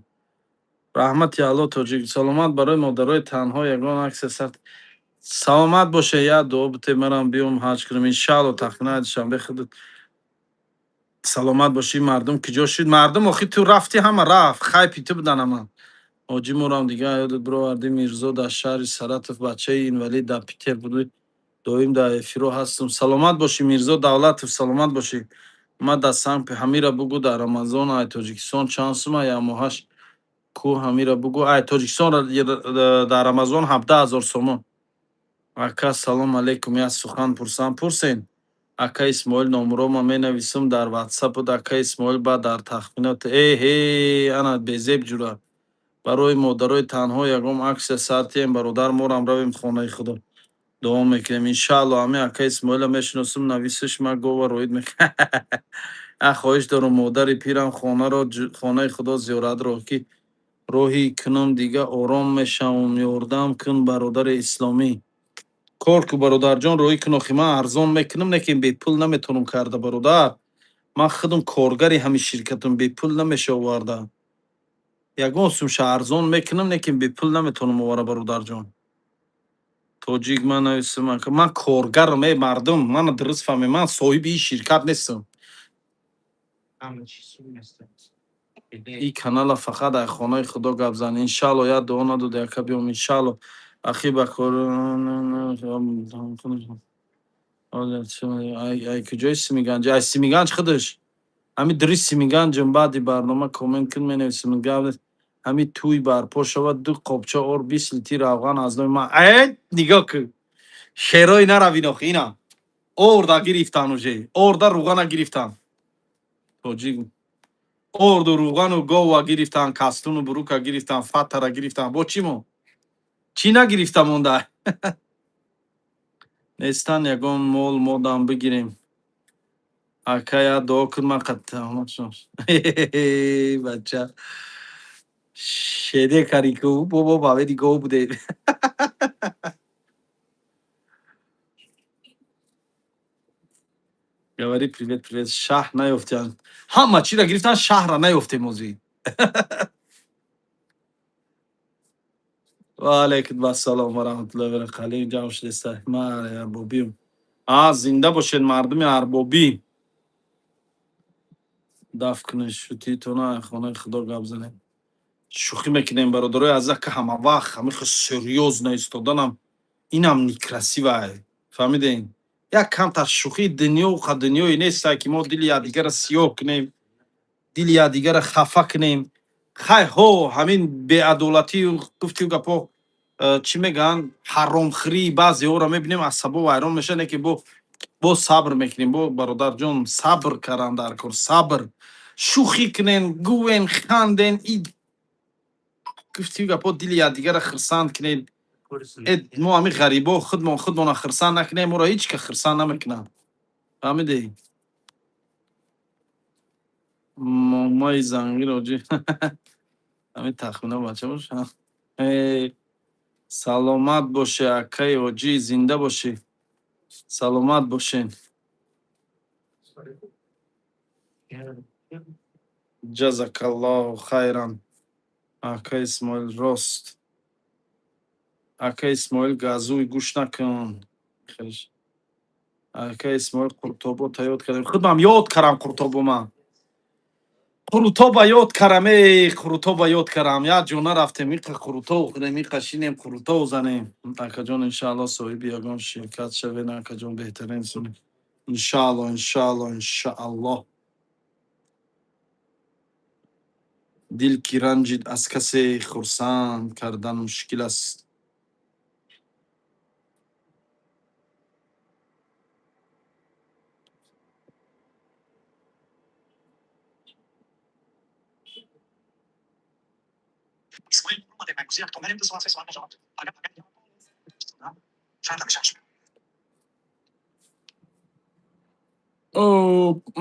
Speaker 1: Раҳмати Алло, тоҷик. Саломат, барои модарои танҳо ягон аксия сар. Саломат боше, як дуо бите, марам биём ҳаҷ кунам. Иншаалло, тахминан душанбе худат саломат бошӣ. Мардум куҷо шуд? Мардум охи, ту рафтӣ, ҳама рафт. Хайпи ту будан ҳама. Ҳоҷӣ морам дига ёдат бировардӣ. Мирзо дар шаҳри Саратов, бачаи инвалид дар Питер буд. Доим дар эфиро ҳастам. Саломат бошӣ, Мирзо Давлатов, саломат бошӣ. Ма дар Санкт ҳамира бугӯ, дар Рамазон ай Тоҷикистон чанд сума як моҳаш ку, ҳамира бугӯ. Ай Тоҷикистон дар Рамазон 17 000 сомон. Ака, салом алейкум, як сухан пурсам? Пурсен. Ака Исмоил, номрома менависам дар ватсапут. Ака Исмоил, баъд дар тахминот. Эҳе, ана безеб ҷура. Барои модарои танҳо ягон аксия сар тиҳем, бародар, морам равем хонаи худо. Дуо мекунем. Иншаалло, ҳамин ака Исмоила мешиносам, нависиш, ма гова роид мекунам. Як хоҳиш дорам, модари пирам хонаро хонаи худо зиёрат роҳ роҳӣ кунам, дига ором мешавам. Ёрдам кун, бародари исломӣ. Кор ку, бародарҷон, роҳӣ кун охи, ман арзон мекунам, лекин бепул наметавонам карда, бародар. Ман худам коргари ҳамин ширкатам, бепул намеша оварда. Ягон сумша арзон мекунам, лекин бепул наметавонам овара, бародарҷон. Тоҷик ман нависам, ман коргарам, э мардум, мана дуруст фаҳмед, ман соҳиби ин ширкат нестам. Ин канала фақат ай хонаи худо гап зан. Иншаалло, як дуо надода, яка биём, иншаалло. Ахи ба кор ай куҷои Симиганҷ? Ай Симиганҷ худаш. Ҳами дури Симиганҷам. Баъди барнома коммент кун, менависам. Гап ҳами тӯй барпо шавад, ду қопча ор, 20 литр равған аз номи ман. Э, нигоҳ кун, шерои наравин охи, ина орда гирифтан, уже орда руғана гирифтан. Тоҷик орду руғану гова гирифтан, кастуну бурука гирифтан, фатара гирифтан. Бо чӣ мо чӣ нагирифта монда нестан? Ягон мол модам бигирем. Ака, я дуо кун, ман бача шеде карику бобо баведи гов буде. Говори привет, привет. Шаҳр наёфтем, ҳама чиро гирифтан, шаҳрра наёфтем озӣ. Ва алайкум ассалом ва раҳматуллоҳи ва баракатуҳ. Ҷамъ шудеста, ман арбобиам. А, зинда бошед, мардуми арбобӣ. Даф кунед шутитона, хонаи худо гап занед. Шӯхӣ мекунем, бародарои азиз, ка ҳама вақт ҳамихо серьёзно истоданам инам некрасиво, фаҳмидем? Як камтар шӯхӣ. Дунё ха дунёе неста, ки мо дили якдигарро сиёҳ кунем, дили якдигарро хафа кунем. Хай, ҳо, ҳамин беадолатию гуфтию гапҳо, чӣ мегӯянд, ҳаромхӯрии баъзеҳоро мебинем, асабо вайрон мешавад, не ки бо сабр мекунем. Бо бародарҷон, сабр кардан дар кор, сабр. Шӯхӣ кунен, гӯен, ханден, и гуфтию гапҳо, дили якдигарро хирсанд кунед. Э, мо ҳамин ғарибо худмон худмонро хирсанд накунем, моро ҳеҷ ка хирсанд намекунад, фаҳмидӣ? Момаи зангир оҷи ҳамин тахмина бача боша. Саломат боше, акаи оҷӣ, зинда бошӣ, саломат бошен. Ҷазакаллоҳу хайран, ака Исмоил. Рост, ака Исмоил, газуй гӯш накун. Ака Исмоил, қуртобо ёд кардем, худам ёд кардам қуртобо. Ман қурутоба ёд кардам, э, қурутоба ёд кардам. Як ҷо нарафтем, иқа қурутоб хӯрем, иқа шинем, қурутоб занем. Акаҷон, иншаалло, соҳиби ягон ширкат шавед. Акаҷон, беҳтарин. Иншаалло, иншаалло, иншааллоҳ. Дил ки ранҷид аз касе, хурсанд кардан мушкил аст.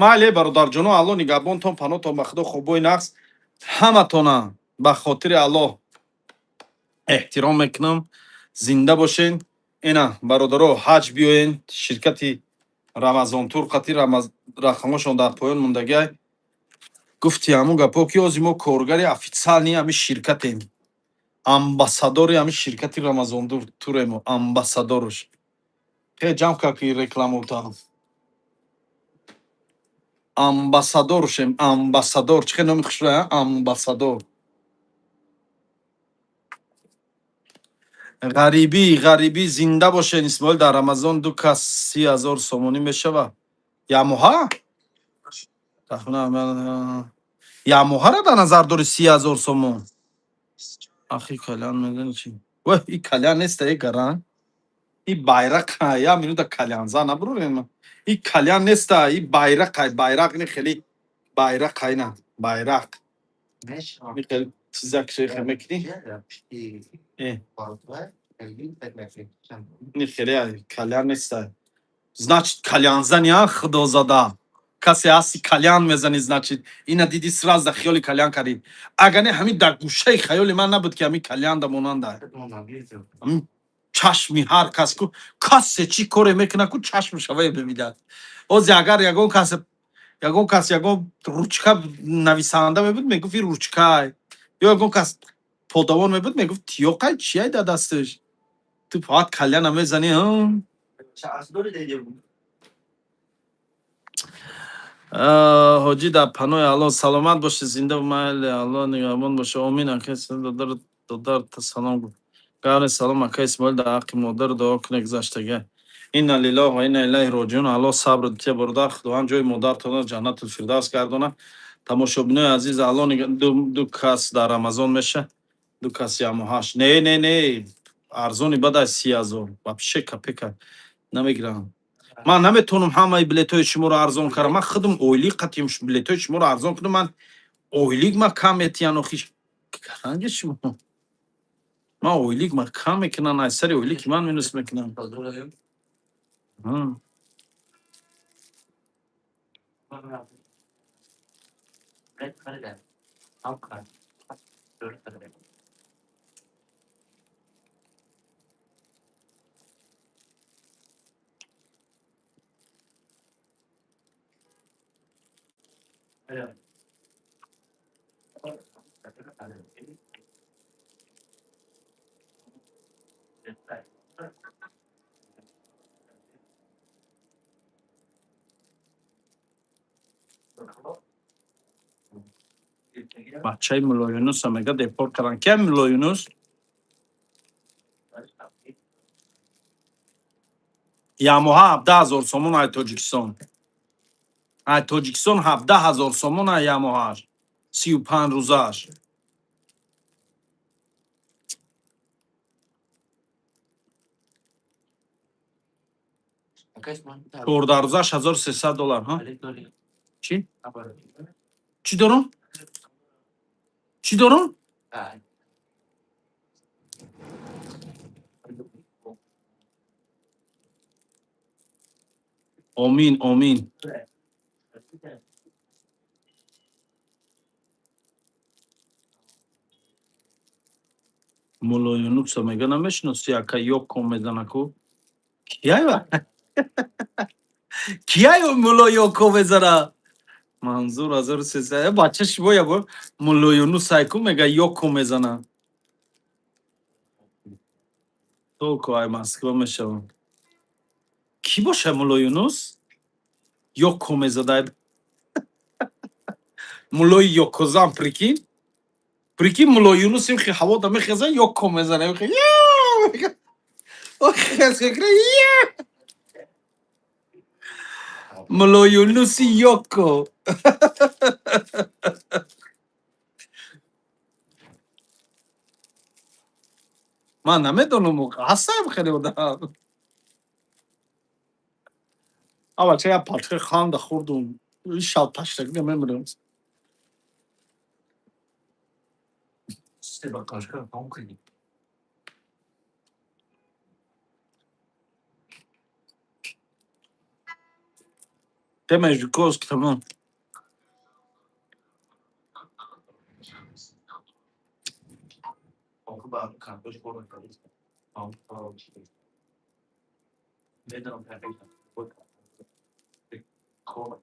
Speaker 1: Майли, бародарҷоно, Алло нигаҳбонтон, паноҳтон ба Худо, хобҳои нағз ҳаматона. Ба хотири Аллоҳ эҳтиром мекунам, зинда бошен. Ина, бародаро, ҳаҷ биёен, ширкати Рамазонтур қати рақамошон дар поён мондагиай. Гуфти ҳамун гапҳо, ки ҳозир мо коргари официальный ҳамин ширкатем, амбассадори ҳамин ширкати Рамазонтуремо, амбассадоруш. Хе, ҷамъ кар ки рекламота. Амбассадоршем, амбассадор. Чӣ хел номи хушрӯя, амбассадор. Ғарибӣ, ғарибӣ, зинда бошен. Исмоил, дар Рамазон ду кас 30 000 сомонӣ мешавад ямоҳа? Тахминан ямоҳаро дар назар дори, 30 000 сомон. Ахи, кальян медони чи? Вай, и кальян неста, и гаран, и байрақа. Я минута, кальянза набурорем. И кальян неста, и байрақа, байрақ. Ини хеле байрақа, ина байрақ. Ини хеле чизак шеха мекунӣ. Ини хеле кальян неста. Значит, кальянзани, а худозада касе ҳасти, кальян мезани. Значит, ина диди, сразу дар хиёли кальян кардӣ. Агар не, ҳамин дар гӯшаи хаёли ман набуд, ки ҳамин кальянда монанда. Ҳамин чашми ҳар кас ку, касе чӣ коре мекунад ку, чашм шавае бибинад. Ози агар ягон касе Ягон кас ягон ручка нависанда мебуд, мегуфт, ин ручкай. Ё ягон кас подавон мебуд, мегуфт, тиёқай, чияй дар дасташ? Ту фақат кальяна мезанӣ. Ҳоҷӣ, дар паноҳи Аллоҳ, саломат бошед, зинда, майли, Аллоҳ нигаҳбон боша. Омин. Ака, додарта салом гуфт. Гаври салом, ака Исмоил, дар ҳаққи модар дуо кунед, гузаштага. Инна лиллоҳ ва инна илайҳи роҷиун. Аллоҳ сабр дития, бародар. Худованд ҷои модартонро ҷаннатул фирдавс гардонад. Тамошобинои азиз, Аллоҳ, ду кас дар Рамазон меша, ду кас ямоҳаш. Не, не, не, арзони бадай, 30 000 вообще копейка намегирам. Ман наметавонам ҳамаи билетҳои шуморо арзон кардам. Ман худам ойлик қатим билетҳои шуморо арзон кунам, ман ойлик ма кам метиҳан. Охи, ранги шумо, ман ойлик ма кам мекунан, аз сари ойлики ман минус мекунам. Бачаи Мулло Юнуса мега депорт кардан. Кия Мулло Юнус? Ямоҳа 17 000 сомон ай Тоҷикистон, ай Тоҷикистон 17 000 сомон ай ямоҳаш, 35 рӯзааш. 14 рӯзаш 1300 доллар. Чӣ чӣ дорам, чӣ дорам? Омин, омин. Мулло Юнуса мега намешиноси, ака? Ёко мезана ку. Кияй, кияй мулло ёко мезана? Манзур 1300. Бача, шумо ябор Мулло Юнус айку мега ёко мезана. Толко ай Москва мешавам. Кӣ боша Мулло Юнус ёко мезада? Муллои ёкозан, прикинь, прикинь, Мулло Юнус имхи ҳаво да мехеза, ёко мезана, имхи хез мекуна. Мулло Юнуси ёко. Ман намедонам, ҳастам хеле одам. Аввалча як пачка ханда хӯрдум, шаб ташнагӣ мемирам.
Speaker 4: Се баклажка тамом кардӣ.
Speaker 1: Тема Жуковский тамом.
Speaker 4: Охи ба картошка хӯрдам кардӣ. Тамом чӣ. Медонам, perfect. Кор.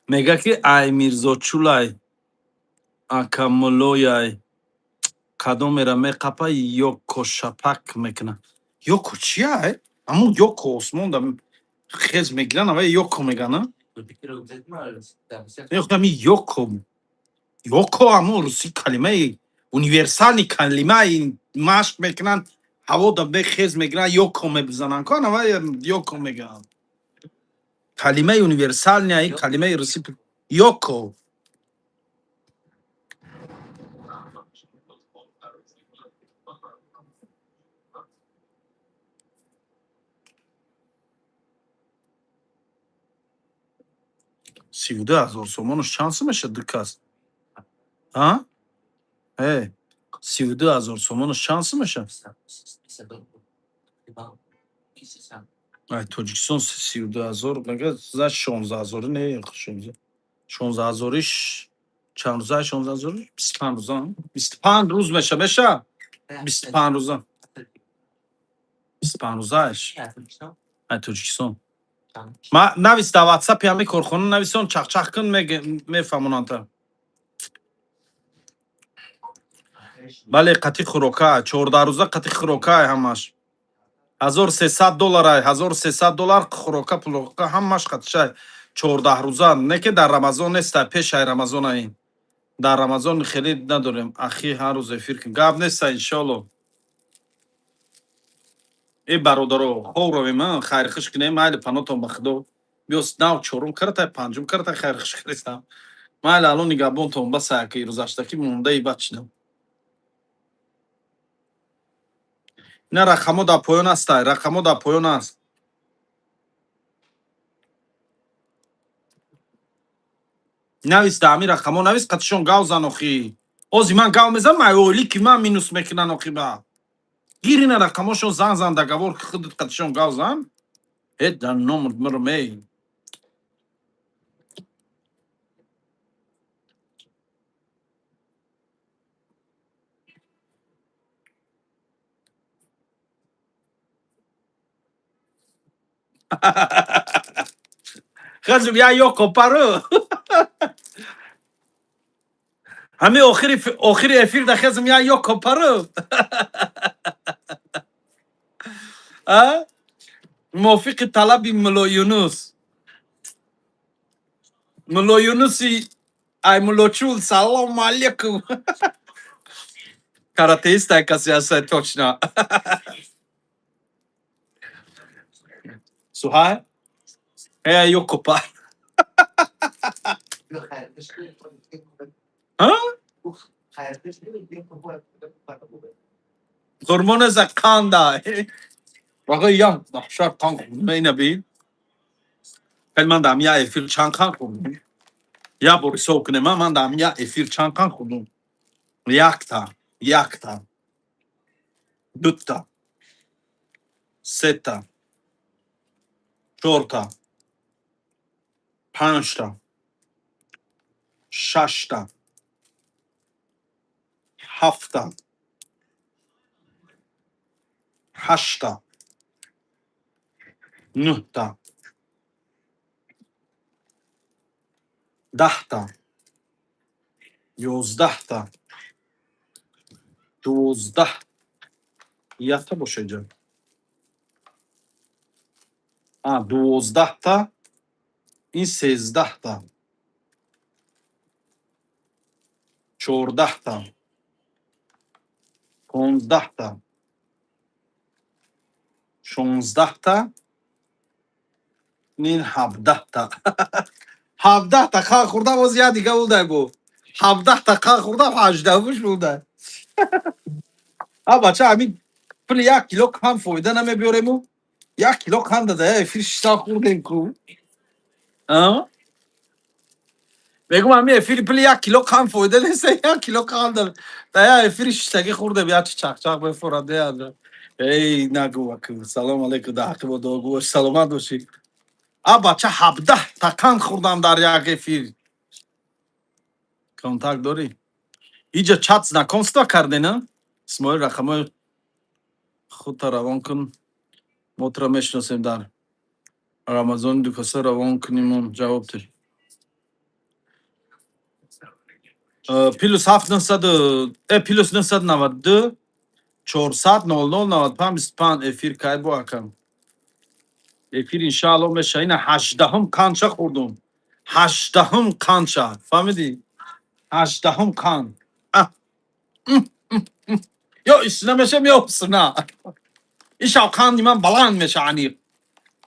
Speaker 1: Мега ки ай Мирзочулай, ака муллояй, кадомера меқапа, ёко шапак мекуна. Ёко чияй? Ҳамун ёко осмонда хез мегиран, авай ёко мегана. Ами ёко, ёко ҳамун руси калимаи универсальный калимаи, машқ мекунанд, ҳаво да хез мегиранд, ёко мебизананд ко, авай ёко мегӯянд. Калимаи универсальный, калимаи руси ёко. 32 000 сомонаш чанд сум мешад ду кас? А? Э. 32 000 сомонаш чанд сум мешавад? Ай, Тоҷикистон 32 000 мега, за 16 ҳазорӣ не, 16 ҳазориш чанд рӯза? 16 ҳазорӣ 25 рӯза, 25 рӯз меша, 25 рӯза, 25 рӯзааш. Ай, Тоҷикистон ма навис, дар ватсапи ҳами корхона нависон, чақчақ кун, мефаҳмонанд. Бале, қати хӯрока, 14 рӯза, қати хӯрокаи ҳамаш 1300 долларай, 1300 доллар, хӯрока, пулока ҳамаш қатишай, 14 рӯза. Не ки дар Рамазон неста, пешай Рамазона. Ин дар Рамазон хеле надорем. Ахи, ҳар рӯз эфир кун, гап неста, иншоалло. Э, бародаро, хоб равем, хайрхуш кунем. Майли, панотон ба Худо. Биёс, нав чорум карата, панҷум карата хайрхуш кардистам. Майли, алло нигаҳбонтон. Баса, яки рӯзаштакӣ мондаи бачинам. Ина рақамо дар поён астай, рақамо дар поён аст. Навис, дар ҳамин рақамо навис, қатишон гав зан. Охи, ози ман гав мезанам, ай оили ки ман минус мекунан. Охи, ба гир ина рақамошон зан зан, договор худат қатишон гав зан. Э, дар номер мирам, эй. Хазм я ёко пару. Ҳами охири эфир да хезм я ёко пару. А? Мувофиқи талаби Мулло Юнус. Мулло Юнуси ай Муллочул, салом алейкум. Каратеист ай каси ҳаста точно. Сухай? Э, ёко пар. А? Гормон за қанда. Вақои ям даҳшат қан хӯрдум, ина бин. Хеле ман дам я эфир чанд қан хӯрдум? Я бор ҳисоб кунем, ман дам я эфир чанд қан хӯрдум? Якта, якта, дута, сета, чорта, панҷта, шашта, ҳафта, ҳашта, нӯҳта, 10та, 11та, 12, якта боша иҷа. А, 12та, ин 13та, 14та, 15та, 16та, ин 17та. 17та қан хӯрдам, боз як дига булдай бо. 17та қан хӯрдам, ҳаждаҳумш булдай. А бача, ҳамин пули 1 кило кан фоида намебиёрему, 1 кило қанд дада эфир шиштан хӯрдем ку. А? Мегум, ҳамин эфири пули 1 кило қанд фоида нест, 1 кило қанд да я эфири шиштагӣ хӯрдем, як чи чақчақ мефорад. Эй, нагу аку, салом алейкум, да ҳаққи бо дуогӯ бош, саломат бошӣ. А бача, 17та қанд хӯрдам дар як эфир. Контакт дорӣ? Иҷа чат знакомство кардена? Исмоил, рақамои худта равон кун, мо туро мешиносем. Дар Рамазони дукаса равон кунимон, ҷавоб тир. +7 900, +992 400 00 95 25. Эфир кай бо, акам? Эфир иншаалло меша. Ина ҳаждаҳум қанча хӯрдум, ҳаждаҳум қанча, фаҳмидӣ? Ҳаждаҳум қанд. Ё исна мешам, ё ҳусна. Ин шав қанди ман баланд меша аниқ.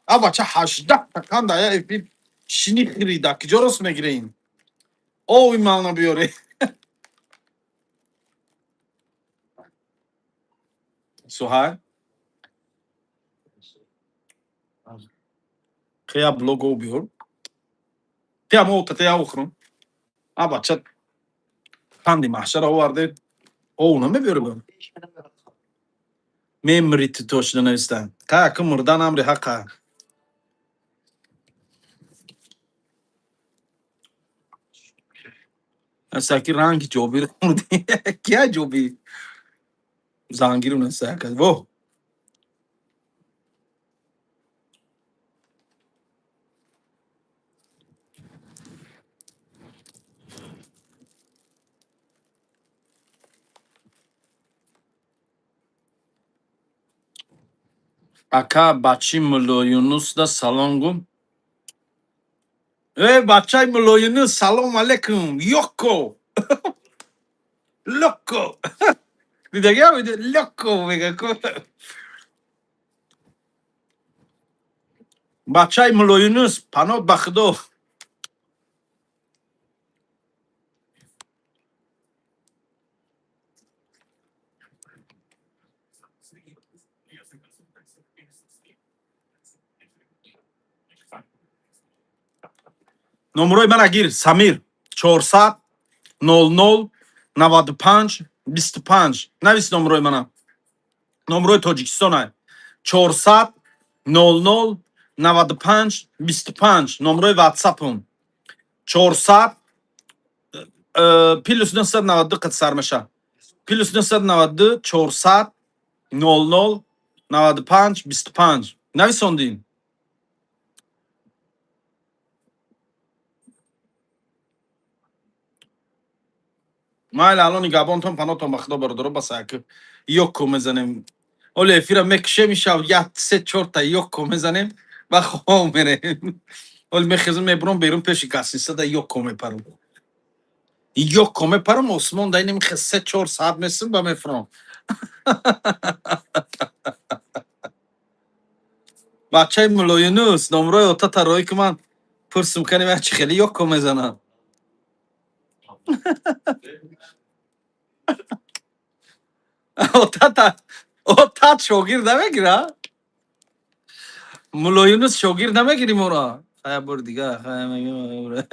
Speaker 1: А бача, 18та қанда я эфир шини хирида, киҷо рост мегирем? Ови мана биёре. Суҳай, хея блого биёр, тия мо тата охрум. А бача, қанди маҳшара оварде. Ов намебиёри ба? Мемри ту, точно нависта. Ка мурдан амри ҳақа. Асаки ранги Ҷобир хурди. Кия Ҷобир? Зангиру насака. Во. Ака, бачи Мулло Юнус да салом гу. Э, бачаи Мулло Юнус, салом алейкум. Ёко. Локо. Дидаги видео локо мега ку. Бачаи Мулло Юнус, паноҳ ба Худо. Номерои мана гир, Самир. 400 00 95 25. Навис номерои мана. Номерои Тоҷикистон 400 00 95 25. Номерои WhatsApp-ум. 400 плюс 992 қат сар меша. Плюс 992 400 00 95 25. Нависондин. Майли, алони габонтон, панотон ба Худо, бародаро, бас як ёкко мезанем. Оли эфира мекушем, ишав як се чорта ёкко мезанем ва хом мерем. Оли мехезам, мебурам берун, пеши гастиница ёкко мепарам. Ёкко мепарам, осмон да инем 3-4 саат месим ба мефурам. Бачаи Мулло Юнус, номрои отата роӣ ки ман пурсум канем, як чи хеле ёкко мезанам. Отата отат шогирд намегира? Мулло Юнус, шогирд намегири моро? Хая, бори дига, хая мегим.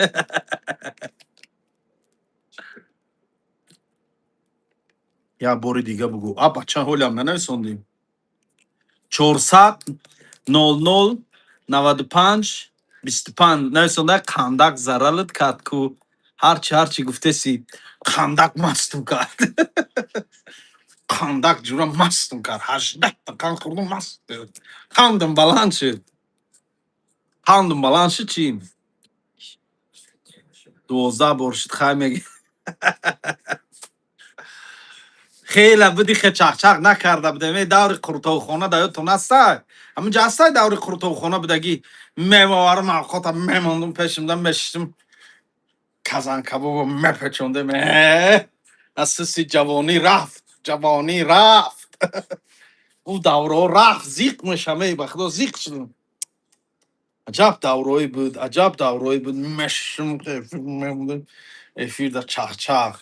Speaker 1: Як бори дига бугӯ. А бача, ҳолиам нанависондим. 400 00 95 25 нависонда. Қандак заралат кард ку, ҳарчи гуфтеси, қандак мастум кард. Қандак ҷура мастум кард. 18та қанд хӯрдум, маст. Қандам баланд шуд. Қандам баланд шуд чӣ? 12 бор шуд, хай меги. Хеле буди, хе чақчақ накарда будем. Э, даври қуртовхона да ёдтон ҳастай? Ҳаминҷа ҳастай даври қуртовхона будагӣ, мемоварам, авқота мемондум, пешимда мешиштим, казанкабобо мепечондем. Э, асиси ҷавонӣ рафт, ҷавонӣ рафт. Ӯ давраҳо рафт, зиқ мешам, эй, ба Худо, зиқ шудам. Аҷаб давраҳое буд, аҷаб давраҳое буд. Мешишим, мемондем эфирда чақчақ.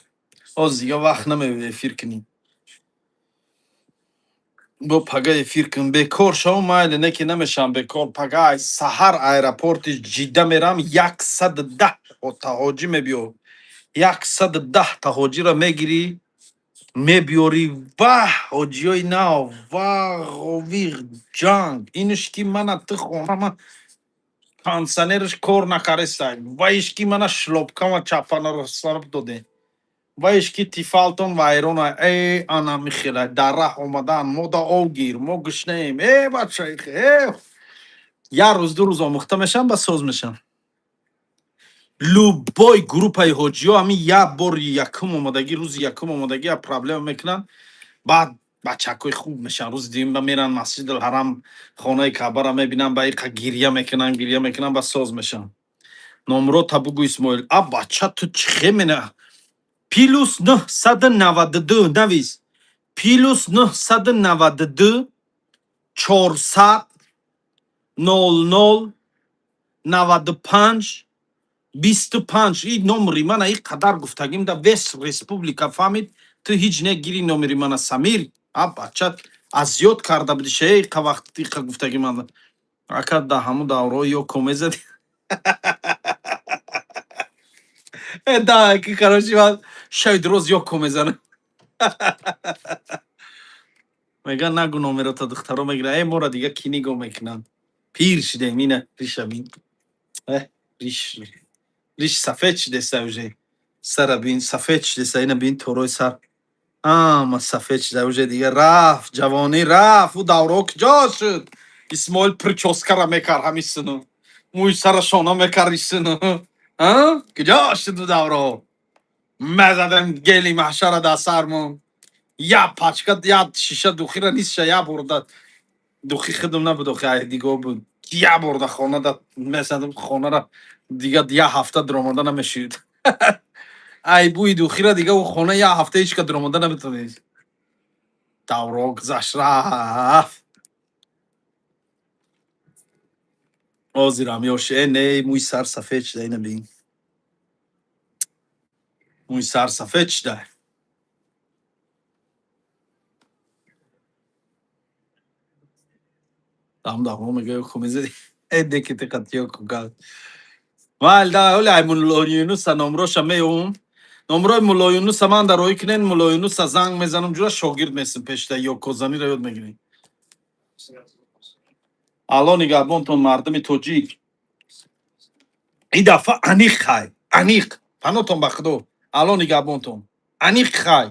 Speaker 1: Ҳоз дига вақт намеёбӣ эфир кунӣ. Бо пага эфир кун, бекор шавам, майли, не ки намешавам бекор. Пага ай саҳар аэропорти Ҷидда мерам, 110 та ҳоҷӣ мебиё. 110 та ҳоҷиро мегирӣ, мебиёрӣ. Ваҳ, ҳоҷиёи нав, вағовиғ, ҷанг. Инш ки мана ту хонама кондиционераш кор накарестай, ваиш ки мана шлёпкама чапфанаросараб доде, ваиш ки тифалтон вайрона. Э, ана михела дар раҳ омадан мо да ов гир, мо гушнаем. Э, бачаи, э, як рӯз, 2 рӯз омӯхта мешавам, ба соз мешавам. Любой группаи ҳоҷиҳо ҳамин як бори якум омадагӣ, рӯзи якум омадагӣ як проблема мекунанд, баъд бачакҳои хуб мешаванд. Рӯзи дуюм ба меранд Масҷидулҳарам, хонаи Каъбаро мебинанд, ба иқа гирья мекунанд, гирья мекунанд, ба соз мешаванд. Номрота бугӯ, Исмоил. А бача, ту чихе мена? Плюс 992 навис. Плюс 992 400 00 95 25. И номери мана и қадар гуфтагим да весь республика фаҳмид, ту ҳеҷ негири номери мана, Самир. А бача, аз ёд карда будиша иқа вақт иқа гуфтаги ман. Ака, да ҳамун давраҳо ё комезади. Э, да, ки, короче, ман шаби дуроз ёко мезанам. Меган, нагу номерота, духтаро мегиранд. Э, мора дига кӣ нигоҳ мекунанд? Пир шидем, ина риша бин. Э, риш, риш сафед шидеста уже. Сара бин, сафед шидеста, ина бин, торои сар. Ҳама сафед шида уже, дига рафт, ҷавонӣ рафт, ӯ давраҳо куҷо шуд? Исмоил прическара мекард ҳамин сину. Мӯи сара шона мекард исину. А? Куҷо шуд ӯ давраҳо? Мезадем гели маҳшара дар сармон. Я пачка, я шиша духира нисша я бурда. Духи худам набуд, охи, ай диго буд. Я бурда хона да мезадам, хонара дига я ҳафта дуромада намешид. Ай бӯи духира дига ӯ хона я ҳафта ҳеч ка дуромада наметавонист. Давро гузашт, рафт. Ҳозирам ёш, э не, мӯи сар сафед шуда, ина бин. Мӯи сар сафед шуда. Там давно мега ку мезади. Э, деки ти қатиё ку гал. Вал да, оли ай Мулло Юнуса номроша меёвум. Номрои Мулло Юнуса ман дар роӣ кунен, Мулло Юнуса занг мезанам, ҷура шогирд месим пешта, ё козаниро ёд мегирем. Алло нигаҳбонтон, мардуми тоҷик. Ин дафъа аниқ хай, аниқ. Панотон ба Худо. Алло нигаҳбонтон. Аниқ хай.